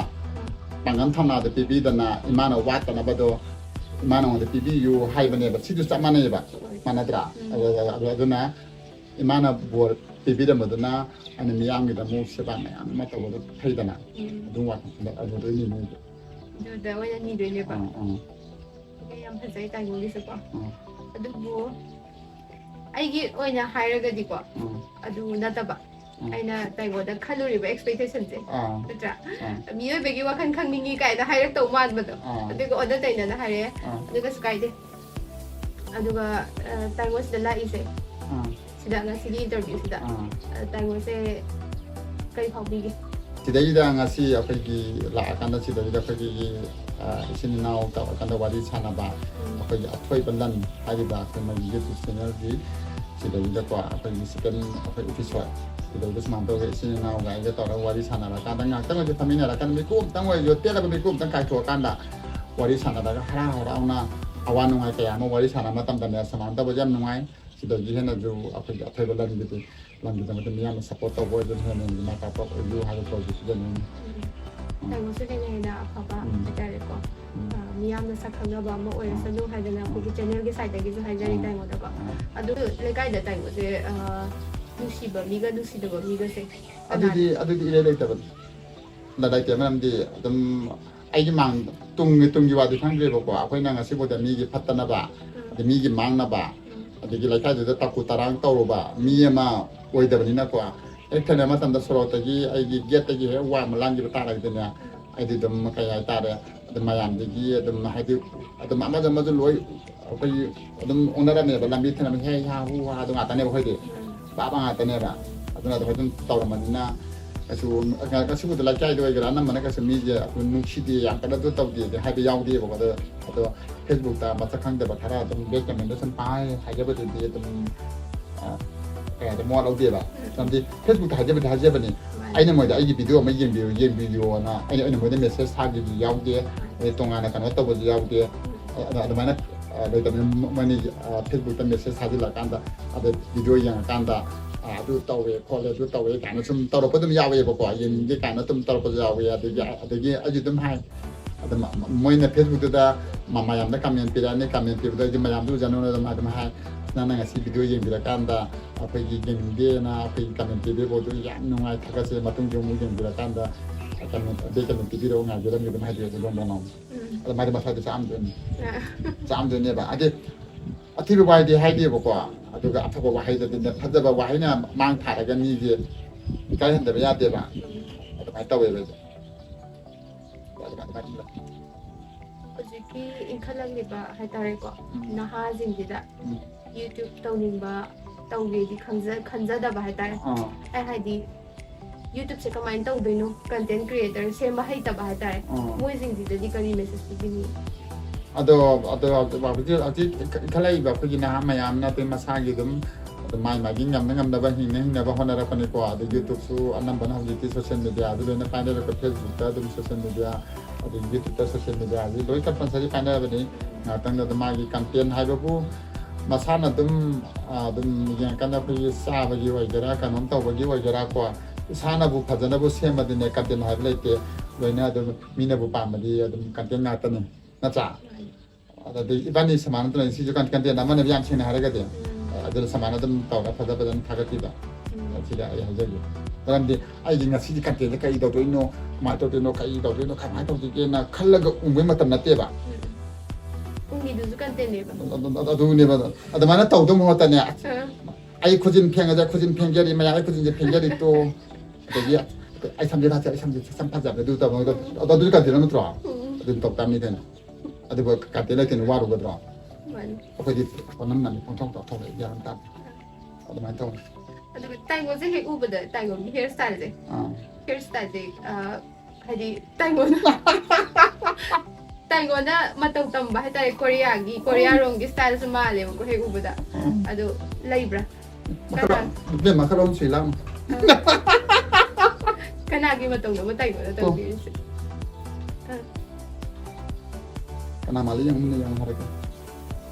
ꯄꯥꯡꯒꯜ ꯊꯧꯅꯥꯗ ꯄꯤꯕꯤꯗꯅ, ꯏꯃꯥꯅ ꯋꯥꯠꯇꯅꯕꯗꯣ ꯏꯃꯥ ꯅꯉꯣꯟꯗ ꯄꯤꯕꯤꯌꯨ ꯍꯥꯏꯕꯅꯦꯕ꯫ ꯁꯤꯁꯨ ꯆꯞ ꯃꯥꯟꯅꯩꯌꯦꯕ, ꯃꯥꯟꯅꯗ꯭ꯔꯥ? ꯎꯝ꯫ ꯑꯗꯨ-, ꯑꯗꯨ-, ꯑꯗꯨꯅ ꯏꯃꯥꯅ ꯕꯣꯔ ꯄꯤꯕꯤꯔꯝꯕꯗꯨꯅ ꯑꯩꯅ ꯃꯤꯌꯥꯝꯒꯤꯗ ꯑꯃꯨꯛ ꯁꯦꯕꯥ ꯃꯌꯥꯝ ꯑꯃ ꯇꯧꯕꯗꯣ ꯐꯩꯗꯅ꯫ ꯎꯝ꯫ ꯑꯗꯨꯝ ꯋꯥꯈꯜꯗ ꯑꯗꯨꯗ ꯅꯤꯅꯤꯗꯣ꯫ ꯑꯗꯨꯗ ꯑꯣꯏꯅ ꯅꯤꯗꯣꯏꯅꯦꯕ꯫ ꯑꯥ, ꯑꯥ, ꯑꯗꯨ ꯌꯥꯝ ꯐꯖꯩ ꯇꯥꯏꯉꯣꯟꯒꯤꯁꯨꯀꯣ꯫ ꯑꯥ꯫ ꯑꯗꯨꯕꯨ ꯑꯩꯒꯤ ꯑꯣꯏꯅ ꯍꯥꯏꯔꯒꯗꯤꯀꯣ, ꯎꯝ, ꯑꯗꯨ ꯅꯠꯇꯕ, ꯎꯝ. ꯑꯩꯅ ꯇꯥꯏꯉꯣꯟꯗ ꯈꯜꯂꯨꯔꯤꯕ expectationꯁꯦ, ꯑꯥ, ꯅꯠꯇ꯭ꯔꯥ? ꯑꯥ. ꯃꯤꯑꯣꯏꯕꯒꯤ ꯋꯥꯈꯜ ꯈꯪꯅꯤꯡꯉꯤ ꯀꯥꯏꯅ ꯍꯥꯏꯔꯛꯇꯧ ꯃꯥꯟꯕꯗꯣ, ꯑꯥ. ꯑꯗꯨꯒ ꯑꯣꯟꯅ ꯇꯩꯅꯅ ꯍꯥꯏꯔꯛꯑꯦ. ꯑꯥ. ꯑꯗꯨ ꯀꯩꯁꯨ ꯀꯥꯏꯗꯦ꯫ ꯑꯗꯨꯒ, ꯑ, ꯇꯥꯏꯉꯣꯟꯁꯤꯗ ꯂꯥꯛꯏꯁꯦ, ꯑꯥ. ꯁꯤꯗ, ꯉꯁꯤꯒꯤ interviewꯁꯤꯗ, ꯑꯥ. ꯑ, ꯇꯥꯏꯉꯣꯟꯁꯦ ꯀꯔꯤ ꯐꯥꯎꯕꯤꯒꯦ? ꯁꯤꯗꯩꯗ ꯉꯁꯤ ꯑꯩꯈꯣꯏꯒꯤ ꯂꯥꯛꯑꯀꯥꯟꯗ ꯁꯤꯗꯩꯗ ꯑꯩꯈꯣꯏꯒꯤ, ꯑ, ꯏꯆꯤꯟ ꯏꯅꯥꯎ ꯇꯧꯔꯀꯥꯟꯗ ꯋꯥꯔꯤ ꯁꯥꯟꯅꯕ, ꯎꯝ. ꯑꯩꯈꯣꯏꯒꯤ ꯑꯊꯣꯏꯕ ꯂꯟ ꯍꯥꯏꯔꯤꯕ ꯑꯩꯈꯣꯏ ꯃꯥꯒꯤ YouTube channelꯒꯤ ꯁꯤꯗꯩꯗꯀꯣ ꯑꯩꯈꯣꯏꯒꯤ second ꯑꯩꯈꯣꯏ episode ꯁꯤꯗꯩꯗ ꯁꯨꯃꯥꯏꯅ ꯇꯧꯔꯒ ꯏꯆꯤꯟ ꯏꯅꯥꯎꯒ ꯑꯩꯒ ꯇꯧꯔꯒ ꯋꯥꯔꯤ ꯁꯥꯟꯅꯔꯀꯥꯟꯗ ꯉꯥꯏꯍꯥꯛꯇꯪ ꯑꯣꯏꯔꯁꯨ ꯐꯝꯃꯤꯟꯅꯔꯀꯥꯟꯗ ꯃꯤꯀꯨꯞ ꯑꯝꯇꯪ ꯑꯣꯏꯔꯁꯨ ꯇꯦꯜꯂꯕ ꯃꯤꯀꯨꯞ ꯑꯝꯇꯪ ꯀꯥꯏꯊꯣꯛꯑꯀꯥꯟꯗ ꯋꯥꯔꯤ ꯁꯥꯟꯅꯔꯒ ꯍꯔꯥꯎ ꯍꯔꯥꯎꯅ ꯑꯋꯥ ꯅꯨꯡꯉꯥꯏ ꯀꯌꯥ ꯑꯃ ꯋꯥꯔꯤ ꯁꯥꯟꯅꯕ ꯃꯇꯝꯗꯅꯦ ꯁꯨꯃꯥꯏꯅ ꯇꯧꯕꯁꯦ ꯌꯥꯝ ꯅꯨꯡꯉꯥꯏ꯫ ꯁꯤꯗꯒꯤ ꯍꯦꯟꯅꯁꯨ ꯑꯩꯈꯣꯏꯒꯤ ꯑꯊꯣꯏꯕ ꯂꯟꯒꯤꯗꯤ ꯂꯝꯒꯤꯗꯃꯛꯇ ꯃꯤꯌꯥꯝꯅ support ꯇꯧꯕ ꯑꯣꯏꯗꯨꯅ ꯍꯦꯟꯅ ꯍꯦꯟꯅ ꯃꯥꯏ ꯄꯥꯛꯄ ꯑꯣꯏꯕꯤꯌꯨ ꯍꯥꯏꯕ ꯄꯥꯎꯖꯦꯜ ꯄꯤꯖꯅꯤꯡꯉꯤ꯫ ꯎꯝ. ꯇꯥꯏꯉꯣꯟꯁꯨ ꯍꯦꯟꯅ ꯍꯦꯟꯅ ꯑꯐꯕ ꯎꯝ. ꯍꯥꯏꯇꯥꯔꯦꯀꯣ, ꯎꯝ. ꯑ, ꯃꯤꯌꯥꯝꯅ ꯁꯛ ꯈꯪꯅꯕ ꯑꯃ ꯑꯣꯏꯔꯁꯅꯨ ꯍꯥꯏꯗꯅ ꯑꯩꯈꯣꯏꯒꯤ channelꯒꯤ sideꯇꯒꯤꯁꯨ ꯍꯥꯏꯖꯔꯤ ꯎꯝ. ꯇꯥꯏꯉꯣꯟꯗꯀꯣ꯫ ꯎꯝ. ꯑꯗꯨ ꯂꯩꯀꯥꯏꯗ ꯇꯥꯏꯉꯣꯟꯁꯦ, ꯑ, ꯅꯨꯡꯁꯤꯕ ꯃꯤꯒ ꯅꯨꯡꯁꯤꯗꯕ ꯃꯤꯒꯁꯦ ꯑꯗꯨꯗꯤ ꯀꯅꯥꯅ? ꯑꯗꯨꯗꯤ ꯏꯔꯩ ꯂꯩꯇꯕꯅꯤ꯫ ꯂꯩꯇꯦ, ꯃꯔꯝꯗꯤ ꯑꯗꯨꯝ ꯑꯩꯒꯤ ꯃꯥꯡ ꯇꯨꯡꯒꯤ ꯇꯨꯡꯒꯤ ꯋꯥꯗꯤ ꯈꯪꯗ꯭ꯔꯦꯕꯀꯣ꯫ ꯑꯩꯈꯣꯏꯅ ꯉꯁꯤꯐꯥꯎꯗ ꯃꯤꯒꯤ ꯐꯠꯇꯅꯕ, ꯎꯝ. ꯑꯗꯩ ꯃꯤꯒꯤ ꯃꯥꯡꯅꯕ, ꯎꯝ. ꯑꯗꯒꯤ ꯂꯩꯀꯥꯏꯗꯨꯗ ꯇꯥꯀꯨ ꯇꯔꯥꯡ ꯇꯧꯔꯨꯕ ꯃꯤ ꯑꯃ ꯑꯣꯏꯗꯕꯅꯤꯅꯀꯣ꯫ ꯍꯦꯛ ꯊꯦꯡꯅꯕ ꯃꯇꯝꯗ ꯁꯣꯔꯣꯛꯇꯒꯤ ꯑꯩꯒꯤ gateꯇꯒꯤ ꯍꯦꯛ ꯋꯥꯡꯃ ꯂꯥꯟꯈꯤꯕ ꯇꯥꯔꯒꯗꯤꯅꯦ, ꯑꯩꯗꯤ ꯑꯗꯨꯝ ꯀꯩ ꯍꯥꯏꯇꯥꯔꯦ, ꯑꯗꯨꯝ ꯃꯌꯥꯝꯗꯒꯤ ꯑꯗꯨꯝ ꯍꯥꯏꯗꯤ ꯑꯗꯨꯝ ꯑꯃꯁꯨ ꯑꯃꯁꯨ ꯂꯣꯏ ꯑꯩꯈꯣꯏꯒꯤ ꯑꯗꯨꯝ ꯑꯣꯟꯅꯔꯝꯃꯦꯕ꯫ ꯂꯝꯕꯤ ꯊꯦꯡꯅꯕ ꯍꯦ ꯍꯥ ꯍꯨ ꯍꯥ ꯑꯗꯨ ꯉꯥꯛꯇꯅꯦꯕ ꯑꯩꯈꯣꯏꯗꯤ꯫ ꯄꯥꯕ ꯉꯥꯛꯇꯅꯦꯕ꯫ ꯑꯗꯨꯅ ꯑꯗꯨꯃꯥꯏꯅ ꯑꯗꯨꯝ ꯇꯧꯔꯝꯕꯅꯤꯅ ꯀꯩꯁꯨ, ꯉꯁꯤꯕꯨꯗ ꯂꯩꯀꯥꯏꯗ ꯑꯣꯏꯒꯦꯔꯥ ꯑꯅꯝꯕꯅ ꯀꯩꯁꯨ ꯃꯤꯁꯦ ꯑꯩꯈꯣꯏ ꯅꯨꯡꯁꯤꯗꯦ, ꯌꯥꯝ ꯀꯟꯅ ꯑꯗꯨ ꯇꯧꯗꯦꯗꯤ ꯍꯥꯏꯕ ꯌꯥꯎꯗꯦꯕꯀꯣ꯫ ꯑꯗꯣ, ꯑꯗꯣ Facebookꯇ ꯃꯁꯛ ꯈꯪꯗꯕ ꯈꯔ ꯑꯗꯨꯝ bad commentꯗ ꯁꯨꯝ ꯄꯥꯏ ꯍꯥꯏꯖꯕꯗꯨꯗꯤ ꯑꯗꯨꯝ, ꯑ, ꯀꯩ ꯍꯥꯏꯗꯤ ꯃꯋꯥ ꯂꯧꯗꯦꯕ꯫ ꯃꯔꯝꯗꯤ Facebookꯇ ꯍꯥꯏꯖꯕꯗꯤ ꯍꯥꯏꯖꯕꯅꯤ, ꯑꯩꯅ ꯃꯣꯏꯗ ꯑꯩꯒꯤ video ꯑꯃ ꯌꯦꯡꯕꯤꯌꯨ, ꯌꯦꯡꯕꯤꯌꯨꯅ ꯑꯩꯅ, ꯑꯩꯅ ꯃꯣꯏꯗ message ꯊꯥꯈꯤꯕꯁꯨ ꯌꯥꯎꯗꯦ, ꯑꯗꯩ ꯇꯣꯉꯥꯟꯅ ꯀꯩꯅꯣ ꯇꯧꯕꯁꯨ ꯌꯥꯎꯗꯦ꯫ ꯑꯗ-, ꯑꯗꯨꯃꯥꯏꯅ, ꯑ, ꯂꯩꯇꯕꯅꯤ꯫ ꯃ-, ꯃꯣꯏꯅ, ꯑ, Facebookꯇ message ꯊꯥꯖꯤꯜꯂꯀꯥꯟꯗ, ꯑꯗ video ꯌꯦꯡꯉꯀꯥꯟꯗ, ꯑ, ꯑꯗꯨ ꯇꯧꯋꯦ ꯈꯣꯠꯂꯦ, ꯑꯗꯨ ꯇꯧꯋꯦ ꯀꯥꯏꯅ ꯁꯨꯝ ꯇꯧꯔꯛꯄ ꯑꯗꯨꯝ ꯌꯥꯎꯋꯦꯕꯀꯣ, ꯌꯦꯡꯅꯤꯡꯗꯦ ꯀꯥꯏꯅ ꯑꯗꯨꯝ ꯇꯧꯔꯛꯄꯁꯨ ꯌꯥꯎꯋꯦ꯫ ꯑꯗꯒꯤ, ꯑꯗꯒꯤ ꯑꯩꯁꯨ ꯑꯗꯨꯝ ꯍꯥꯏ, ꯑꯗꯨꯝ ꯃ-, ꯃꯣꯏꯅ Facebookꯇꯨꯗ ꯃ-, ꯃꯌꯥꯝꯗ comment ꯄꯤꯔꯛꯑꯅꯤ, comment ꯄꯤꯕꯗ ꯑꯩꯁꯨ ꯃꯌꯥꯝꯗꯨ ꯎꯖꯅꯕꯅ ꯑꯗꯨꯝ, ꯑꯗꯨꯝ ꯍꯥꯏ, "ꯅꯪꯅ ꯉꯁꯤ video ꯌꯦꯡꯕꯤꯔꯀꯥꯟꯗ ꯑꯩꯈꯣꯏꯒꯤ ꯌꯦꯡꯅꯤꯡꯗꯦꯅ ꯑꯩꯈꯣꯏꯒꯤ comment ꯄꯤꯕꯤꯔꯛꯄꯗꯨ ꯌꯥꯝ ꯅꯨꯡꯉꯥꯏ, ꯊꯥꯒꯠꯆꯩ, ꯃꯇꯨꯡꯁꯨ ꯑꯃꯨꯛ ꯌꯦꯡꯕꯤꯔꯀꯥꯟꯗ comment, ꯑꯗꯩ comment ꯄꯤꯕꯤꯔꯛꯑꯣ, ꯉꯥꯏꯖꯔꯝꯒꯦ" ꯑꯗꯨꯝ ꯍꯥꯏꯕꯤꯔꯛꯑꯦ ꯑꯗꯨꯝ ꯃꯃꯥꯡ꯫ ꯎꯝ. ꯑꯗꯣ ꯃꯥꯗꯤ ꯃꯁꯥꯗꯤ ꯆꯥꯝꯗꯣꯏꯅꯤ꯫ ꯑ. ꯆꯥꯝꯗꯣꯏꯅꯦꯕ꯫ ꯍꯥꯏꯗꯤ ꯑꯊꯤꯕ ꯋꯥꯍꯩꯗꯤ ꯍꯥꯏꯗꯦꯕꯀꯣ꯫ ꯑꯗꯨ ꯑꯗꯨꯒ ꯑꯐꯕ ꯋꯥꯍꯩꯗꯗꯤꯅꯦ, ꯐꯖꯕ ꯋꯥꯍꯩꯅ ꯃꯥꯡ ꯊꯥꯔꯒ ꯃꯤꯁꯦ ꯏꯀꯥꯏꯍꯟꯗꯕ ꯌꯥꯗꯦꯕ꯫ ꯑꯗꯨꯃꯥꯏꯅ ꯇꯧꯋꯦꯕ ꯑꯩꯁꯦ꯫ ꯑꯗꯨꯃꯥꯏꯅ, ꯑꯗꯨꯃꯥꯏꯅ ꯍꯧꯖꯤꯛꯀꯤ ꯏꯟꯈꯠꯂꯛꯂꯤꯕ ꯍꯥꯏꯇꯥꯔꯦꯀꯣ, ꯎꯝ꯫ ꯅꯍꯥꯁꯤꯡꯁꯤꯗ ꯎꯝ꯫ YouTube ꯇꯧꯅꯤꯡꯕ, ꯇꯧꯒꯦꯗꯤ ꯈꯪꯖ- ꯈꯟꯖꯗꯕ ꯍꯥꯏꯇꯥꯔꯦ꯫ ꯑꯥ꯫ ꯑꯩ ꯍꯥꯏꯗꯤ, YouTubeꯁꯦ ꯀꯃꯥꯏꯅ ꯇꯧꯗꯣꯏꯅꯣ, content creator ꯁꯦꯝꯕ ꯍꯩꯇꯕ ꯍꯥꯏꯇꯥꯔꯦ꯫ ꯑꯥ꯫ ꯃꯣꯏꯁꯤꯡꯁꯤꯗꯗꯤ ꯀꯔꯤ message ꯄꯤꯕꯤꯅꯤꯡꯉꯤ? ꯑꯗꯣ, ꯑꯗꯣ ꯍꯧꯖꯤꯛ, ꯍꯧꯖꯤꯛ ꯏꯟꯈꯠꯂꯛꯏꯕ ꯑꯩꯈꯣꯏꯒꯤ ꯅꯍꯥ ꯃꯌꯥꯝꯅ ꯑꯗꯩ ꯃꯁꯥꯒꯤ ꯑꯗꯨꯝ, ꯑꯗꯨꯝ ꯃꯥꯏ ꯃꯥꯒꯤ ꯉꯝꯅ ꯉꯝꯅꯕ, ꯍꯤꯡꯅ ꯍꯤꯡꯅꯕ ꯍꯣꯠꯅꯔꯛꯄꯅꯤꯀꯣ꯫ ꯑꯗꯩ YouTubeꯁꯨ ꯑꯅꯝꯕꯅ ꯍꯧꯖꯤꯛꯇꯤ social mediaꯗ ꯂꯣꯏꯅ ꯄꯥꯏꯅꯔꯛꯄ, Facebookꯇ ꯑꯗꯨꯝ social media, ꯑꯗꯩ YouTubeꯇ social mediaꯁꯤ ꯂꯣꯏ compulsory ꯄꯥꯏꯅꯔꯕꯅꯤ꯫ ꯉꯥꯏꯍꯥꯛꯇꯪꯗ ꯑꯗꯨꯝ ꯃꯥꯒꯤ content ꯍꯥꯏꯕꯕꯨ ꯃꯁꯥꯅ ꯑꯗꯨꯝ, ꯑꯗꯨꯝ ꯌꯦꯡꯉꯀꯥꯟꯗ ꯑꯩꯈꯣꯏꯒꯤ ꯆꯥꯕꯒꯤ ꯑꯣꯏꯒꯦꯔꯥ, ꯀꯩꯅꯣꯝ ꯇꯧꯕꯒꯤ ꯑꯣꯏꯒꯦꯔꯥꯀꯣ, ꯏꯁꯥꯅꯕꯨ ꯐꯖꯅꯕꯨ ꯁꯦꯝꯃꯗꯤꯅꯦ, content ꯍꯥꯏꯕ ꯂꯩꯇꯦ꯫ ꯂꯣꯏꯅ ꯑꯗꯨꯝ ꯃꯤꯅꯕꯨ ꯄꯥꯝꯕꯗꯤ ꯑꯗꯨꯝ content ꯉꯥꯛꯇꯅꯤ, ꯅꯠꯇ꯭ꯔꯥ? ꯑꯗꯨꯗꯤ ꯏꯕꯥꯅꯤ ꯁꯃꯥꯏꯅ ꯅꯠꯇꯅ ꯁꯤꯁꯨ content ꯑꯃꯅꯦꯕ, ꯌꯥꯝ ꯁꯦꯡꯅ ꯍꯥꯏꯔꯒꯗꯤ꯫ ꯎꯝ꯫ ꯑꯗꯨꯅ ꯁꯃꯥꯏꯅ ꯑꯗꯨꯝ ꯇꯧꯔꯒ ꯐꯖ ꯐꯖꯅ ꯊꯥꯒꯠꯄꯤꯕ꯫ ꯎꯝ꯫ ꯁꯤꯗ ꯑꯩ ꯍꯥꯏꯖꯒꯦ꯫ ꯃꯔꯝꯗꯤ ꯑꯩꯗꯤ ꯉꯁꯤꯗꯤ contentꯁꯦ ꯀꯔꯤ ꯇꯧꯗꯣꯏꯅꯣ, ꯀꯃꯥꯏꯅ ꯇꯧꯗꯣꯏꯅꯣ, ꯀꯔꯤ ꯇꯧꯗꯣꯏꯅꯣ, ꯀꯃꯥꯏꯅ ꯇꯧꯗꯣꯏꯒꯦꯅ ꯈꯜꯂꯒ ꯎꯕꯩ ꯃꯇꯝ ꯅꯠꯇꯦꯕ꯫ ꯎꯝ꯫ ꯎꯝꯒꯤꯗꯨꯁꯨ contentꯅꯦꯕ꯫ ꯑꯗꯨ-, ꯑꯗꯨ-, ꯑꯗꯨꯅꯦꯕ꯫ ꯑꯗꯨꯃꯥꯏꯅ ꯇꯧꯗꯧ ꯃꯍꯨꯠꯇꯅꯦ, ꯑ, ꯑꯩ ꯈꯨꯖꯤꯟ ꯐꯦꯡꯉꯁꯦ, ꯈꯨꯖꯤꯟ ꯐꯦꯡꯖꯔꯤ, ꯃꯌꯥꯝ ꯑꯩ ꯈꯨꯖꯤꯟꯁꯦ ꯐꯦꯡꯖꯔꯤ ꯇꯣ꯫ ꯑꯗꯒꯤ ꯑꯩ ꯁꯝꯁꯦ ꯊꯥꯁꯦ, ꯑꯩ ꯁꯝꯁꯦ ꯁꯝ ꯐꯖꯕꯅꯦ, ꯑꯗꯨ ꯇꯧꯕ, ꯑꯗꯨ, ꯑꯗꯨ content ꯅꯠꯇ꯭ꯔꯣ? ꯎꯝ꯫ ꯑꯗꯨꯝ ꯇꯧ ꯇꯥꯕꯅꯤ ꯀꯩꯅꯣ꯫ ꯑꯗꯨꯕꯨ content ꯂꯩꯇꯅ ꯋꯥꯔꯨꯒꯗ꯭ꯔꯣ? ꯃꯥꯅꯤ꯫ ꯑꯩꯈꯣꯏꯗꯤ ꯄꯪꯅꯝ ꯅꯝꯃꯤ, ꯄꯪꯊꯧ ꯇꯧꯊꯧ, ꯒ꯭ꯌꯥꯟ ꯑꯃ ꯇꯥꯗꯦ꯫ ꯑꯗꯨꯃꯥꯏꯅ ꯇꯧꯋꯤ꯫ ꯑꯗꯨꯒ ꯇꯥꯏꯉꯣꯁꯦ ꯍꯦꯛ ꯎꯕꯗ, ꯇꯥꯏꯉꯣꯒꯤ hair styleꯁꯦ, ꯑꯥ꯫ hair styleꯁꯦ, ꯑ, ꯍꯥꯏꯗꯤ ꯇꯥꯏꯉꯣꯅ ꯇꯥꯏꯉꯣꯅ ꯃꯇꯧ ꯇꯝꯕ ꯍꯥꯏꯇꯥꯔꯦ, ꯀꯣꯔꯤꯌꯥꯒꯤ, ꯀꯣꯔꯤꯌꯥꯔꯣꯝꯒꯤ styleꯁꯨ ꯃꯥꯜꯂꯦꯕꯀꯣ ꯍꯦꯛ ꯎꯕꯗ꯫ ꯎꯝ꯫ ꯑꯗꯨ ꯂꯩꯕ꯭ꯔꯥ? ꯃꯈꯜ, ꯏꯕꯦꯝ, ꯃꯈꯜ ꯑꯍꯨꯝ ꯁꯨꯏ ꯂꯥꯡꯅꯨ꯫ ꯀꯅꯥꯒꯤ ꯃꯇꯧꯅꯣꯕ ꯇꯥꯏꯉꯣꯅ ꯇꯧꯕꯤꯔꯤꯁꯦ? ꯑ, ꯀꯅꯥ ꯃꯥꯜꯂꯤ ꯌꯦꯡꯉꯨꯅꯦ, ꯌꯦꯡꯉꯨ ꯍꯥꯏꯔꯛꯀꯦ꯫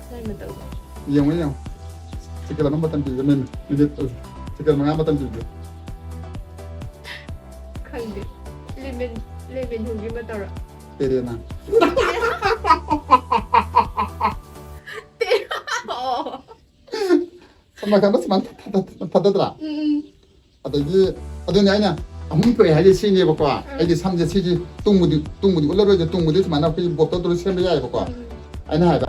ꯀꯅꯥꯒꯤ ꯃꯇꯧꯅꯣ? ꯌꯦꯡꯉꯨ, ꯌꯦꯡꯉꯨ꯫ Second ꯑꯃ ꯃꯇꯝ ꯄꯤꯕꯤꯌꯨ, minute, minute, second ꯃꯉꯥ ꯃꯇꯝ ꯄꯤꯕꯤꯌꯨ꯫ ꯈꯪꯗꯦ꯫ ꯂꯦꯃꯦꯟ, ꯂꯦꯃꯦꯟ ꯍꯨꯒꯤ ꯃꯇꯧꯔꯣ? ꯇꯦꯔꯦꯅ꯫ ꯑꯣ꯫ ꯁꯝꯅ ꯈꯟꯕ ꯁꯨꯃꯥꯏꯅ ꯊꯥ-, ꯊꯥ-, ꯊꯥ-, ꯊꯥꯗꯗ꯭ꯔꯥ? ꯎꯝ, ꯎꯝ꯫ ꯑꯗꯒꯤ ꯑꯗꯨꯅꯦ ꯑꯩꯅ ꯑꯍꯨꯝ ꯊꯣꯛꯑꯦ ꯍꯥꯏꯁꯦ ꯁꯤꯅꯦꯕꯀꯣ꯫ ꯑꯩꯒꯤ ꯁꯝꯁꯦ ꯁꯤꯒꯤ ꯇꯨꯡꯕꯨꯗꯤ, ꯇꯨꯡꯕꯨꯗꯤ ꯎꯠꯂꯔꯣꯏꯁꯦ, ꯇꯨꯡꯕꯨꯗꯤ ꯁꯨꯃꯥꯏꯅ ꯑꯩꯈꯣꯏꯒꯤ bob ꯇꯧꯗꯅ ꯁꯦꯝꯕ ꯌꯥꯏꯑꯕꯀꯣ꯫ ꯎꯝ꯫ ꯑꯩꯅ ꯍꯥꯏꯕ,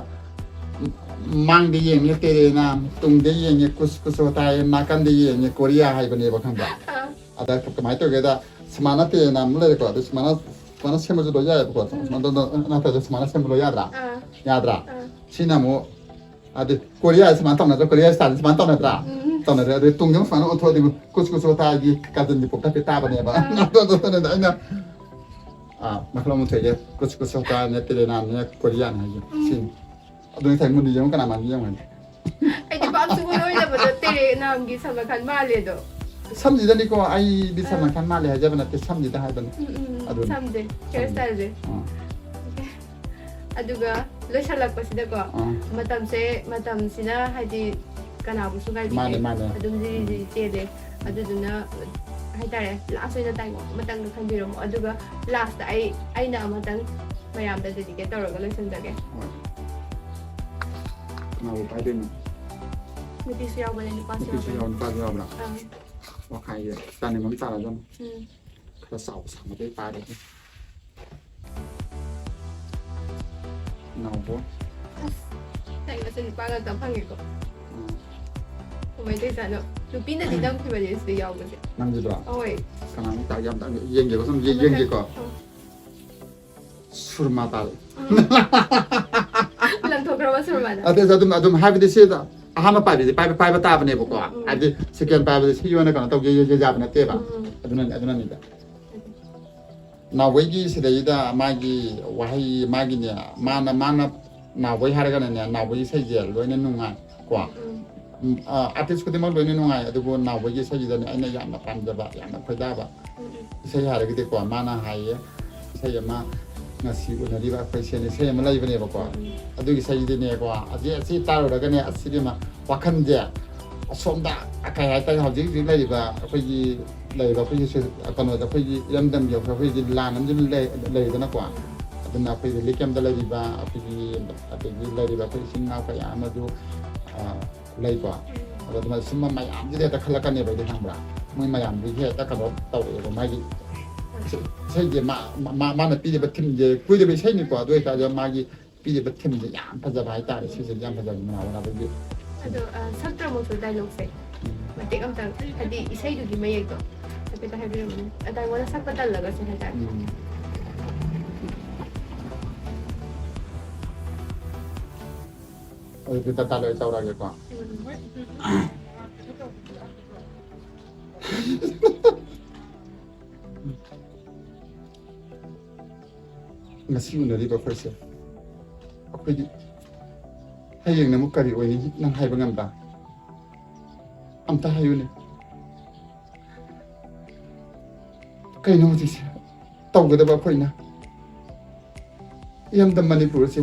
ꯎꯝ, ꯃꯥꯡꯗ ꯌꯦꯡꯉꯦ ꯇꯦꯔꯦꯅꯥꯝ, ꯇꯨꯡꯗ ꯌꯦꯡꯉꯦ ꯀꯨꯁ ꯀꯨꯁ ꯍꯣꯇꯥ ꯍꯦ, ꯅꯥꯀꯟꯗ ꯌꯦꯡꯉꯦ ꯀꯣꯔꯤꯌꯥ ꯍꯥꯏꯕꯅꯦꯕ, ꯈꯪꯕ꯭ꯔꯥ? ꯑꯥ꯫ ꯑꯗ ꯀꯃꯥꯏꯅ ꯇꯧꯒꯦꯗ, ꯁꯨꯃꯥꯏꯅ ꯇꯦꯔꯦꯅꯥꯝ ꯑꯃ ꯂꯩꯔꯦꯀꯣ, ꯑꯗꯨ ꯁꯨꯃꯥꯏꯅ, ꯁꯨꯃꯥꯏꯅ ꯁꯦꯝꯕꯁꯨ ꯂꯣꯏ ꯌꯥꯏꯑꯕꯀꯣ, ꯎꯝ꯫ ꯁꯨꯃꯥꯏꯅ ꯇꯧꯗꯅ, ꯅꯠꯇ꯭ꯔꯁꯨ ꯁꯨꯃꯥꯏꯅ ꯁꯦꯝꯕ ꯂꯣꯏ ꯌꯥꯗ꯭ꯔꯥ? ꯑꯥ꯫ ꯌꯥꯗ꯭ꯔꯥ? ꯑꯥ꯫ ꯁꯤꯅ ꯑꯃꯨꯛ, ꯑꯗꯨ ꯀꯣꯔꯤꯌꯥ ꯁꯨꯃꯥꯏꯅ ꯇꯧꯅꯗ꯭ꯔꯥ? ꯀꯣꯔꯤꯌꯥ ꯁ꯭ꯇꯥꯏꯜ ꯁꯨꯃꯥꯏꯅ ꯇꯧꯅꯗ꯭ꯔꯥ? ꯎꯝ꯫ ꯇꯧꯅꯗ꯭ꯔꯥ? ꯑꯗꯨ ꯇꯨꯡꯗ ꯑꯃꯨꯛ ꯁꯨꯃꯥꯏꯅ ꯑꯣꯟꯊꯣꯛꯑꯗꯤ ꯀꯨꯁ ꯀꯨꯁ ꯍꯣꯇꯥꯒꯤ ꯀꯥꯖꯟꯒꯤ ꯄꯣꯛꯇ ꯇꯥꯕꯅꯦꯕ꯫ ꯑꯥ꯫ ꯑꯗꯨ, ꯑꯗꯨ, ꯑꯗꯨ, ꯑꯩꯅ, ꯑꯥ, ꯃꯈꯜ ꯑꯃ ꯊꯣꯛꯑꯦ, ꯀꯨꯁ ꯀꯨꯁ ꯍꯣꯇꯥꯅꯦ, ꯇꯦꯔꯦꯅꯥꯝꯅꯦ, ꯀꯣꯔꯤꯌꯥꯅꯦ ꯍꯥꯏꯁꯦ꯫ ꯎꯝ꯫ ꯁꯤꯅꯤ꯫ ꯑꯗꯨ ꯉꯁꯥꯏ ꯃꯨꯟꯅ ꯌꯦꯡꯉꯨ, ꯀꯅꯥ ꯃꯥꯟꯒꯦ ꯌꯦꯡꯉꯨ꯫ ꯑꯩꯗꯤ ꯚꯥꯞ ꯁꯨꯡꯑꯣꯏ ꯑꯣꯏꯗꯕꯗꯣ ꯇꯦꯔꯦꯅꯥꯝꯒꯤ ꯁꯜꯃꯥꯟ ꯈꯥꯟ ꯃꯥꯜꯂꯦꯗꯣ꯫ ꯁꯝꯁꯤꯗꯅꯤꯀꯣ, ꯑꯩꯗꯤ ꯁꯜꯃꯥꯟ ꯑꯥ꯫ ꯈꯥꯟ ꯃꯥꯜꯂꯦ ꯍꯥꯏꯖꯕ ꯅꯠꯇꯦ, ꯁꯝꯁꯤꯗ ꯍꯥꯏꯕꯅꯤ꯫ ꯎꯝ, ꯎꯝ, ꯎꯝ, ꯑꯗꯨꯅꯤ꯫ ꯁꯝꯁꯦ, ꯍꯤꯌꯔ ꯁꯝꯁꯦ꯫ ꯁ꯭ꯇꯥꯏꯜꯁꯦ꯫ ꯑꯥ꯫ ꯑꯗꯨꯒ ꯂꯣꯏꯁꯤꯜꯂꯛꯄꯁꯤꯗꯀꯣ, ꯑꯥ꯫ ꯃꯇꯝꯁꯦ, ꯃꯇꯝꯁꯤꯅ ꯍꯥꯏꯗꯤ ꯀꯅꯥꯕꯨꯁꯨ ꯉꯥꯏꯕꯤꯗꯦ꯫ ꯃꯥꯅꯦ, ꯃꯥꯅꯦ꯫ ꯑꯗꯨꯝ ꯖꯤꯔꯤ ꯎꯝ꯫ ꯖꯤꯔꯤ ꯆꯦꯜꯂꯦ꯫ ꯑꯗꯨꯗꯨꯅ ꯍꯥꯏꯇꯥꯔꯦ, ꯂꯥꯁ ꯑꯣꯏꯅ ꯇꯥꯏꯉꯣ ꯑꯃꯇꯪꯒ ꯈꯟꯕꯤꯔꯝꯃꯣ꯫ ꯑꯗꯨꯒ ꯂꯥꯁꯇ ꯑꯩ, ꯑꯩꯅ ꯑꯃꯇꯪ ꯃꯌꯥꯝꯗ ꯗꯦꯗꯤꯀꯦꯠ ꯇꯧꯔꯒ ꯂꯣꯏꯁꯤꯟꯖꯒꯦ꯫ ꯍꯣꯏ꯫ ꯀꯅꯥꯕꯨ ꯄꯥꯏꯗꯣꯏꯅꯣ? ꯅꯨꯄꯤꯁꯨ ꯌꯥꯎꯕꯅꯦ, ꯅꯨꯄꯥꯁꯨ ꯅꯨꯄꯤꯁꯨ ꯌꯥꯎꯕꯅꯦ꯫ ꯌꯥꯎ-, ꯅꯨꯄꯥꯁꯨ ꯌꯥꯎꯕ꯭ꯔꯥ? ꯑꯥ꯫ ꯋꯥꯈꯥꯏꯒꯦ꯫ ꯇꯥꯅꯤꯡꯕ ꯑꯃ ꯇꯥꯔꯗꯝ꯫ ꯎꯝ꯫ ꯈꯔ ꯆꯥꯎꯕ ꯁꯥꯡꯕꯗꯩ ꯄꯥꯏꯔꯒꯦ꯫ ꯅꯥꯎꯕꯣ꯫ ꯑꯁ, ꯇꯥꯏꯉꯣꯁꯦ ꯅꯨꯄꯥ ꯉꯥꯛꯇ ꯐꯪꯉꯦꯀꯣ꯫ ꯎꯝ꯫ ꯀꯃꯥꯏꯅ ꯇꯧꯔꯤꯖꯥꯠꯅꯣ? ꯅꯨꯄꯤꯅꯗꯤ ꯅꯝꯈꯤꯕꯅꯦ ꯁꯤꯗ ꯌꯥꯎꯕꯁꯦ꯫ ꯅꯪꯒꯤꯗꯣ? ꯍꯣꯏ꯫ ꯀꯅꯥꯅꯣ ꯇꯥ-, ꯌꯥꯝ ꯇꯥ-, ꯌꯦꯡꯒꯦꯀꯣ, ꯁꯨꯝ ꯌꯦ-, ꯌꯦꯡꯒꯦꯀꯣ꯫ ꯑꯣ꯫ ꯁꯨꯔꯃꯥ ꯇꯥꯔꯦ꯫ ꯎꯝ꯫ ꯂꯪꯊꯣꯛꯈ꯭ꯔꯕ ꯁꯨꯔꯃꯥꯗ? ꯑꯗꯨ, ꯑꯗꯨꯝ, ꯑꯗꯨꯝ ꯍꯥꯏꯕꯗꯤ ꯁꯤꯗ ꯑꯍꯥꯟꯕ ꯄꯥꯏꯕꯁꯦ ꯄꯥꯏꯕ, ꯄꯥꯏꯕ ꯇꯥꯕꯅꯦꯕꯀꯣ꯫ ꯎꯝ, ꯎꯝ꯫ ꯍꯥꯏꯕꯗꯤ ꯁꯦꯀꯦꯟ ꯄꯥꯏꯕꯗ ꯁꯤ ꯑꯣꯏꯅ ꯀꯩꯅꯣ ꯇꯧꯒꯦ, ꯌꯦ-, ꯌꯦ-, ꯌꯥꯕ ꯅꯠꯇꯦꯕ꯫ ꯎꯝ, ꯎꯝ꯫ ꯑꯗꯨꯅꯅꯤ, ꯑꯗꯨꯅꯅꯤꯗ꯫ ꯅꯥꯎꯕꯣꯏꯒꯤ ꯁꯤꯗꯩꯗ ꯃꯥꯒꯤ ꯋꯥꯍꯩ, ꯃꯥꯒꯤꯅꯦ, ꯃꯥꯅ, ꯃꯥꯅ ꯅꯥꯎꯕꯣꯏ ꯍꯥꯏꯔꯒꯅꯅꯦ, ꯅꯥꯎꯕꯣꯏ ꯏꯁꯩꯁꯦ ꯂꯣꯏꯅ ꯅꯨꯡꯉꯥꯏ ꯀꯣ꯫ ꯎꯝ꯫ ꯎꯝ, ꯑ, ꯑꯥꯔꯇꯤꯁ ꯈꯨꯗꯤꯡꯃꯛ ꯂꯣꯏꯅ ꯅꯨꯡꯉꯥꯏ, ꯑꯗꯨꯕꯨ ꯅꯥꯎꯕꯣꯏꯒꯤ ꯏꯁꯩꯁꯤꯗꯅꯦ ꯑꯩꯅ ꯌꯥꯝꯅ ꯄꯥꯝꯖꯕ, ꯌꯥꯝꯅ ꯈꯣꯏꯗꯥꯕ ꯎꯝ, ꯎꯝ꯫ ꯏꯁꯩ ꯍꯥꯏꯔꯒꯗꯤꯀꯣ, ꯃꯥꯅ ꯍꯥꯏꯌꯦ, ꯏꯁꯩ ꯑꯃ, "ꯉꯁꯤ ꯎꯅꯔꯤꯕ ꯑꯩꯈꯣꯏꯁꯦꯅ" ꯏꯁꯩ ꯑꯃ ꯂꯩꯕꯅꯦꯕꯀꯣ꯫ ꯎꯝ, ꯎꯝ꯫ ꯑꯗꯨꯒꯤ ꯏꯁꯩꯗꯨꯅꯦꯀꯣ, ꯑꯁꯤ, ꯑꯁꯤ ꯇꯥꯔꯨꯔꯒꯅꯦ, ꯑꯁꯤꯗꯤ ꯃꯥ ꯋꯥꯈꯜꯁꯦ ꯑꯁꯣꯝꯗ, ꯀꯩ ꯍꯥꯏꯇꯥꯔꯦ, ꯍꯧꯖꯤꯛ ꯍꯧꯖꯤꯛ ꯂꯩꯔꯤꯕ ꯑꯩꯈꯣꯏꯒꯤ, ꯂꯩꯔꯤꯕ ꯑꯩꯈꯣꯏꯒꯤ ꯁꯤ-, ꯀꯩꯅꯣꯗ, ꯑꯩꯈꯣꯏꯒꯤ ꯏꯔꯝꯗꯝꯒꯤ ꯑꯩꯈꯣꯏꯒꯤ ꯂꯥꯟ ꯑꯃꯁꯨ ꯂꯩ-, ꯂꯩꯔꯤꯗꯅꯀꯣ꯫ ꯑꯗꯨꯅ ꯑꯩꯈꯣꯏ ꯔꯤꯂꯤꯐ ꯀꯦꯝꯞꯇ ꯂꯩꯔꯤꯕ ꯑꯩꯈꯣꯏꯒꯤ, ꯑꯗꯒꯤ ꯂꯩꯔꯤꯕ ꯑꯩꯈꯣꯏ ꯏꯆꯤꯟ ꯏꯅꯥꯎ ꯀꯌꯥ ꯑꯃꯁꯨ, ꯑ, ꯂꯩꯀꯣ꯫ ꯑꯗꯣ ꯑꯗꯨꯃꯥꯏꯅ ꯁꯨꯝꯕ ꯃꯌꯥꯝꯁꯤꯗ ꯍꯦꯛꯇ ꯈꯜꯂꯛꯀꯅꯦꯕ ꯑꯩꯗꯤ, ꯈꯪꯕ꯭ꯔꯥ? ꯃꯣꯏ ꯃꯌꯥꯝꯗꯨꯒꯤ ꯍꯦꯛꯇ ꯀꯩꯅꯣ ꯇꯧꯔꯛꯑꯦꯕ ꯃꯥꯒꯤ ꯏꯁꯩ-, ꯏꯁꯩꯁꯦ ꯃꯥ-, ꯃꯥ-, ꯃꯥꯅ ꯄꯤꯔꯤꯕ ꯊꯤꯝꯁꯦ ꯀꯨꯏꯗꯕ ꯏꯁꯩꯅꯤꯀꯣ, ꯑꯗꯨ ꯑꯣꯏꯇꯥꯔꯁꯨ ꯃꯥꯒꯤ ꯄꯤꯔꯤꯕ ꯊꯤꯝꯁꯦ ꯌꯥꯝ ꯐꯖꯕ ꯍꯥꯏꯇꯥꯔꯦ꯫ ꯁꯤꯁꯦ ꯌꯥꯝ ꯐꯖꯕ ꯃꯅꯥ ꯋꯥꯅꯕꯒꯤ꯫ ꯑꯗꯣ ꯑ, ꯁꯛꯇ꯭ꯔꯃꯛꯁꯨ ꯗꯥꯏꯂꯣꯛꯁꯦ ꯃꯇꯦꯛ ꯑꯃꯇꯪ, ꯍꯥꯏꯗꯤ ꯏꯁꯩꯗꯨꯒꯤ ꯃꯌꯦꯛꯇꯣ ꯍꯥꯏꯐꯦꯠꯇ ꯍꯥꯏꯕꯤꯔꯝꯃꯨꯅꯦ꯫ ꯑꯗꯥꯏ ꯋꯥꯅ ꯁꯛꯄ ꯇꯜꯂꯒꯁꯨ ꯍꯥꯏꯇꯥꯔꯦ꯫ ꯎꯝ꯫ ꯑꯗꯨꯗꯤ ꯇꯇꯥ ꯂꯣꯏ ꯇꯧꯔꯒꯦꯀꯣ꯫ ꯉꯁꯤ ꯎꯅꯔꯤꯕ ꯑꯩꯈꯣꯏꯁꯦ, ꯑꯩꯈꯣꯏꯗꯤ ꯍꯌꯦꯡꯅ ꯑꯃꯨꯛ ꯀꯔꯤ ꯑꯣꯏꯅꯤ ꯅꯪ ꯍꯥꯏꯕ ꯉꯝꯕ? ꯑꯝꯇ ꯍꯥꯏꯌꯨꯅꯦ꯫ ꯀꯩꯅꯣ ꯍꯧꯖꯤꯛꯁꯦ ꯇꯧꯒꯗꯕ ꯑꯩꯈꯣꯏꯅ? ꯏꯔꯝꯗꯝ ꯃꯅꯤꯄꯨꯔꯁꯦ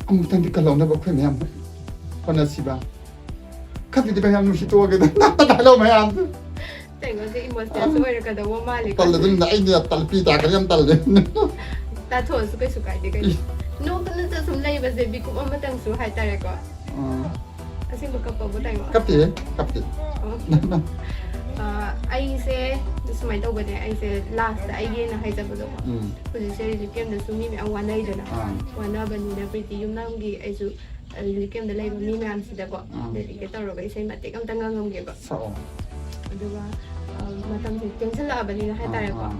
ꯑꯃꯨꯛꯇꯪꯗꯤ ꯀꯜꯍꯧꯅꯕ ꯑꯩꯈꯣꯏ ꯃꯌꯥꯝ ꯍꯣꯠꯅꯁꯤꯕ꯫ ꯈꯪꯗꯦꯗ, ꯃꯌꯥꯝ ꯅꯨꯡꯁꯤ ꯇꯣꯛꯑꯒꯦꯗ꯫ ꯍꯥꯏꯔꯣ ꯃꯌꯥꯝꯗꯣ꯫ ꯀꯩꯅꯣꯁꯦ ꯏꯃꯣꯁꯅꯦꯜꯁꯨ ꯑꯣꯏꯔꯛꯀꯗꯧꯕ ꯃꯥꯜꯂꯦꯀꯣ꯫ ꯇꯜꯂꯦ, ꯑꯗꯨꯝ ꯑꯩꯗꯤ ꯇꯜꯂꯦ, ꯄꯤ ꯇꯥꯈ꯭ꯔꯦ, ꯌꯥꯝ ꯇꯜꯂꯦ꯫ ꯇꯥꯊꯣꯛꯑꯁꯨ ꯀꯩꯁꯨ ꯀꯥꯏꯗꯦ ꯀꯩꯅꯣ꯫ ꯅꯣꯛꯇꯅ ꯁꯨꯝ ꯂꯩꯕꯁꯦ ꯃꯤꯀꯨꯞ ꯑꯃꯇꯪꯁꯨ ꯍꯥꯏꯇꯥꯔꯦꯀꯣ꯫ ꯑꯥ, ꯑꯁꯦꯡꯕ ꯀꯞꯄꯕꯨ ꯇꯥꯏꯃꯣ꯫ ꯀꯞꯇꯦ, ꯀꯞꯇꯦ꯫ ꯑ, ꯑꯩꯁꯦ ꯁꯨꯃꯥꯏꯅ ꯇꯧꯕꯅꯦ, ꯑꯩꯁꯦ ꯂꯥꯁꯇ ꯑꯩꯒꯤ ꯑꯣꯏꯅ ꯍꯥꯏꯖꯕꯗꯣꯀꯣ꯫ ꯎꯝ꯫ ꯍꯧꯖꯤꯛꯁꯦ ꯔꯤꯂꯤꯐ ꯀꯦꯝꯗꯁꯨ ꯃꯤ ꯃꯌꯥꯝ ꯋꯥꯅꯩꯗꯅ꯫ ꯑꯥ꯫ ꯋꯥꯅꯕꯅꯤꯅ ꯄ꯭ꯔꯤꯇꯤ ꯌꯨꯝꯅꯥꯝꯒꯤ ꯑꯩꯁꯨ ꯔꯤꯂꯤꯐ ꯀꯦꯝꯗ ꯂꯩꯕ ꯃꯤ ꯃꯌꯥꯝꯁꯤꯗꯀꯣ ꯎꯝ꯫ ꯗꯦꯗꯤꯀꯦꯠ ꯇꯧꯔꯒ ꯏꯁꯩ ꯃꯇꯦꯛ ꯑꯝꯇ ꯉꯪꯉꯝꯒꯦꯕ꯫ ꯁꯛꯑꯣ꯫ ꯑꯗꯨꯒ ꯑ, ꯃꯇꯝꯁꯦ ꯊꯦꯡꯖꯤꯜꯂꯛꯑꯕꯅꯤꯅ ꯍꯥꯏꯇꯥꯔꯦꯀꯣ꯫ ꯑꯥ, ꯑꯥ,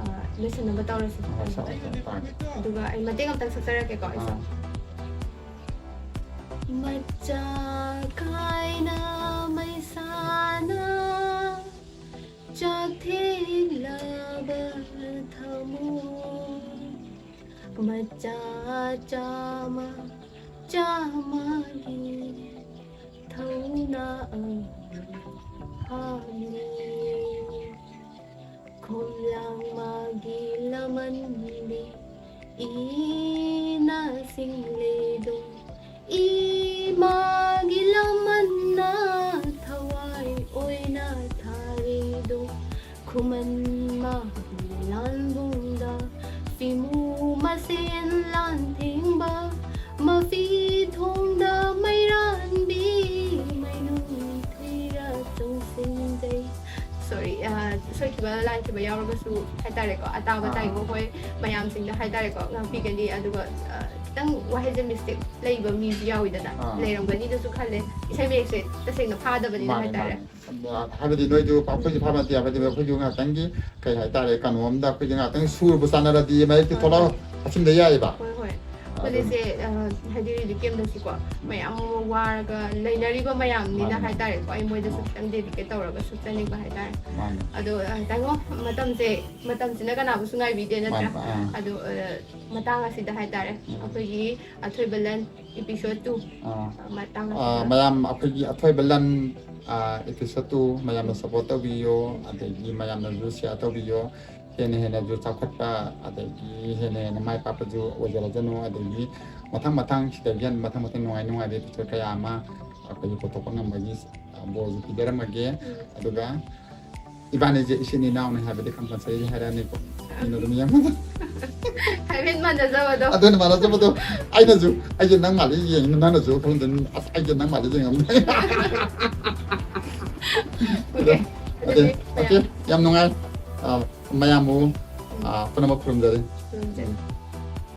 ꯑ, ꯂꯣꯏꯁꯤꯟꯅꯕ ꯇꯧꯔꯁꯤ꯫ ꯑꯥ, ꯁꯛꯑꯣ, ꯁꯛꯑꯣ, ꯇꯥꯒꯦ꯫ ꯑꯗꯨꯒ ꯑꯩ ꯃꯇꯦꯛ ꯑꯝꯇꯪ ꯁꯛꯆꯔꯛꯀꯦꯀꯣ ꯑꯩꯁꯨ꯫ ꯑꯥ꯫ ꯃꯆꯥ ꯈꯥꯏꯅ ꯃꯩꯁꯥꯅ ꯆꯥꯛꯊꯦꯛꯂꯕ ꯊꯃꯣꯏ, ꯃꯆꯥ ꯆꯥꯝꯃ ꯆꯥꯝꯃꯒꯤ ꯊꯧꯅ ꯑꯃ ꯍꯥꯞꯂꯤ꯫ ꯈꯣꯝꯂꯥꯡ ꯃꯥꯒꯤ ꯂꯃꯟꯗꯤ ꯏꯅ ꯁꯤꯡꯂꯤꯗꯨ, ꯏꯃꯥꯒꯤ ꯂꯃꯟꯅ ꯊꯋꯥꯏ ꯑꯣꯏꯅ ꯊꯥꯔꯤꯗꯨ, ꯈꯨꯃꯟ ꯃꯥꯒꯤ ꯂꯥꯟꯕꯨꯡꯗ ꯐꯤꯃꯨ ꯃꯁꯦꯟ ꯂꯥꯟꯊꯦꯡꯕ, ꯃꯐꯤ ꯊꯣꯡꯗ ꯃꯩꯔꯥꯟꯕꯤ ꯃꯩꯅꯨꯡ ꯊꯤꯔ ꯆꯪꯁꯤꯟꯖꯩ꯫ ꯁꯣꯔꯤ, ꯑ, ꯁꯣꯏꯈꯤ꯫ ꯂꯥꯟꯈꯤꯕ ꯌꯥꯎꯔꯒꯁꯨ ꯍꯥꯏꯇꯥꯔꯦꯀꯣ, ꯑꯇꯥꯕ ꯑꯥ꯫ ꯇꯥꯏꯕ ꯍꯣꯏ ꯃꯌꯥꯝꯁꯤꯡꯗ ꯍꯥꯏꯇꯥꯔꯦꯀꯣ, ꯉꯥꯛꯄꯤꯒꯅꯤ꯫ ꯑꯗꯨꯒ ꯑ, ꯈꯤꯇꯪ ꯋꯥꯍꯩꯁꯦ ꯃꯤꯁꯇꯦꯛ ꯂꯩꯕ ꯃꯤꯁꯨ ꯌꯥꯎꯋꯤꯗꯅ, ꯑꯥ꯫ ꯂꯩꯔꯝꯒꯅꯤꯅꯁꯨ ꯈꯜꯂꯦ꯫ ꯏꯁꯩ ꯃꯌꯦꯛꯁꯦ ꯇꯁꯦꯡꯅ ꯐꯥꯗꯕꯅꯤꯅ ꯃꯥꯅꯦ, ꯍꯥꯏꯇꯥꯔꯦ꯫ ꯃꯥꯅꯦ꯫ ꯑꯗ ꯍꯥꯏꯕꯗꯤ ꯅꯣꯏꯁꯨ ꯑꯩꯈꯣꯏꯁꯨ ꯐꯥꯕ ꯅꯠꯇꯦ, ꯍꯥꯏꯕꯗꯤ ꯑꯩꯈꯣꯏꯁꯨ ꯉꯥꯛꯇꯪꯒꯤ ꯀꯩ ꯍꯥꯏꯇꯥꯔꯦ, ꯀꯩꯅꯣ ꯑꯝꯗ ꯑꯩꯈꯣꯏꯁꯨ ꯉꯥꯛꯇꯪ ꯁꯨꯔꯕꯨ ꯆꯥꯟꯅꯔꯗꯤ ꯃꯌꯦꯛꯇꯤ ꯍꯣꯏ, ꯊꯣꯛꯂꯛꯑꯣ ꯍꯣꯏ꯫ ꯑꯁꯤꯝꯗ ꯌꯥꯏꯑꯕ꯫ ꯍꯣꯏ, ꯍꯣꯏ꯫ ꯑꯗꯨꯝ ꯍꯧꯖꯤꯛꯁꯦ ꯑ, ꯍꯥꯏꯗꯤ ꯔꯤꯂꯤꯐ ꯀꯦꯝꯗꯁꯨꯀꯣ ꯃꯌꯥꯝ ꯑꯃ ꯋꯥꯔꯒ ꯂꯩꯅꯔꯤꯕ ꯃꯌꯥꯝꯅꯤꯅ ꯃꯥꯅꯦ, ꯃꯥꯅꯦ꯫ ꯍꯥꯏꯇꯥꯔꯦꯀꯣ, ꯑꯩ ꯃꯣꯏꯗꯁꯨ ꯑꯥ꯫ ꯈꯤꯇꯪ ꯗꯦꯗꯤꯀꯦꯠ ꯇꯧꯔꯒꯁꯨ ꯆꯠꯅꯤꯡꯕ ꯍꯥꯏꯇꯥꯔꯦ꯫ ꯃꯥꯅꯦ꯫ ꯑꯗꯣ ꯑ, ꯇꯥꯃꯣ, ꯃꯇꯝꯁꯦ, ꯃꯇꯝꯁꯤꯅ ꯀꯅꯥꯕꯨꯁꯨ ꯉꯥꯏꯕꯤꯗꯦ ꯅꯠꯇ꯭ꯔꯥ? ꯃꯥꯅꯦ, ꯑꯥ꯫ ꯑꯗꯣ ꯑ, ꯃꯇꯥꯡ ꯑꯁꯤꯗ ꯍꯥꯏꯇꯥꯔꯦ, ꯎꯝ꯫ ꯑꯩꯈꯣꯏꯒꯤ ꯑꯊꯣꯏꯕ ꯂꯟ ꯏꯄꯤꯁꯣꯗ ꯇꯨ ꯑꯥ꯫ ꯃꯇꯥꯡ ꯑ, ꯑꯁꯤꯗ ꯃꯌꯥꯝ ꯑꯩꯈꯣꯏꯒꯤ ꯑꯊꯣꯏꯕ ꯂꯟ, ꯑ, ꯏꯄꯤꯁꯣꯗ ꯇꯨ ꯃꯌꯥꯝꯅ ꯁꯞꯄꯣꯔꯠ ꯇꯧꯕꯤꯌꯣ, ꯑꯗꯒꯤ ꯃꯌꯥꯝꯅꯁꯨ ꯁꯤꯌꯥꯔ ꯇꯧꯕꯤꯌꯣ꯫ ꯍꯦꯟꯅ ꯍꯦꯟꯅꯁꯨ ꯆꯥꯎꯈꯠꯄ, ꯑꯗꯒꯤ ꯍꯦꯟꯅ ꯍꯦꯟꯅ ꯃꯥꯏ ꯄꯥꯛꯄꯁꯨ ꯑꯣꯏꯖꯔꯁꯅꯨ꯫ ꯑꯗꯒꯤ ꯃꯊꯪ ꯃꯊꯪ ꯁꯤꯗꯒꯤ ꯍꯦꯟꯅ ꯃꯊꯪ ꯃꯊꯪ ꯅꯨꯡꯉꯥꯏ ꯅꯨꯡꯉꯥꯏꯕ ꯏꯄꯤꯁꯣꯗ ꯀꯌꯥ ꯑꯃ ꯑꯩꯈꯣꯏꯒꯤ ꯄꯨꯊꯣꯛꯄ ꯉꯝꯕꯒꯤ, ꯑ, ꯕꯣꯔꯁꯨ ꯄꯤꯖꯔꯝꯃꯒꯦ꯫ ꯎꯝ꯫ ꯑꯗꯨꯒ ꯏꯕꯥꯅꯤꯁꯦ ꯏꯆꯤꯟ ꯏꯅꯥꯎꯅꯤ ꯍꯥꯏꯕꯗꯤ ꯀꯝꯄꯜꯁꯔꯤ ꯍꯥꯏꯔꯛꯑꯅꯤꯀꯣ꯫ ꯃꯤꯅ ꯑꯗꯨꯝ ꯌꯦꯡꯕꯗ꯫ ꯍꯥꯏꯐꯦꯠ ꯃꯥꯟꯅꯖꯕꯗꯣ꯫ ꯑꯗꯨꯅ ꯃꯥꯟꯅꯖꯕꯗꯣ꯫ ꯑꯩꯅꯁꯨ, ꯑꯩꯁꯦ ꯅꯪ ꯃꯥꯜꯂꯤ ꯌꯦꯡꯉꯤ, ꯅꯪꯅꯁꯨ ꯈꯪꯗꯅꯤ, "ꯑꯁ, ꯑꯩꯁꯦ ꯅꯪ ꯃꯥꯜꯂꯤ ꯌꯦꯡꯉꯝꯅꯤ"꯫ ꯑꯣꯀꯦ꯫ ꯑꯗꯣ, ꯑꯗꯨꯗꯤ ꯑꯣꯀꯦ, ꯌꯥꯝ ꯅꯨꯡꯉꯥꯏ꯫ ꯑ, ꯃꯌꯥꯝꯕꯨ, ꯑ, ꯄꯨꯝꯅꯃꯛ ꯈꯨꯔꯨꯝꯖꯔꯤ꯫ ꯎꯝ, ꯎꯝ꯫